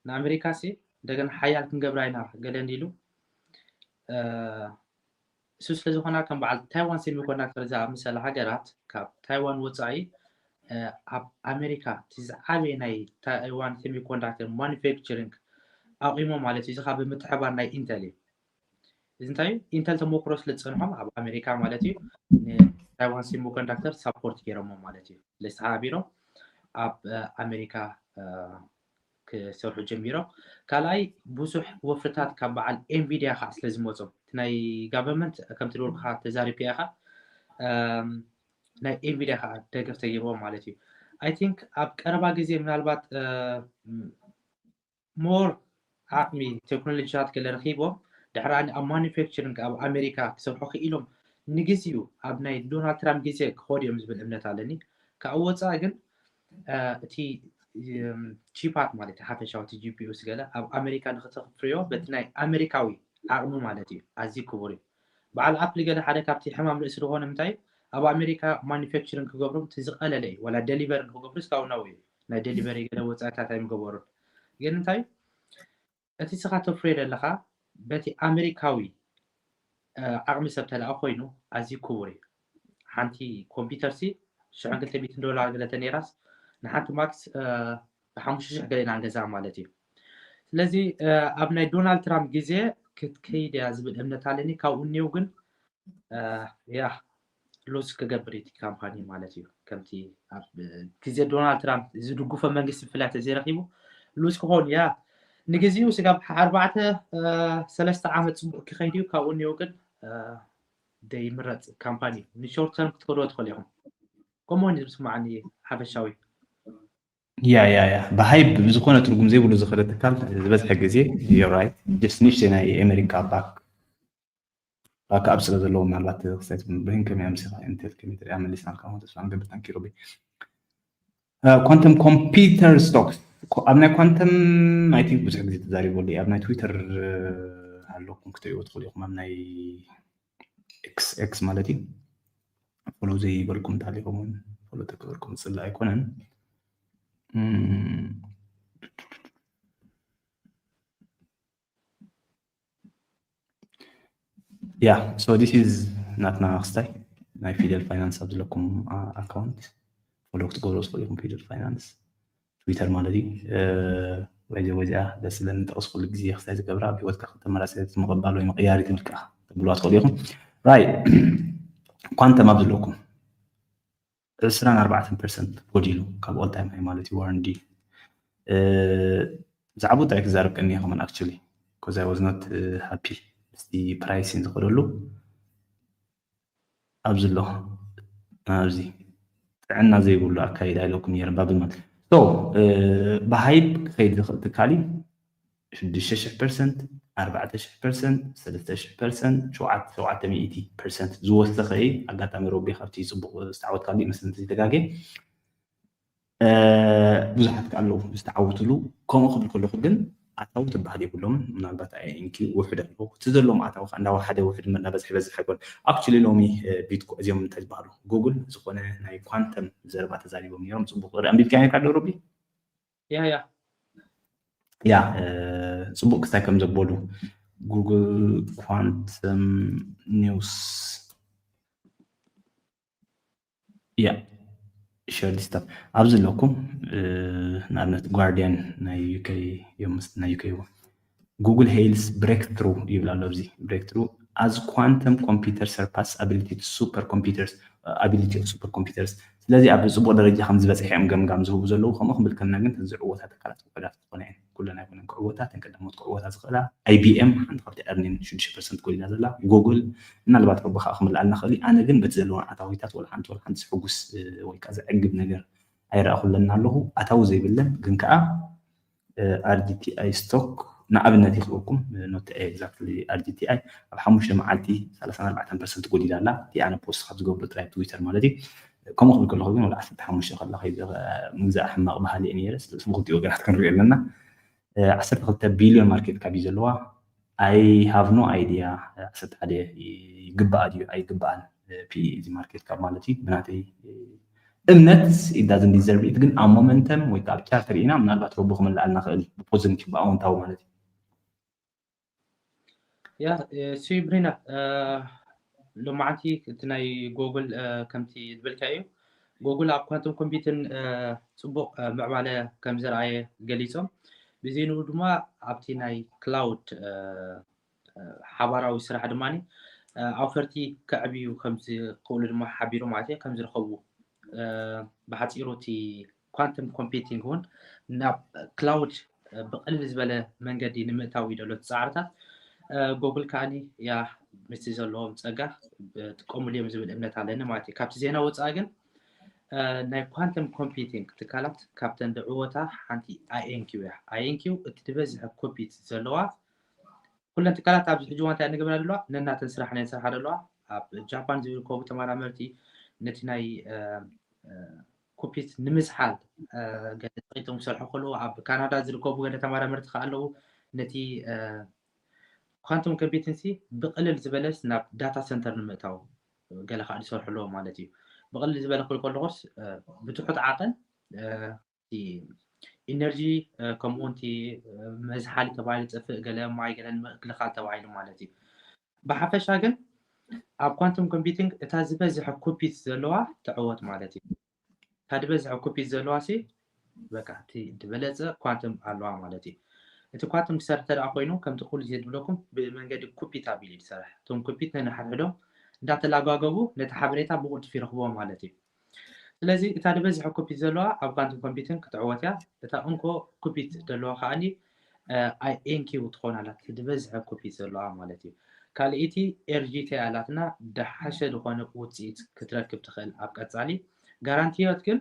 ንኣሜሪካ ሲ እንደገና ሓያል ክንገብራ ኢና ገለ እንዲሉ እሱ ስለ ዝኾና ከም በዓል ታይዋን ሴሚኮንዳክተር ዝኣመሰላ ሃገራት ካብ ታይዋን ወፃኢ ኣብ ኣሜሪካ እቲ ዝዓበየ ናይ ታይዋን ሴሚኮንዳክተር ማኑፋክቸሪንግ ኣቑሞ ማለት እዩ። እዚ ካብ ብምትሕባር ናይ ኢንተል እዩ። እዚ እንታይ እዩ? ኢንተል ተሞክሮ ስለ ዝፀንሖም ኣብ ኣሜሪካ ማለት እዩ ንታይዋን ሴሚኮንዳክተር ሳፖርት ገይሮሞ ማለት እዩ። ስለዚ ተሓባቢሮም ኣብ ኣሜሪካ ክሰርሑ ጀሚሮም። ካልኣይ ብዙሕ ወፍርታት ካብ በዓል ኤንቪዲያ ከዓ ስለ ዝመፁ እቲ ናይ ጋቨርንመንት ከምቲ ዝበልኩኻ ተዛሪብካ ኢኻ ናይ ኤንቪዲያ ከዓ ደገፍ ተገይርዎም ማለት እዩ። I think ኣብ ቀረባ ግዜ ምናልባት ሞር ዓቕሚ ቴክኖሎጂታት ገለ ረኺቦም ድሕሪ ኣብ ማኑፋክቸሪንግ ኣብ ኣሜሪካ ክሰርሑ ክኢሎም ንግዜኡ ኣብ ናይ ዶናልድ ትራምፕ ግዜ ክኸዱ እዮም ዝብል እምነት ኣለኒ። ካብኡ ወፃኢ ግን እቲ ቺፓት ማለት ሓፈሻዊ እቲ ጂፒዩስ ገለ ኣብ ኣሜሪካ ንክተፍርዮ በቲ ናይ ኣሜሪካዊ ዓቕሚ ማለት እዩ ኣዝዩ ክቡር እዩ። በዓል ኣፕል ገለ ሓደ ካብቲ ሕማም ርእሲ ዝኾነ ምንታይ ኣብ ኣሜሪካ ማኑፋክቸሪንግ ክገብሩ እቲ ዝቐለለ እዩ። ዋላ ደሊቨሪ ንክገብሩ እስካብ ናው እዩ ናይ ደሊቨሪ ገለ ወፃኢታት ኣይምገበሩን። ግን እንታይ እቲ ስኻ ተፍርዮ ዘለኻ በቲ ኣሜሪካዊ ዓቕሚ ሰብ ተለኣ ኮይኑ ኣዝዩ ክቡር እዩ። ሓንቲ ኮምፒውተር ሲ ሽሕን ክልተ ሚእትን ዶላር ገለ ተነይራስ ንሓንቲ ማክስ ብሓሙሽተ ሽሕ ገለ ኢና ንገዝኣ ማለት እዩ። ስለዚ ኣብ ናይ ዶናልድ ትራምፕ ግዜ ክትከይድ እያ ዝብል እምነት ኣለኒ። ካብኡ እኒው ግን ያ ሉዝ ክገብር እቲ ካምፓኒ ማለት እዩ። ከምቲ ኣብ ግዜ ዶናልድ ትራምፕ ዝድግፎ መንግስቲ ብፍላይ ተዘይረኪቡ ሉዝ ክኸውን እያ። ንግዜኡ ስጋብ ኣርባዕተ ሰለስተ ዓመት ፅቡቅ ክኸይድ እዩ። ካብኡ እኒው ግን ደይምረፅ ካምፓኒ እዩ። ንሾርት ተርም ክትከድዎ ትኽእሉ ኢኹም። ከምኡ ዝስማዓኒ ሓፈሻዊ ያ ያ ያ ብሃይፕ ብዝኾነ ትርጉም ዘይብሉ ዝኽእል ትካል ዝበዝሐ ግዜ ራይት ጀስት ንእሽተይ ናይ ኣሜሪካ ባክ ባክ ኣፕ ስለ ዘለዎ ምናልባት ክሳይ ብህን ከመይ ኣምሲኻ ኢንቴል ከመይ ትሪኣ መሊስናልካ ተስፋ ንገብር ታንኪ ሮቢ ኳንተም ኮምፒውተር ስቶክስ ኣብ ናይ ኳንተም ኣይ ቲንክ ብዙሕ ግዜ ተዛሪበሉ ኣብ ናይ ትዊተር ኣለኩም ክትሪእዎ ትኽእሉ ኢኹም ኣብ ናይ ኤክስ ኤክስ ማለት እዩ ፎሎ ዘይበልኩም እንተሃሊኹም እውን ፎሎ ተግበርኩም ዝፅላእ ኣይኮነን ያ so this is ናትና ክስታይ ናይ ፊደል ፋይናንስ ኣብ ዘለኩም ኣካውንት ፎሎ ክትገብሩ ዝኽእሉ ኢኹም ፊደል ፋይናንስ ትዊተር ማለት እዩ ወይ ወይ እዚኣ ደስ ዝለኒ ጠቕስ ኩሉ ግዜ ክስታይ ዝገብራ ኣብ ሂወትካ ክተመራሰ ምቕባል ወይ ምቕያር ይትብል ከዓ ትብልዋ ትኽእሉ ኢኹም ራይ ኳንተም ኣብ ዘለኩም ዕስራን ኣርባዕተን ፐርሰንት ጎዲሉ ካብ ኦል ታይም ሃይ ማለት እዩ ዋረንዲ ብዛዕባኡ ጥራይ ክዛረብ ቀኒ ከመን actually because I was not happy ምስቲ ፕራይሲን ዝኸደሉ ኣብዚ ኣሎ ኣብዚ ጥዕና ዘይብሉ ኣካይዳ ኢለኩም ነይረ ባብል ማለት so ብሃይፕ ክኸይድ ዝኽእል ትካል እዩ ሽዱሽተ ሽሕ ፐርሰንት፣ ኣርባዕተ ሽሕ ፐርሰንት፣ ሰለስተ ሽሕ ፐርሰንት፣ ሸውዓተ ሚእቲ ፐርሰንት ዝወሰኸ እዩ። ኣጋጣሚ ሮቢ ካብቲ ፅቡቕ ዝተዓወትካሉ ይመስለኒ እንተዘይተጋግየ። ብዙሓት ከ ኣለዉ ዝተዓወትሉ። ከምኡ ክብል ከለኹ ግን ኣታዊ ትበሃል የብሎምን። ምናልባት ኣይ ኤን ኪው ውሑድ ኣለዉ። እቲ ዘለዎም ኣታዊ ከዓ እንዳወሓደ ውሑድ እንዳበዝሐ ይበዝሕ ኣይኮን። ኣክቹሊ ሎሚ ቢትኮ እዚኦም እንታይ ዝበሃሉ ጉግል ዝኾነ ናይ ኳንተም ዘረባ ተዛሪቦም ነይሮም። ፅቡቅ ሪ ኣንቢብካ ነርካ ዶ ሮቢ? ያ ያ ያ ፅቡቅ ክስታይ ከም ዘበሉ ጉግል ኳንተም ኒውስ ያ ሸር ዲስታብ ኣብዚ ኣለኩም። ንኣብነት ጓርዲያን ናይ ዩኬ እዮም ምስ ናይ ዩኬ ይዎ ጉግል ሄልስ ብሬክትሩ ይብል ኣሎ። ኣብዚ ብሬክትሩ as quantum computer surpass ability to super computers ability of super computers። ስለዚ ኣብ ፅቡቅ ደረጃ ከም ዝበፅሐ እዮም ገምጋም ዝህቡ ዘለዉ። ከምኡ ክንብል ከለና ግን ተዝዕወታ ትካላት ውሑዳት ዝኾነ እየን። ኩለን ኣይኮነን ክዕወታ፣ እተን ቀዳሞት ክዕወታ ዝኽእላ ኣይ ቢ ኤም ሓንቲ ካብቲ ኤርኒን ሽዱሽተ ፐርሰንት ጎዲላ ዘላ፣ ጉግል ምናልባት ረቢ ከዓ ክምልኣልና ክእል እዩ። ኣነ ግን በቲ ዘለወን ኣታዊታት ወላ ሓንቲ ወላ ሓንቲ ዝሕጉስ ወይ ከዓ ዘዕግብ ነገር ኣይረኣኹለና ኣለኹ። ኣታዊ ዘይብለን ግን ከዓ ኣር ጂ ቲ ኣይ ስቶክ ንኣብነት ይኽበኩም not exactly ኣር ጂ ቲ ኣይ ኣብ ሓሙሽተ መዓልቲ ሰላሳን ኣርባዕተን ፐርሰንት ጎዲላ ኣላ። እቲ ኣነ ፖስት ካብ ዝገብሮ ጥራይ ትዊተር ማለት እዩ። ከምኡ ክብል ከለኹ ግን ወላ ዓሰርተ ሓሙሽተ ከላ ከይደ ምግዛእ ሕማቕ ባህሊ እየ ነይረ። ስለዚ ብክልቲኡ ወገናት ክንሪኦ ኣለና። ዓሰርተ ክልተ ቢልዮን ማርኬት ካፕ እዩ ዘለዋ። I have no idea ዓሰርተ ሓደ ይግባኣ ድዩ ኣይግባኣን ፒ ኢ እዚ ማርኬት ካፕ ማለት እዩ። ብናተይ እምነት it doesn't deserve it፣ ግን ኣብ ሞመንተም ወይ ከዓ ኣብ ቻርተር ኢና ምናልባት ረቡ ክምልኣልና ክእል ብፖዚቲቭ ብኣወንታዊ ማለት እዩ። ያ ሲ ብሪና ሎማዓንቲ እቲ ናይ ጎግል ከምቲ ዝበልካዮ እዩ። ጎግል ኣብ ኳንቶም ኮምፒትን ፅቡቅ ምዕባለ ከም ዘርኣየ ገሊፆም። ብዜንኡ ድማ ኣብቲ ናይ ክላውድ ሓባራዊ ስራሕ ድማ ኣውፈርቲ ከዕብዩ ከም ዝኽእሉ ድማ ሓቢሩ ማለት እዩ ከም ዝረኸቡ ብሓፂሩ እቲ ኳንተም ኮምፒቲንግ እውን ናብ ክላውድ ብቅልል ዝበለ መንገዲ ንምእታው እዩ ዘሎ ፃዕርታት። ጎግል ከዓኒ ያ ምስቲ ዘለዎም ፀጋ ጥቀሙሉ እዮም ዝብል እምነት ኣለኒ ማለት እዩ። ካብቲ ዜና ወፃኢ ግን ናይ ኳንተም ኮምፒቲንግ ትካላት ካብተን ዝዕወታ ሓንቲ ኣይ ኤን ኪው እያ። ኣይ ኤን ኪው እቲ ዝበዝሐ ኮፒት ዘለዋ ኩለን ትካላት ኣብዚ ሕጂ እዋን እንታይ ንገብራ ዘለዋ ነናተን ስራሕ ናይ ስራሕ ዘለዋ ኣብ ጃፓን ዝርከቡ ተመራመርቲ ነቲ ናይ ኮፒት ንምዝሓል ገለ ጸቂጦም ክሰርሑ ከለዉ ኣብ ካናዳ ዝርከቡ ገለ ተመራመርቲ ከዓ ኣለዉ ነቲ ኳንቶም ኮምፒቲንሲ ብቅልል ዝበለስ ናብ ዳታ ሰንተር ንምእታው ገለ ከዓ ዝሰርሑ ኣለዉ ማለት እዩ። ብቅልል ዝበለ ክብል ከለኩስ ብትሑት ዓቀን ኢነርጂ ከምኡ እውን መዝሓሊ ተባሂሉ ዝጠፍእ ገለ ማይ ገለ ንምክልኻል ተባሂሉ ማለት እዩ። ብሓፈሻ ግን ኣብ ኳንቶም ኮምፒቲንግ እታ ዝበዝሐ ኮፒት ዘለዋ ትዕወት ማለት እዩ። እታ ዝበዝሐ ኮፒት ዘለዋ ሲ በቃ እቲ ዝበለፀ ኳንቶም ኣለዋ ማለት እዩ። እቲ ኳንቶም ክሰርሕ ተደኣ ኮይኑ ከምቲ ኩሉ ዝብለኩም ብመንገዲ ኮፒት ኣቢሉ ዝሰርሕ እቶም ኮፒት ነንሓድሕዶም እንዳተላጋገቡ ነቲ ሓበሬታ ብቁልጡፍ ይረክብዎ ማለት እዩ። ስለዚ እታ ዝበዝሐ ኮፒት ዘለዋ ኣብ ኳንቶም ኮምፒቲንግ ክትዕወት እያ። እታ እንኮ ኮፒት ዘለዋ ከዓኒ ኣይ ኤን ኪው ትኾን ኣላ ዝበዝሐ ኮፒት ዘለዋ ማለት እዩ። ካልኣይቲ ኤር ጂ ቲ ኣላትና ደሓሸ ዝኾነ ውፅኢት ክትረክብ ትኽእል ኣብ ቀፃሊ ጋራንቲዮት ግን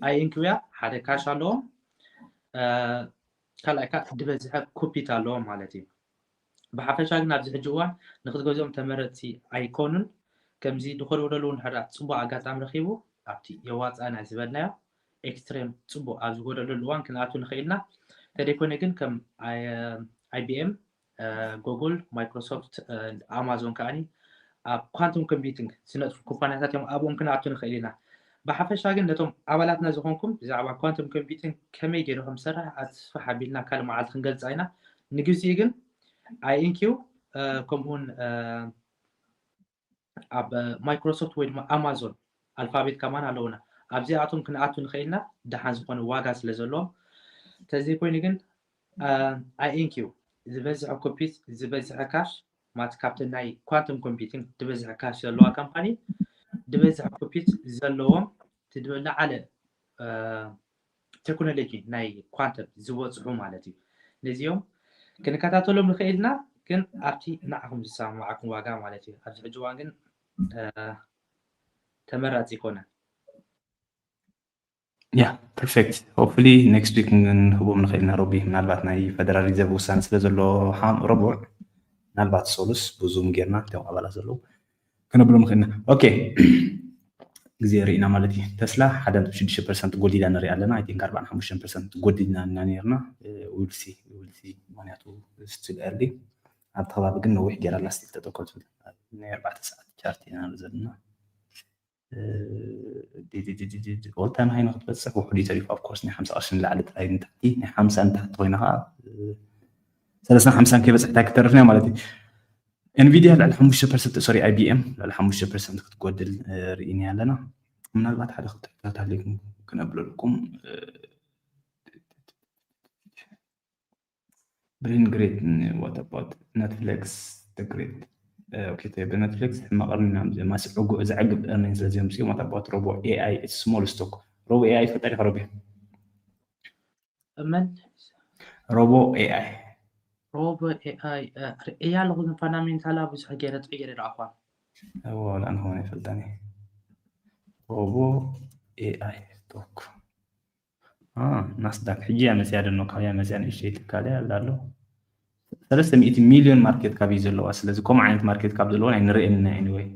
ኣይ ኤን ኪው እያ። ሓደ ካሽ ኣለዎም ካልኣይ ከዓ ዝበዝሐ ኮፒት ኣለዎም ማለት እዩ። ብሓፈሻ ግን ኣብዚ ሕጂ እዋን ንክትገዝኦም ተመረፅቲ ኣይኮኑን። ከምዚ ዝጎደለሉ እውን ሕዳ ፅቡቅ ኣጋጣሚ ረኪቡ ኣብቲ የዋፃና ዝበልናዮ ኤክስትሬም ፅቡቅ ኣብ ዝጎደለሉ እዋን ክንኣቱ ንኽእል ኢና። እንተደይኮነ ግን ከም ኣይ ቢ ኤም፣ ጎግል፣ ማይክሮሶፍት፣ ኣማዞን ከዓኒ ኣብ ኳንቶም ኮምፒቲንግ ዝነጥፉ ኩባንያታት እዮም ኣብኦም ክንኣቱ ንኽእል ኢና። ብሓፈሻ ግን ነቶም ኣባላትና ዝኾንኩም ብዛዕባ ኳንቶም ኮምፒቲንግ ከመይ ገይሩ ከም ዝሰርሕ ኣስፍሕ ኣቢልና ካልእ መዓልቲ ክንገልፃ ኢና። ንግዚኡ ግን ኣይ ኤን ኪው ከምኡውን ኣብ ማይክሮሶፍት ወይ ድማ ኣማዞን ኣልፋቤት ከማን ኣለውና። ኣብዚኣቶም ክንኣቱ ንኽእል ኢና ደሓን ዝኾነ ዋጋ ስለ ዘለዎም። ተዘይኮይኑ ግን ኣይ ኤን ኪው ዝበዝሐ ኮፒት ዝበዝሐ ካሽ ማለት ካብተን ናይ ኳንተም ኮምፒቲንግ ዝበዝሐ ካሽ ዘለዋ ካምፓኒ ዝበዝሐ ኮፒት ዘለዎም እቲ ዝለዓለ ቴክኖሎጂ ናይ ኳንተም ዝበፅሑ ማለት እዩ። ነዚኦም ክንከታተሎም ንኽእል ኢና፣ ግን ኣብቲ ንዓኹም ዝሰማማዓኩም ዋጋ ማለት እዩ። ኣብዚ ሕጂ እዋን ግን ተመራፂ ኣይኮነን። Yeah, perfect. Hopefully next week ክንህቦም ንኽእል ኢና። ሮቢ፣ ምናልባት ናይ ፈደራል ሪዘርቭ ውሳነ ስለ ዘሎ ሓም ረቡዕ፣ ምናልባት ሰሉስ ብዙም ጌርና እቶም ኣባላት ዘለዉ ክነብሎም ንኽእል ኢና። ኦኬ፣ ግዜ ርኢና ማለት እዩ። ተስላ ሓደ ነጥቢ ሽዱሽተ ፐርሰንት ጎዲላ ንርኢ ኣለና። I think ኣርባዓን ሓሙሽተን ፐርሰንት ጎዲልና ኢና ነርና። We'll see, we'll see። ምኽንያቱ still early፣ ኣብቲ ከባቢ ግን ነዊሕ ጌራ ኣላ። ስቲል ተጠቀምቱ ናይ ኣርባዕተ ሰዓት ቻርት ኢና ዘለና። ኦል ታይም ሃይ ንክትበፅሕ ውሕዱ እዩ ተሪፉ። Of course ናይ ሓምሳ ቅርሺ ንላዕሊ ጥራይ ንታሕቲ፣ ናይ ሓምሳ ንታሕቲ ኮይና ከዓ ሰለስተ ሓምሳን ከይበፅሕ እንታይ ክትተርፍና ማለት እዩ። ኤንቪዲያ ልዕሊ ሓሙሽተ ፐርሰንት፣ ሶሪ፣ ኣይቢኤም ልዕሊ ሓሙሽተ ፐርሰንት ክትጎድል ርኢና ኣለና። ምናልባት ሓደ ክልተ ሕቶታት ኣለኩም ክነብለልኩም። ብሬን ግሬት፣ what about Netflix? The great. Okay, ብነትፍሊክስ ሕማቕ እርኒን ኣምፅኡ። ማስ ዕጉ ዘዕግብ እርኒን ስለ ዘምፅኡ፣ what about ሮቦ ኤኣይ? It's small stock. ሮቦ ኤኣይ ትፈልጣ ዲኻ ሮቢ? መን? ሮቦ ኤኣይ። ሮቦ ኤኣይ ርእያ ኣለኹ፣ ግን ፋንዳሜንታላ ብዙሕ ገይረ ጥዑይ ገይረ ደኣኳ። እዎ፣ ኣነ ኸመን ኣይፈልጣን እየ። ሮቦ ኤኣይ ስቶክ ናስዳክ ሕጂ እያ መፅያ ደኖ፣ ካብ እያ መፅያ ንእሽተይ ትካል እያ ኣላ ኣሎ። ሰለስተ ሚእቲ ሚሊዮን ማርኬት ካፕ እዩ ዘለዋ። ስለዚ ከምኡ ዓይነት ማርኬት ካፕ ዘለዋ ኣይንርእየን ኢና። Anyway፣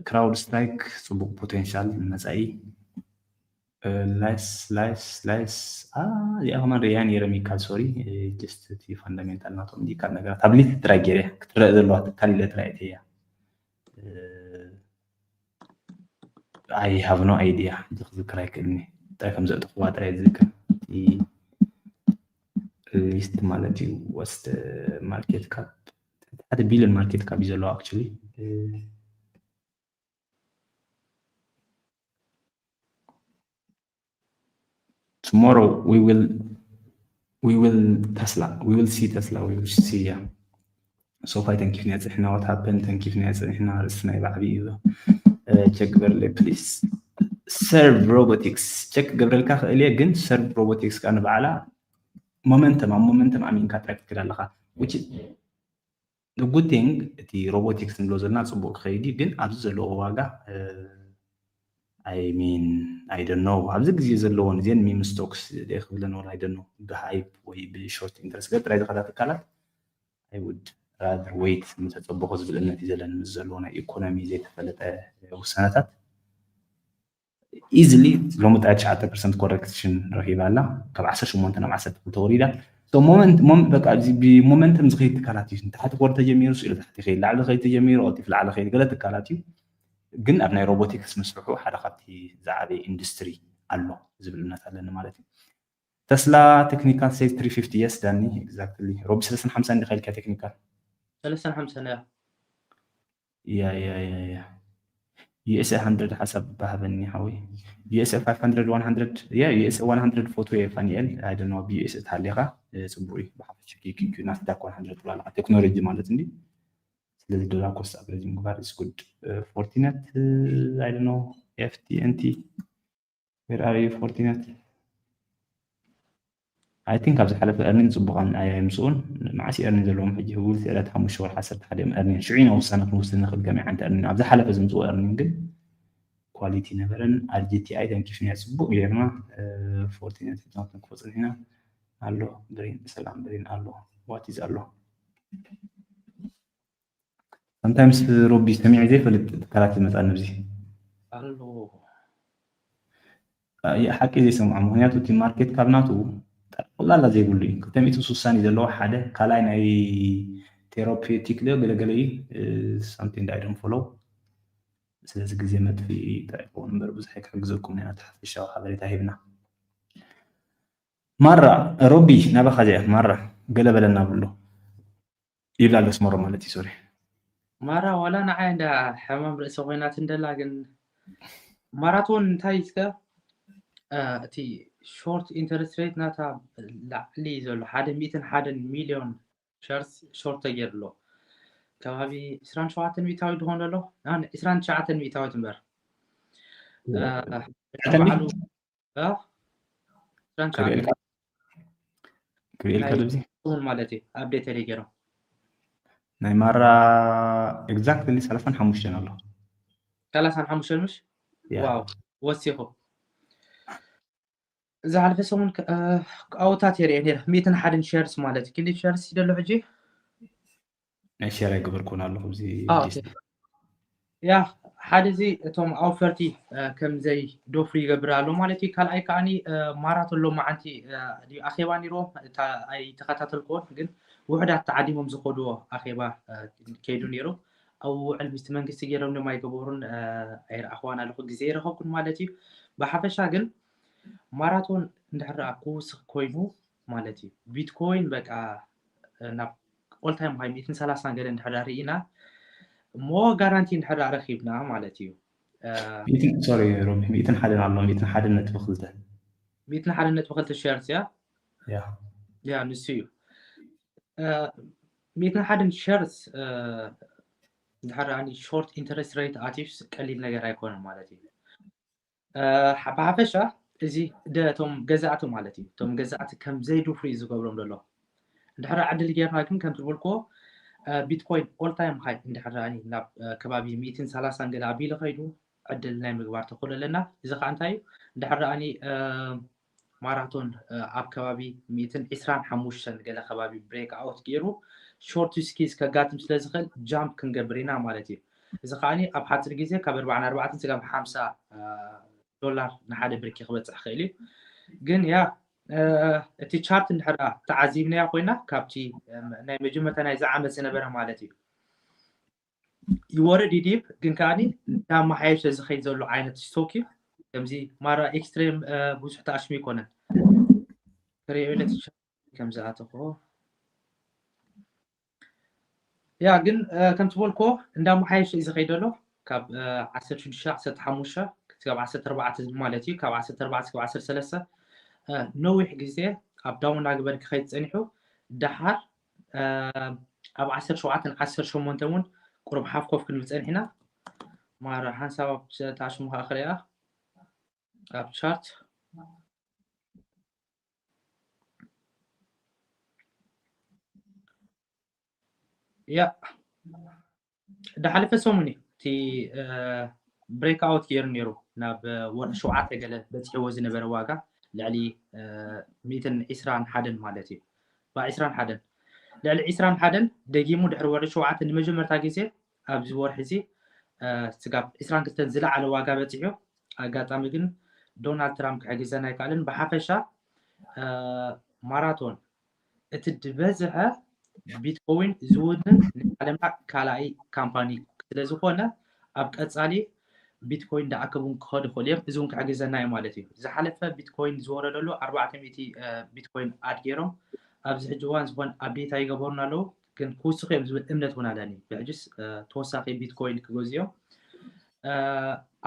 ክራውድ ስትራይክ ፅቡቅ ፖቴንሻል ንመፃኢ። ላይስ ላይስ ላይስ እዚኣ ከማን ርእያ ነይረ ሚካል፣ ሶሪ። ጀስት እቲ ፋንዳሜንታል ናቶም እንዲ ካልእ ነገራት ኣብ ሊስት ጥራይ ገይረ ክትረአ ዘለዋ ትካል ኢለ ጥራይ እተያ። I have no idea። ሕጂ ክዝክር ኣይክእልኒ። እንታይ ከም ዘእተኽዋ ጥራይ ዝዝክር። እቲ ሊስት ማለት እዩ። What's the market cap? ሓደ ቢልዮን ማርኬት ካፕ እዩ ዘለዎ actually። Tomorrow we will we will Tesla, we will see Tesla, we will see, yeah. ሶፋይ ተንኪፍና ጽሕና፣ what happened? ተንኪፍና ጽሕና፣ ርእስና ይባዕቢ እዩ። ቸክ ግበርለይ ፕሊስ። ሰርቭ ሮቦቲክስ ቸክ ገብረልካ ክእል እየ፣ ግን ሰርቭ ሮቦቲክስ ከኣ ንባዕላ ሞመንተም ኣብ ሞመንተም ኣሚንካ ጥራይ ክትከድ ኣለኻ። Which is the good thing፣ እቲ ሮቦቲክስ ንብሎ ዘለና ጽቡቅ ክኸይድ እዩ፣ ግን ኣብዚ ዘለዎ ዋጋ I mean I don't know፣ ኣብዚ ግዜ ዘለዎን እዚን ሚም ስቶክስ ክብለን ወላ I don't know፣ ብሃይፕ ወይ ብሾርት ኢንተረስት ገለ ጥራይ ዝኸዳ ትካላት I would rather wait ምተጸበኹ ዝብል እምነት እዩ ዘለኒ። ምስ ዘለዎ ናይ ኢኮኖሚ ዘይተፈለጠ ውሳነታት ኢዝሊ ሎሚ ጥራይ ትሽዓተ ፐርሰንት ኮረክሽን ረኺባ ኣላ። ካብ ዓሰርተ ሸሞንተ ናብ ዓሰርተ ክልተ ወሪዳ። ሞመንት በቃ እዚ ብሞመንተም ዝኸይድ ትካላት እዩ። ንታሕቲ ኮር ተጀሚሩ ስኢሉ ታሕቲ ይኸይድ፣ ላዕሊ ኸይድ ተጀሚሩ ቀልጢፉ ላዕሊ ኸይድ ገለ ትካላት እዩ። ግን ኣብ ናይ ሮቦቲክስ ምስርሑ ሓደ ካብቲ ዝዓበየ ኢንዱስትሪ ኣሎ ዝብል እምነት ኣለኒ ማለት እዩ። ተስላ ቴክኒካል ሴት ትሪ ፊፍቲ፣ የስ ዳኒ፣ ኤግዛክትሊ። ሮቢ ሰለስተን ሓምሳን እንዲኻ ኢልካ ቴክኒካል ሰለስተን ሓምሳን እያ። ያ ያ ያ ያ ዩኤስኤ ሃንድረድ ሓሳብ ባሃበኒ ሓወይ። ዩኤስኤ ፋይቭ ሃንድረድ፣ ዋን ሃንድረድ፣ ያ ዩኤስኤ ዋን ሃንድረድ ፎቶ እየ ፋኒኤል። I don't know፣ ብዩኤስኤ ተሃሊኻ ጽቡቅ እዩ። ብሓፈሻ ኪኪኪ ናስዳክ ዋን ሃንድረድ ብላላ ቴክኖሎጂ ማለት እንዲ። ስለዚ ዶላር ኮስት ኣቨሬጅ ምግባር is good። ፎርቲነት፣ I don't know፣ ኤፍቲኤንቲ፣ where are you ፎርቲነት? I think ኣብ ዝሓለፈ ኤርኒን ጽቡቃን ኣየምጽኡን። መዓስ ኤርኒን ዘለዎም ሕጂ? ህቡል ስዕረት ሓሙሽተ ወርሒ ዓሰርተ ሓደ እዮም ኤርኒን። ሽዑ ኢና ውሳነ ክንውስድ ንኽእል ከመይ ዓይነት ኤርኒን። ኣብ ዝሓለፈ ዝምጽኡ ኤርኒን ግን ኳሊቲ ነበረን። ኣርጂቲኣይ ተንኪፍና ጽቡቅ ጌርና ፎርቲነት ሒዝና ክንክፎ ጸኒሕና። ኣሎ ብሬን፣ ሰላም ብሬን ኣሎ። What is ኣሎ? Sometimes ሮቢ ሰሚዐ ዘይፈልጥ ትካላት ይመጻ ነብዚ ኣሎ። ሓቂ ዘይሰምዖ፣ ምክንያቱ እቲ ማርኬት ካብ ናቱ ጠቅላላ ዘይብሉ እዩ። ክልተ ሚእቲ ስሳን እዩ ዘለዎ ሓደ፣ ካልኣይ ናይ ቴራፒውቲክ ዶ ገለገለ እዩ። ሳምቲንግ I don't follow። ስለዚ ግዜ መጥፍኢ እንታይ ይኸውን እምበር ብዙሕ ኣይክሕግዘኩም ኢና፣ እቲ ሓፈሻዊ ሓበሬታ ሂብና። ማራ ሮቢ ናባኻ እዚኣ ማራ ገለ በለና ብሎ ይብላ ኣሎ ስመሮ ማለት እዩ። ሶሪ ማራ ዋላ ንዓይ እንዳ ሕማም ርእሲ ኮይናት እንደላ ግን ማራቶን እንታይ እስከ እቲ ሾርት ኢንተረስት ሬት ናታ ላዕሊ ዘሎ ሓደ ሚእትን ሓደን ሚሊዮን ሸርስ ሾርት ተገይሩ ኣሎ። ከባቢ ዕስራን ሸውዓተን ሚእታዊት ድኾን ዘሎ? ኣን ዕስራን ትሽዓተን ሚእታዊት እምበር። እ፣ ዕስራን በዓሉ፣ እ? ዕስራን ትሽዓተን ክርእየልካ ናይ ድብዚ እውን ማለት እዩ። ኣፕዴት ተደይ ገይሮም። ናይ ማራ ኤግዛክትሊ ሰላሳን ሓሙሽተን ኣሎ። ሰላሳን ሓሙሽተን ምሽ? ያ። ዋው። ወሲኹ ዝሓለፈ ሰሙን ኣውታት የርእየ ነረ ሚእትን ሓደን ሸርስ ማለት እዩ። ክንዲ ሸርስ ይደሎ ሕጂ ናይ ሸር ኣይገበርኩን ኣለኹ። ያ ሓደ እዚ እቶም ኣውፈርቲ ከም ዘይደፍሩ ይገብር ኣሎ ማለት እዩ። ካልኣይ ከዓኒ ማራቶን ሎማዓንቲ ኣኼባ ነይርዎም ኣይተኸታተልክዎን፣ ግን ውሕዳት ተዓዲሞም ዝኸድዎ ኣኼባ ከይዱ ነይሩ። ኣብ ውዕል ምስቲ መንግስቲ ገይሮም ድማ ኣይገበሩን ኣይረኣኽዋን ኣለኹ፣ ግዜ ይረኸብኩን ማለት እዩ። ብሓፈሻ ግን ማራቶን እንድሕር ደኣ ክውስኽ ኮይኑ ማለት እዩ ቢትኮይን በቃ ናብ all time high ሚእትን ሰላሳን ገለ እንድሕር ደኣ ርኢና እሞ ጋራንቲ እንድሕር ደኣ ረኺብና ማለት እዩ። ሶሪ ሮቢ ሚእትን ሓደን ኣሎ ሚእትን ሓደን ነጥቢ ክልተ ሚእትን ሓደን ነጥቢ ክልተ ሸርስ እያ ያ ያ ንሱ እዩ። ሚእትን ሓደን ሸርስ እንድሕር ደኣ short interest rate ኣትዩስ ቀሊል ነገር ኣይኮነን ማለት እዩ። ብሓፈሻ እዚ እቶም ገዛእቲ ማለት እዩ እቶም ገዛእቲ ከም ዘይድፍሩ እዩ ዝገብሮም ዘሎ። እንድሕር ዕድል ጌርና ግን ከም ዝበልክዎ ቢትኮይን all time high እንድሕር ደኣኒ ናብ ከባቢ ሚእትን ሰላሳን ገለ ኣቢሉ ከይዱ ዕድል ናይ ምግባር ተኽእሎ ኣለና። እዚ ከዓ እንታይ እዩ? እንድሕር ደኣኒ ማራቶን ኣብ ከባቢ ሚእትን ዕስራን ሓሙሽተን ገለ ከባቢ break out ገይሩ short squeeze ከጋጥም ስለ ዝኽእል jump ክንገብር ኢና ማለት እዩ። እዚ ከዓ ኣብ ሓፂር ግዜ ካብ ኣርባዓን ኣርባዕተን ስጋብ ሓምሳ ዶላር ንሓደ ብርኪ ክበፅሕ ክእል እዩ። ግን ያ እቲ ቻርት እንድሕር ተዓዚብናያ ኮይና ካብቲ ናይ መጀመርታ ናይዚ ዓመት ዝነበረ ማለት እዩ ይወርድ ይድይብ፣ ግን ከዓ እንዳመሓየሸ ዝኸይድ ዘሎ ዓይነት ስቶክ እዩ። ከምዚ ማራ ኤክስትሬም ብዙሕ ተኣሽሙ ይኮነን። ክሪኦ ኢለ ከም ዝኣተኹ ያ ግን ከም ትበልኮ እንዳመሓየሸ እዩ ዝኸይድ ዘሎ ካብ ዓሰርተ ሽዱሽተ ዓሰርተ ሓሙሽተ ክሳብ ዓሰርተ ኣርባዕተ ማለት እዩ። ካብ ዓሰርተ ኣርባዕተ ክሳብ ዓሰርተ ሰለስተ ነዊሕ ግዜ ኣብ ዳውን እናገበረ ክኸይድ ፀኒሑ ደሓር ኣብ ዓሰርተ ሸውዓተን ዓሰርተ ሸሞንተን እውን ቁሩብ ሓፍ ኮፍ ክንብል ፀኒሕና። ማራ ሓንሳብ ኣብ ተኣሽሙ ከዓ ክሪኣ ኣብ ቻርት ያ ዳሓለፈ ሰሙን እዩ እቲ break out ገይሩ ነይሩ ናብ ወርሒ ሸውዓተ ገለ በፂሕዎ ዝነበረ ዋጋ ልዕሊ ሚእትን ዕስራን ሓደን ማለት እዩ። ብ ዕስራን ሓደን ልዕሊ ዕስራን ሓደን ደጊሙ ድሕሪ ወርሒ ሸውዓተ ንመጀመርታ ግዜ ኣብዚ ወርሒ እዚ ስጋብ ዕስራን ክልተን ዝለዓለ ዋጋ በፂሑ። ኣጋጣሚ ግን ዶናልድ ትራምፕ ክሕግዘና ኣይከኣለን። ብሓፈሻ ማራቶን እቲ ዝበዝሐ ቢትኮይን ዝውንን ናይ ዓለምና ካልኣይ ካምፓኒ ስለ ዝኾነ ኣብ ቀፃሊ ቢትኮይን እንዳኣከቡ ክኸዱ ይኽእሉ እዮም። እዚ እውን ክሕግዘና እዩ ማለት እዩ። ዝሓለፈ ቢትኮይን ዝወረደሉ ኣርባዕተ ሚእቲ ቢትኮይን ኣድ ገይሮም ኣብዚ ሕጂ እዋን ዝኾነ ኣፕዴት ኣይገበሩን ኣለዉ፣ ግን ክውስኹ እዮም ዝብል እምነት እውን ኣለኒ። ብሕጅስ ተወሳኺ ቢትኮይን ክገዝኡ እዮም።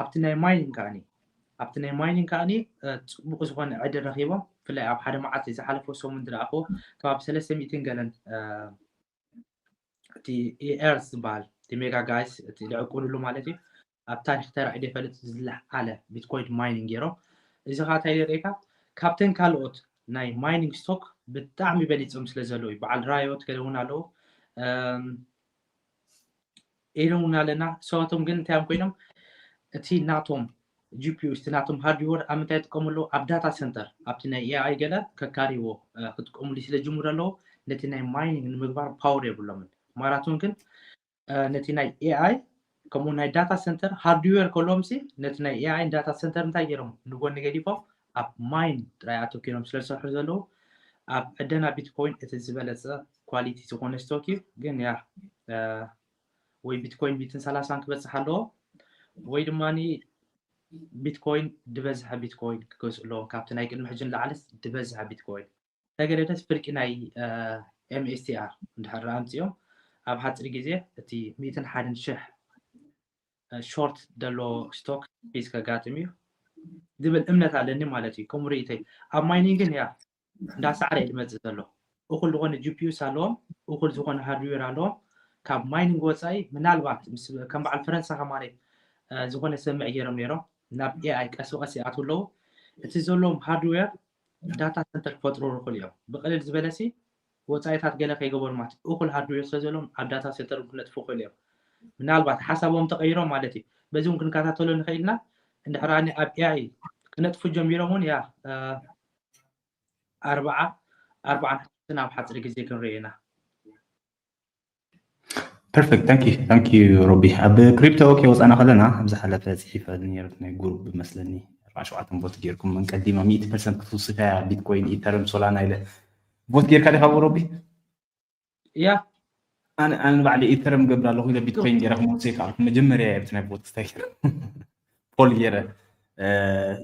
ኣብቲ ናይ ማይኒንግ ከዓኒ ኣብቲ ናይ ማይኒንግ ከዓኒ ፅቡቅ ዝኾነ ዕድል ረኺቦም። ብፍላይ ኣብ ሓደ መዓልቲ ዝሓለፈ ሰሙን ዝረኣኽዎ ከባቢ ሰለስተ ሚእትን ገለን እቲ ኤርስ ዝበሃል እቲ ሜጋ ጋይስ እቲ ዝዕቁንሉ ማለት እዩ ኣብ ታሪክ ተራእዩ ዘይፈልጥ ዝለዓለ ቢትኮይን ማይኒንግ ገይሮም። እዚ ከዓ እንታይ የርእየካ? ካብተን ካልኦት ናይ ማይኒንግ ስቶክ ብጣዕሚ በሊፆም ስለ ዘለዉ እዩ። በዓል ራዮት ገለ እውን ኣለዉ ኢሎም እውን ኣለና። ንሳቶም ግን እንታይ እዮም ኮይኖም? እቲ ናቶም ጂፒዩ እቲ ናቶም ሃርድዌር ኣብ ምንታይ ይጥቀሙ ኣለዉ? ኣብ ዳታ ሰንተር ኣብቲ ናይ ኤኣይ ገለ ከካሪዎ ክጥቀሙሉ ስለ ጅምሩ ኣለዉ ነቲ ናይ ማይኒንግ ንምግባር ፓወር የብሎምን። ማራቶን ግን ነቲ ናይ ኤኣይ ከምኡ ናይ ዳታ ሰንተር ሃርድዌር ከለዎም ሲ ነቲ ናይ ኤኣይ ዳታ ሰንተር እንታይ ገይሮም ንጎኒ ገዲፎም ኣብ ማይን ጥራይ ኣተኪሮም ስለ ዝሰርሑ ዘለዉ ኣብ ዕደና ቢትኮይን እቲ ዝበለፀ ኳሊቲ ዝኾነ ስቶክ እዩ። ግን ያ ወይ ቢትኮይን ሚእትን ሰላሳን ክበፅሕ ኣለዎ ወይ ድማ ቢትኮይን ዝበዝሐ ቢትኮይን ክገዝኡ ኣለዎም። ካብቲ ናይ ቅድሚ ሕጂ ንላዕሊ ዝበዝሐ ቢትኮይን ተገደደስ ፍርቂ ናይ ኤምኤስቲኣር እንድሕር ኣምፅኦም ኣብ ሓፂር ግዜ እቲ ሚእትን ሓደን ሽሕ ሾርት ዘሎ ስቶክ ፊዝ ከጋጥም እዩ ዝብል እምነት ኣለኒ ማለት እዩ። ከም ርእይተይ ኣብ ማይኒንግ ግን ያ እንዳሳዕረ እዩ ዝመፅእ ዘሎ። እኩል ዝኾነ ጂፒዩስ ኣለዎም፣ እኩል ዝኾነ ሃርድዌር ኣለዎም። ካብ ማይኒንግ ወፃኢ ምናልባት ከም በዓል ፈረንሳ ከማሪ ዝኾነ ሰምዕ ገይሮም ነይሮም ናብ ኤኣይ ቀስ ብቀስ ይኣትዉ ኣለዉ። እቲ ዘለዎም ሃርድዌር ዳታ ሰንተር ክፈጥሩ ይኽእሉ እዮም። ብቀለል ዝበለሲ ወፃኢታት ገለ ከይገበሩ ማለት እኩል ሃርድዌር ስለ ዘለዎም ኣብ ዳታ ሰንተር ክነጥፉ ይኽእሉ እዮም። ምናልባት ሓሳቦም ተቐይሮም ማለት እዩ። በዚ እውን ክንከታተሎ ንኽእል ኢና። እንድሕር ኣነ ኣብ ኤኣይ ክነጥፉ ጀሚሮም እውን ያ ኣርባዓ ኣርባዓን ሓሙሽተን ኣብ ሓፂር ግዜ ክንርኢ ኢና። Perfect. Thank you. Thank you, ሮቢ። ኣብ ክሪፕቶ ኦኬ ወፃና ከለና ኣብ ዝሓለፈ ፅሒፈ ነይረት ናይ ጉሩብ መስለኒ ኣርባዓ ሸውዓተ ቮት ጌርኩም ምን ቀዲማ ሚእቲ ፐርሰንት ክትውስዳ ቢትኮይን ኢተርም ሶላና ኢለ ቮት ጌርካ ዲኻ ሮቢ? ያ ኣነ ኣነ ባዕሊ ኢተርም ገብር ኣለኹ ኢለ ቢትኮይን ጌረ ክመውሰ ይከኣልኩ መጀመርያ የብቲ ናይ ቮት ስታይ ፖል ጌረ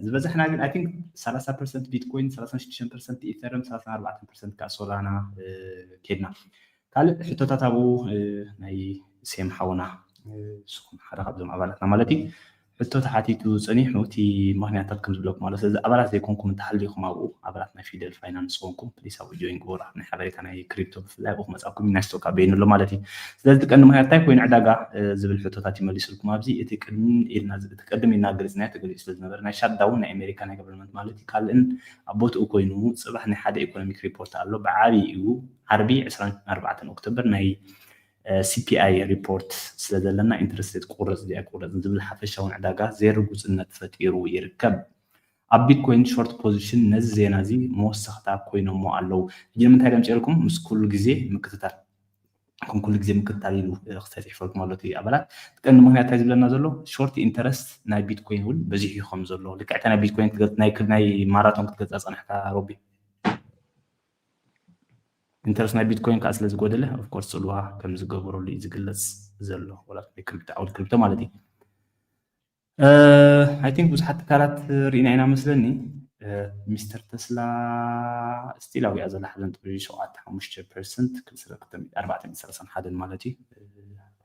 ዝበዛሕና ግን I think ሰላሳ ፐርሰንት ቢትኮይን ሰላሳ ሽዱሽተ ፐርሰንት ኢተርም ሰላሳ ኣርባዕተ ፐርሰንት ከዓ ሶላና ኬድና ካልእ ሕቶታት ኣብኡ ናይ ሴም ሓውና ንስኹም ሓደ ካብዞም ኣባላትና ማለት እዩ ሕቶ ተሓቲቱ ፀኒሑ እቲ ምክንያታት ከም ዝብለኩም ኣሎ ስለዚ ኣባላት ዘይኮንኩም እንተሃሊኹም ኣብኡ ኣባላት ናይ ፊደል ፋይናንስ ዝኾንኩም ፕሊስ ኣብኡ ጆይን ግበሩ ናይ ሓበሬታ ናይ ክሪፕቶ ብፍላይ ኣብኡ ክመፃኩም ናይ ስቶክ ኣበይኑ ኣሎ ማለት እዩ ስለዚ ቀንዲ ምክንያት እንታይ ኮይኑ ዕዳጋ ዝብል ሕቶታት ይመሊስልኩም ኣብዚ እቲ ቅድም ኢልና ገሊፅናዮ ተገሊፁ ስለዝነበረ ናይ ሻትዳውን ናይ ኣሜሪካ ናይ ገቨርንመንት ማለት እዩ ካልእን ኣብ ቦትኡ ኮይኑ ፅባሕ ናይ ሓደ ኢኮኖሚክ ሪፖርት ኣሎ ብዓብይኡ ዓርቢ ዕስራን ኣርባዕተን ኦክቶበር ናይ CPI report ስለዘለና interest rate ክቁረፅ ድዩ ኣይቁረፅን ዝብል ሓፈሻዊ ዕዳጋ ዘይርጉፅነት ፈጢሩ ይርከብ። ኣብ ቢትኮይን short position ነዚ ዜና እዚ መወሰኽታ ኮይኖሞ ኣለዉ። ሕጂ ንምንታይ ደምፂ ኢልኩም ምስ ኩሉ ግዜ ምክትታል ከም ኩሉ ግዜ ምክትታል ኢሉ ክስታይ ፅሒፈልኩም ኣሎ እቲ ኣባላት ቀንዲ ምክንያት እንታይ ዝብለና ዘሎ short interest ናይ ቢትኮይን እውን በዚሑ እዩ ከም ዘሎ ልክዕታ ናይ ቢትኮይን ናይ ማራቶን ክትገልፃ ፀናሕካ ሮቢ interest ናይ ቢትኮይን ከዓ ስለዝጎደለ of course ፅልዋ ከም ዝገበረሉ እዩ ዝግለፅ ዘሎ ወላ ናይ ክሪፕቶ ዓውዲ ክሪፕቶ ማለት እዩ I think ብዙሓት ትካላት ርኢና ኢና መስለኒ ሚስተር ተስላ ስቲል ኣብያ ዘላ ሓደ ነጥቢ ሸውዓተ ሓሙሽተ ፐርሰንት ክልተ ኣርባዕተ ሰላሳን ሓደን ማለት እዩ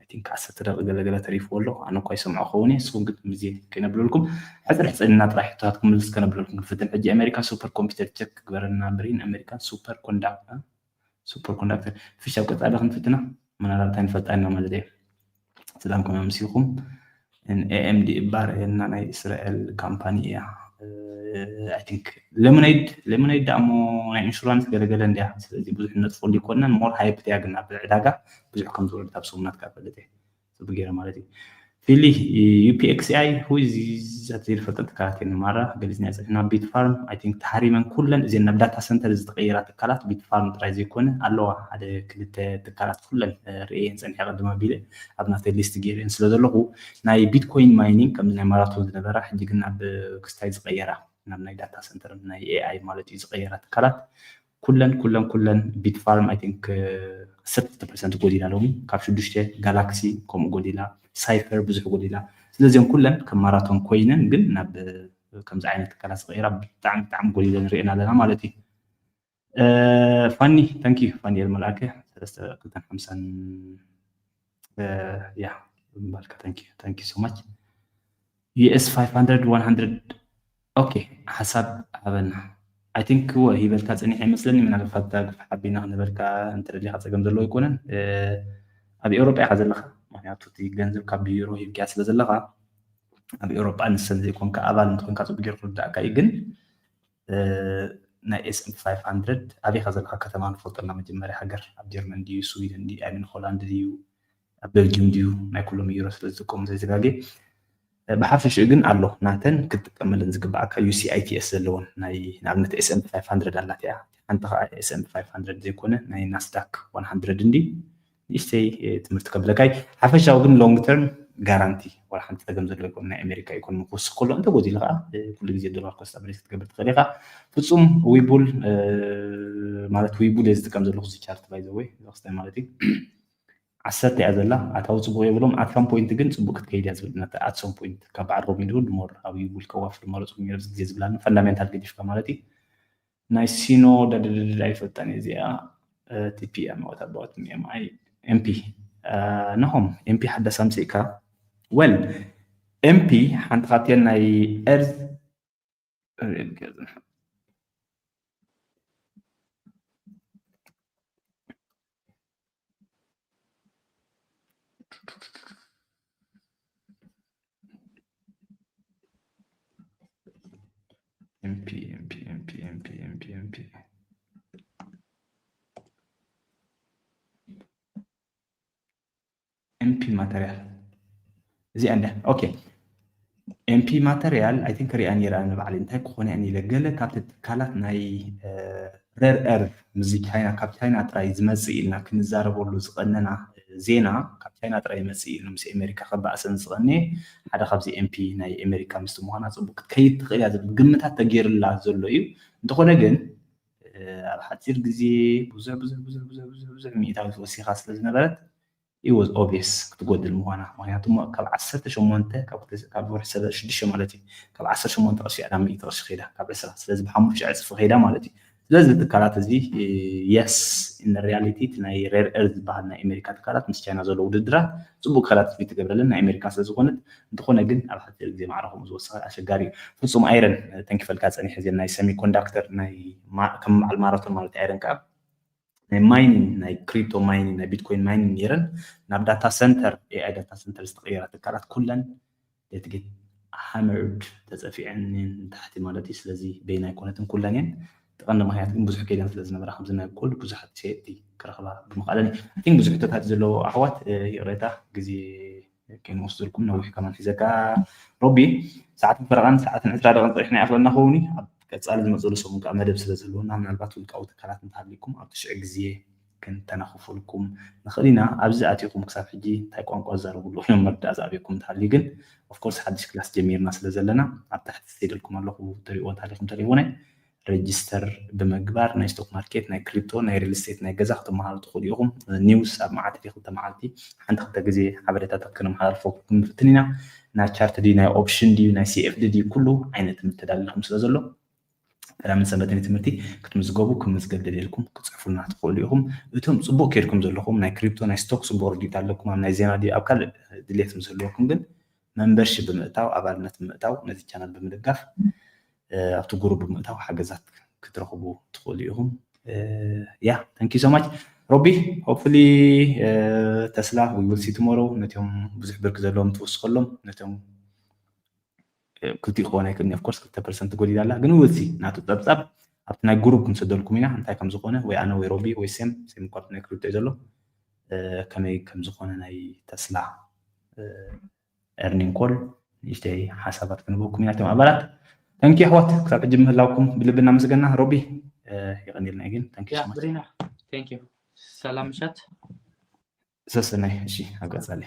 I think ዓሰርተ ደቂ ገለገለ ተሪፍዎ ኣሎ ኣነ እኳ ይሰምዖ ከውን እየ ንስኹም ግን ግዜ ከይነብለልኩም ሕፅር ሕፅር ኢልና ጥራይ ሕቶታት ክምልስ ከነብለልኩም ክንፍትን ሕጂ ኣሜሪካ ሱፐር ኮምፒውተር ቸክ ክግበረልና ብሪን ኣሜሪካ ሱፐር ኮንዳክተር ሱፐር ኮንዳክተር ፍሽ ኣብ ቀፃሊ ክንፍትና ምናልባት ኣይንፈልጣ ኢና ማለት እየ ሰላም ከመይ ኣምሲኹም AMD እባ ርኤና ናይ እስራኤል ካምፓኒ እያ I think lemonade lemonade ደኣ እሞ ናይ ኢንሹራንስ ገለገለ እንድያ ስለዚ ብዙሕ ነጥፈሉ ይኮንና more hype እያ ግን ኣብ ዕዳጋ ብዙሕ ከም ዝወርድ ኣብ ሰሙናት ከኣ ፈልጥ እየ ፅቡቅ ገይረ ማለት እዩ ፊሊ UPXI ዛት ዘይፈልጠን ትካላት እየን ማራ ገሊፅና ፀኒሕና ቢት ፋርም I think ተሃሪመን ኩለን እዚን ናብ ዳታ ሰንተር ዝተቀየራ ትካላት ቢት ፋርም ጥራይ ዘይኮነ ኣለዋ ሓደ ክልተ ትካላት ኩለን ርእየን ፀኒሐ ቅድም ኣቢለ ኣብ ናተይ ሊስት ገይረን ስለ ዘለኹ ናይ ቢትኮይን ማይኒንግ ከምዚ ናይ ማራቶን ዝነበራ ሕጂ ግን ናብ ክስታይ ዝቀየራ ናብ ናይ ዳታ ሰንተር ናይ AI ማለት እዩ ዝቀየራ ትካላት ኩለን ኩለን ኩለን ቢት ፋርም I think ዓሰርተ ፐርሰንት ጎዲላ ሎሚ ካብ ሽዱሽተ ጋላክሲ ከምኡ ጎዲላ ሳይፈር ብዙሕ ጎዲላ ስለዚኦም ኩለን ከም ማራቶን ኮይነን ግን ናብ ከምዚ ዓይነት ትካላት ዝቀይራ ብጣዕሚ ብጣዕሚ ጎዲለን ርኤና ኣለና ማለት እዩ ፋኒ thank you ፋኒኤል መልኣከ ሰለስተ ክልተን ሓምሳን ያ ባልካ thank you thank you so much US five hundred one hundred okay ሓሳብ ሃበና I think ወ ሂበልካ ፀኒሐ ይመስለኒ ምናልባት ግፋ ሓቢና ክንበልካ እንተደሊካ ፀገም ዘለዎ ኣይኮነን ኣብ ኤውሮጳ ኢካ ዘለካ ምክንያቱ እቲ ገንዘብ ካብ ዩሮ ሂብክያ ስለ ዘለካ ኣብ ኤውሮጳ ንሰን ዘይኮንካ ኣባል እንተኮንካ ፅቡቅ ገይሩ ክርዳእካ እዩ ግን ናይ S&P five hundred ኣበይ ኢካ ዘለካ ከተማ ንፈልጠና መጀመርያ ሃገር ኣብ ጀርመን ድዩ ስዊድን ድዩ ኣይ ሆላንድ ድዩ ኣብ ቤልጅም ድዩ ናይ ኩሎም ዩሮ ስለ ዝጥቀሙ ዘይዘጋጌ ብሓፈሽኡ ግን ኣሎ ናተን ክትጥቀመለን ዝግባኣካ UCITS ዘለዎን ናይ ንኣብነት S&P five hundred ኣላት እያ ሓንቲ ከዓ S&P five hundred ዘይኮነ ናይ ናስዳክ one hundred እንዲ ንእሽተይ ትምህርቲ ከብለካይ ሓፈሻዊ ግን long term guarantee ወላ ሓንቲ ፀገም ዘለዎ ይኮን ናይ ኣሜሪካ ኢኮኖሚ ክወስክ ከሎ እንተጎዲሉ ከዓ ኩሉ ግዜ ዶላር ኮስት ኣቨሬጅ ክትገብር ትኽእል ኢካ ፍፁም ዊቡል ማለት ዊቡል እየ ዝጥቀም ዘለኩ እዚ ቻርት ባይ ዘ ወይ ክስታይ ማለት እዩ ዓሰርተ እያ ዘላ ኣታዊ ፅቡቅ የብሎም ኣት ሳም ፖይንት ግን ፅቡቅ ክትከይድ እያ ዝብል at some point ካብ በዓል ሮቢንድ ሁድ ሞር ኣብ ዊቡል ከዋፍር መረፅኩም ነይረ ግዜ ዝብላኒ ፈንዳሜንታል ገዲፍካ ማለት እዩ ናይ ሲኖ ደድድድ ኣይፈልጠን እዚኣ TPM what about MI MP ናሆም MP ሓዳስ ኣምፅእካ well MP ሓንቲ ካብተን ናይ earth MP MP MP MP MP MP MP ማተርያል እዚኣ እንደ okay ኤምፒ ማተርያል ኣይ ቲንክ ሪኣ ነይራ ንባዕለይ እንታይ ክኾነ እየን ኢለ ገለ ካብቲ ትካላት ናይ ሬር ኤርዝ ምስዚ ቻይና ካብ ቻይና ጥራይ ዝመፅእ ኢልና ክንዛረበሉ ዝቐነና ዜና ካብ ቻይና ጥራይ ይመፅእ ኢሉ ምስ ኣሜሪካ ከባእሰን ዝቐነየ ሓደ ካብዚ ኤምፒ ናይ ኣሜሪካ ምስቲ ምዃና ፅቡቅ ክትከይድ ትኽእል እያ ዝብል ግምታት ተገይርላ ዘሎ እዩ። እንተኾነ ግን ኣብ ሓፂር ግዜ ብዙሕ ብዙሕ ብዙሕ ብዙሕ ብዙሕ ብዙሕ ሚእታዊት ወሲኻ ስለ ዝነበረት it was obvious ክትጎድል ምዃና ምክንያቱ ካብ ዓሰርተ ሸሞንተ ካብ ወርሒ ሽዱሽተ ማለት እዩ ካብ ዓሰርተ ሸሞንተ ቅርሺ ዕዳ ሚእቲ ቅርሺ ከይዳ ካብ ዕስራ ስለዚ ብሓሙሽተ ዕፅፊ ከይዳ ማለት እዩ ስለዚ ትካላት እዚ yes in reality እቲ ናይ ሬር ኤርዝ ዝበሃል ናይ ኣሜሪካ ትካላት ምስ ቻይና ዘሎ ውድድራት ፅቡቅ ክኸዳ ትፅቢት ትገብረለን ናይ ኣሜሪካ ስለዝኮነት እንተኾነ ግን ኣብ ሓፂር ግዜ ማዕረ ከምኡ ዝወሰኸ ኣሸጋሪ እዩ ፍፁም ኣይረን ተንኪፈልካ ፀኒሐ እዚ ናይ ሰሚኮንዳክተር ናይ ከም በዓል ማራቶን ማለት ኣይረን ከዓ ናይ ማይኒንግ ናይ ክሪፕቶ ማይኒንግ ናይ ቢትኮይን ማይኒንግ ነይረን ናብ ዳታ ሰንተር ኤኣይ ዳታ ሰንተር ዝተቀየራ ትካላት ኩለን ደትጌት ሃመርድ ተፀፊዐን ንታሕቲ ማለት እዩ ስለዚ በይና ኣይኮነትን ኩለን እየን ተቐንዲ ምክንያት ግን ብዙሕ ከይደን ስለ ዝነበራ ከምዚ ናይ ጎልድ ብዙሓት ሸየጥቲ ክረኽባ ብምኽኣለን እዩ ቲንክ ብዙሕ ሕቶታት ዘለዎ ኣሕዋት ይቕሬታ ግዜ ከይንወስደልኩም ነዊሕ ከማን ሒዘካ ሮቢ ሰዓትን ፈረቓን ሰዓትን ዕስራ ደቐን ፀሪሕና ይኣኽለና ኸውን እዩ ኣብ ቀፃሊ ዝመፅሉ ሰሙን ከዓ መደብ ስለ ዘለውና ምናልባት ውልቃዊ ትካላት እንተሃሊኩም ኣብ ትሽዕ ግዜ ክንተናኽፈልኩም ንኽእል ኢና ኣብዚ ኣቲኹም ክሳብ ሕጂ እንታይ ቋንቋ ዝዛረቡ ኣለዉ እዮም መርዳእ ዝኣበኩም እንተሃልዩ ግን ኦፍኮርስ ሓድሽ ክላስ ጀሚርና ስለ ዘለና ኣብ ታሕቲ ስቴድልኩም ኣለኹ ትሪእዎ እንተሃሊኹም ተሪእዎነ ሬጅስተር ብምግባር ናይ ስቶክ ማርኬት ናይ ክሪፕቶ ናይ ሪል ስቴት ናይ ገዛ ክትመሃሩ ትኽእሉ ኢኹም ኒውስ ኣብ መዓልቲ ክልተ መዓልቲ ሓንቲ ክልተ ግዜ ሓበሬታታት ክንመሃላልፈኩም ንፍትን ኢና ናይ ቻርት ድዩ ናይ ኦፕሽን ድዩ ናይ ሲኤፍዲ ድዩ ኩሉ ዓይነት ትምህርቲ ተዳሊልኩም ስለ ዘሎ ቀዳምን ሰንበትን ትምህርቲ ክትምዝገቡ ክምዝገብ ደልየልኩም ክፅሕፉልና ትኽእሉ ኢኹም እቶም ፅቡቅ ከይድኩም ዘለኹም ናይ ክሪፕቶ ናይ ስቶክስ ቦርድ ድዩ ኣለኩም ኣብ ናይ ዜና ድዩ ኣብ ካልእ ድሌት ምስ ህልወኩም ግን መምበርሺፕ ብምእታው ኣባልነት ብምእታው ነዚ ቻናል ብምድጋፍ ኣብቲ ጉሩብ ብምእታው ሓገዛት ክትረኽቡ ትኽእሉ ኢኹም ያ thank you so much ሮቢ hopefully ተስላ we will see tomorrow ነቲኦም ብዙሕ ብርኪ ዘለዎም ትወስኸሎም ነቲኦም ክልቲኡ ክኾን ኣይክእልን of course ክልተ ፐርሰንት ጎዲላ ኣላ ግን we will see ናቱ ፀብፃብ ኣብቲ ናይ ጉሩብ ክንሰደልኩም ኢና እንታይ ከም ዝኾነ ወይ ኣነ ወይ ሮቢ ወይ ሴም ሴም እኳ ናይ ክሪፕቶ እዩ ዘሎ ከመይ ከም ዝኾነ ናይ ተስላ earning call ንእሽተይ ሓሳባት ክንበኩም ኢና እቶም ኣባላት thank you ኣሕዋት ክሳብ ሕጂ ምህላውኩም ብልቢ እናመስገና ሮቢ የቐኒልና ግን thank you so much ብሪና thank you ሰላም ምሸት ሰሰናይ እሺ ኣብ ቀፃሊ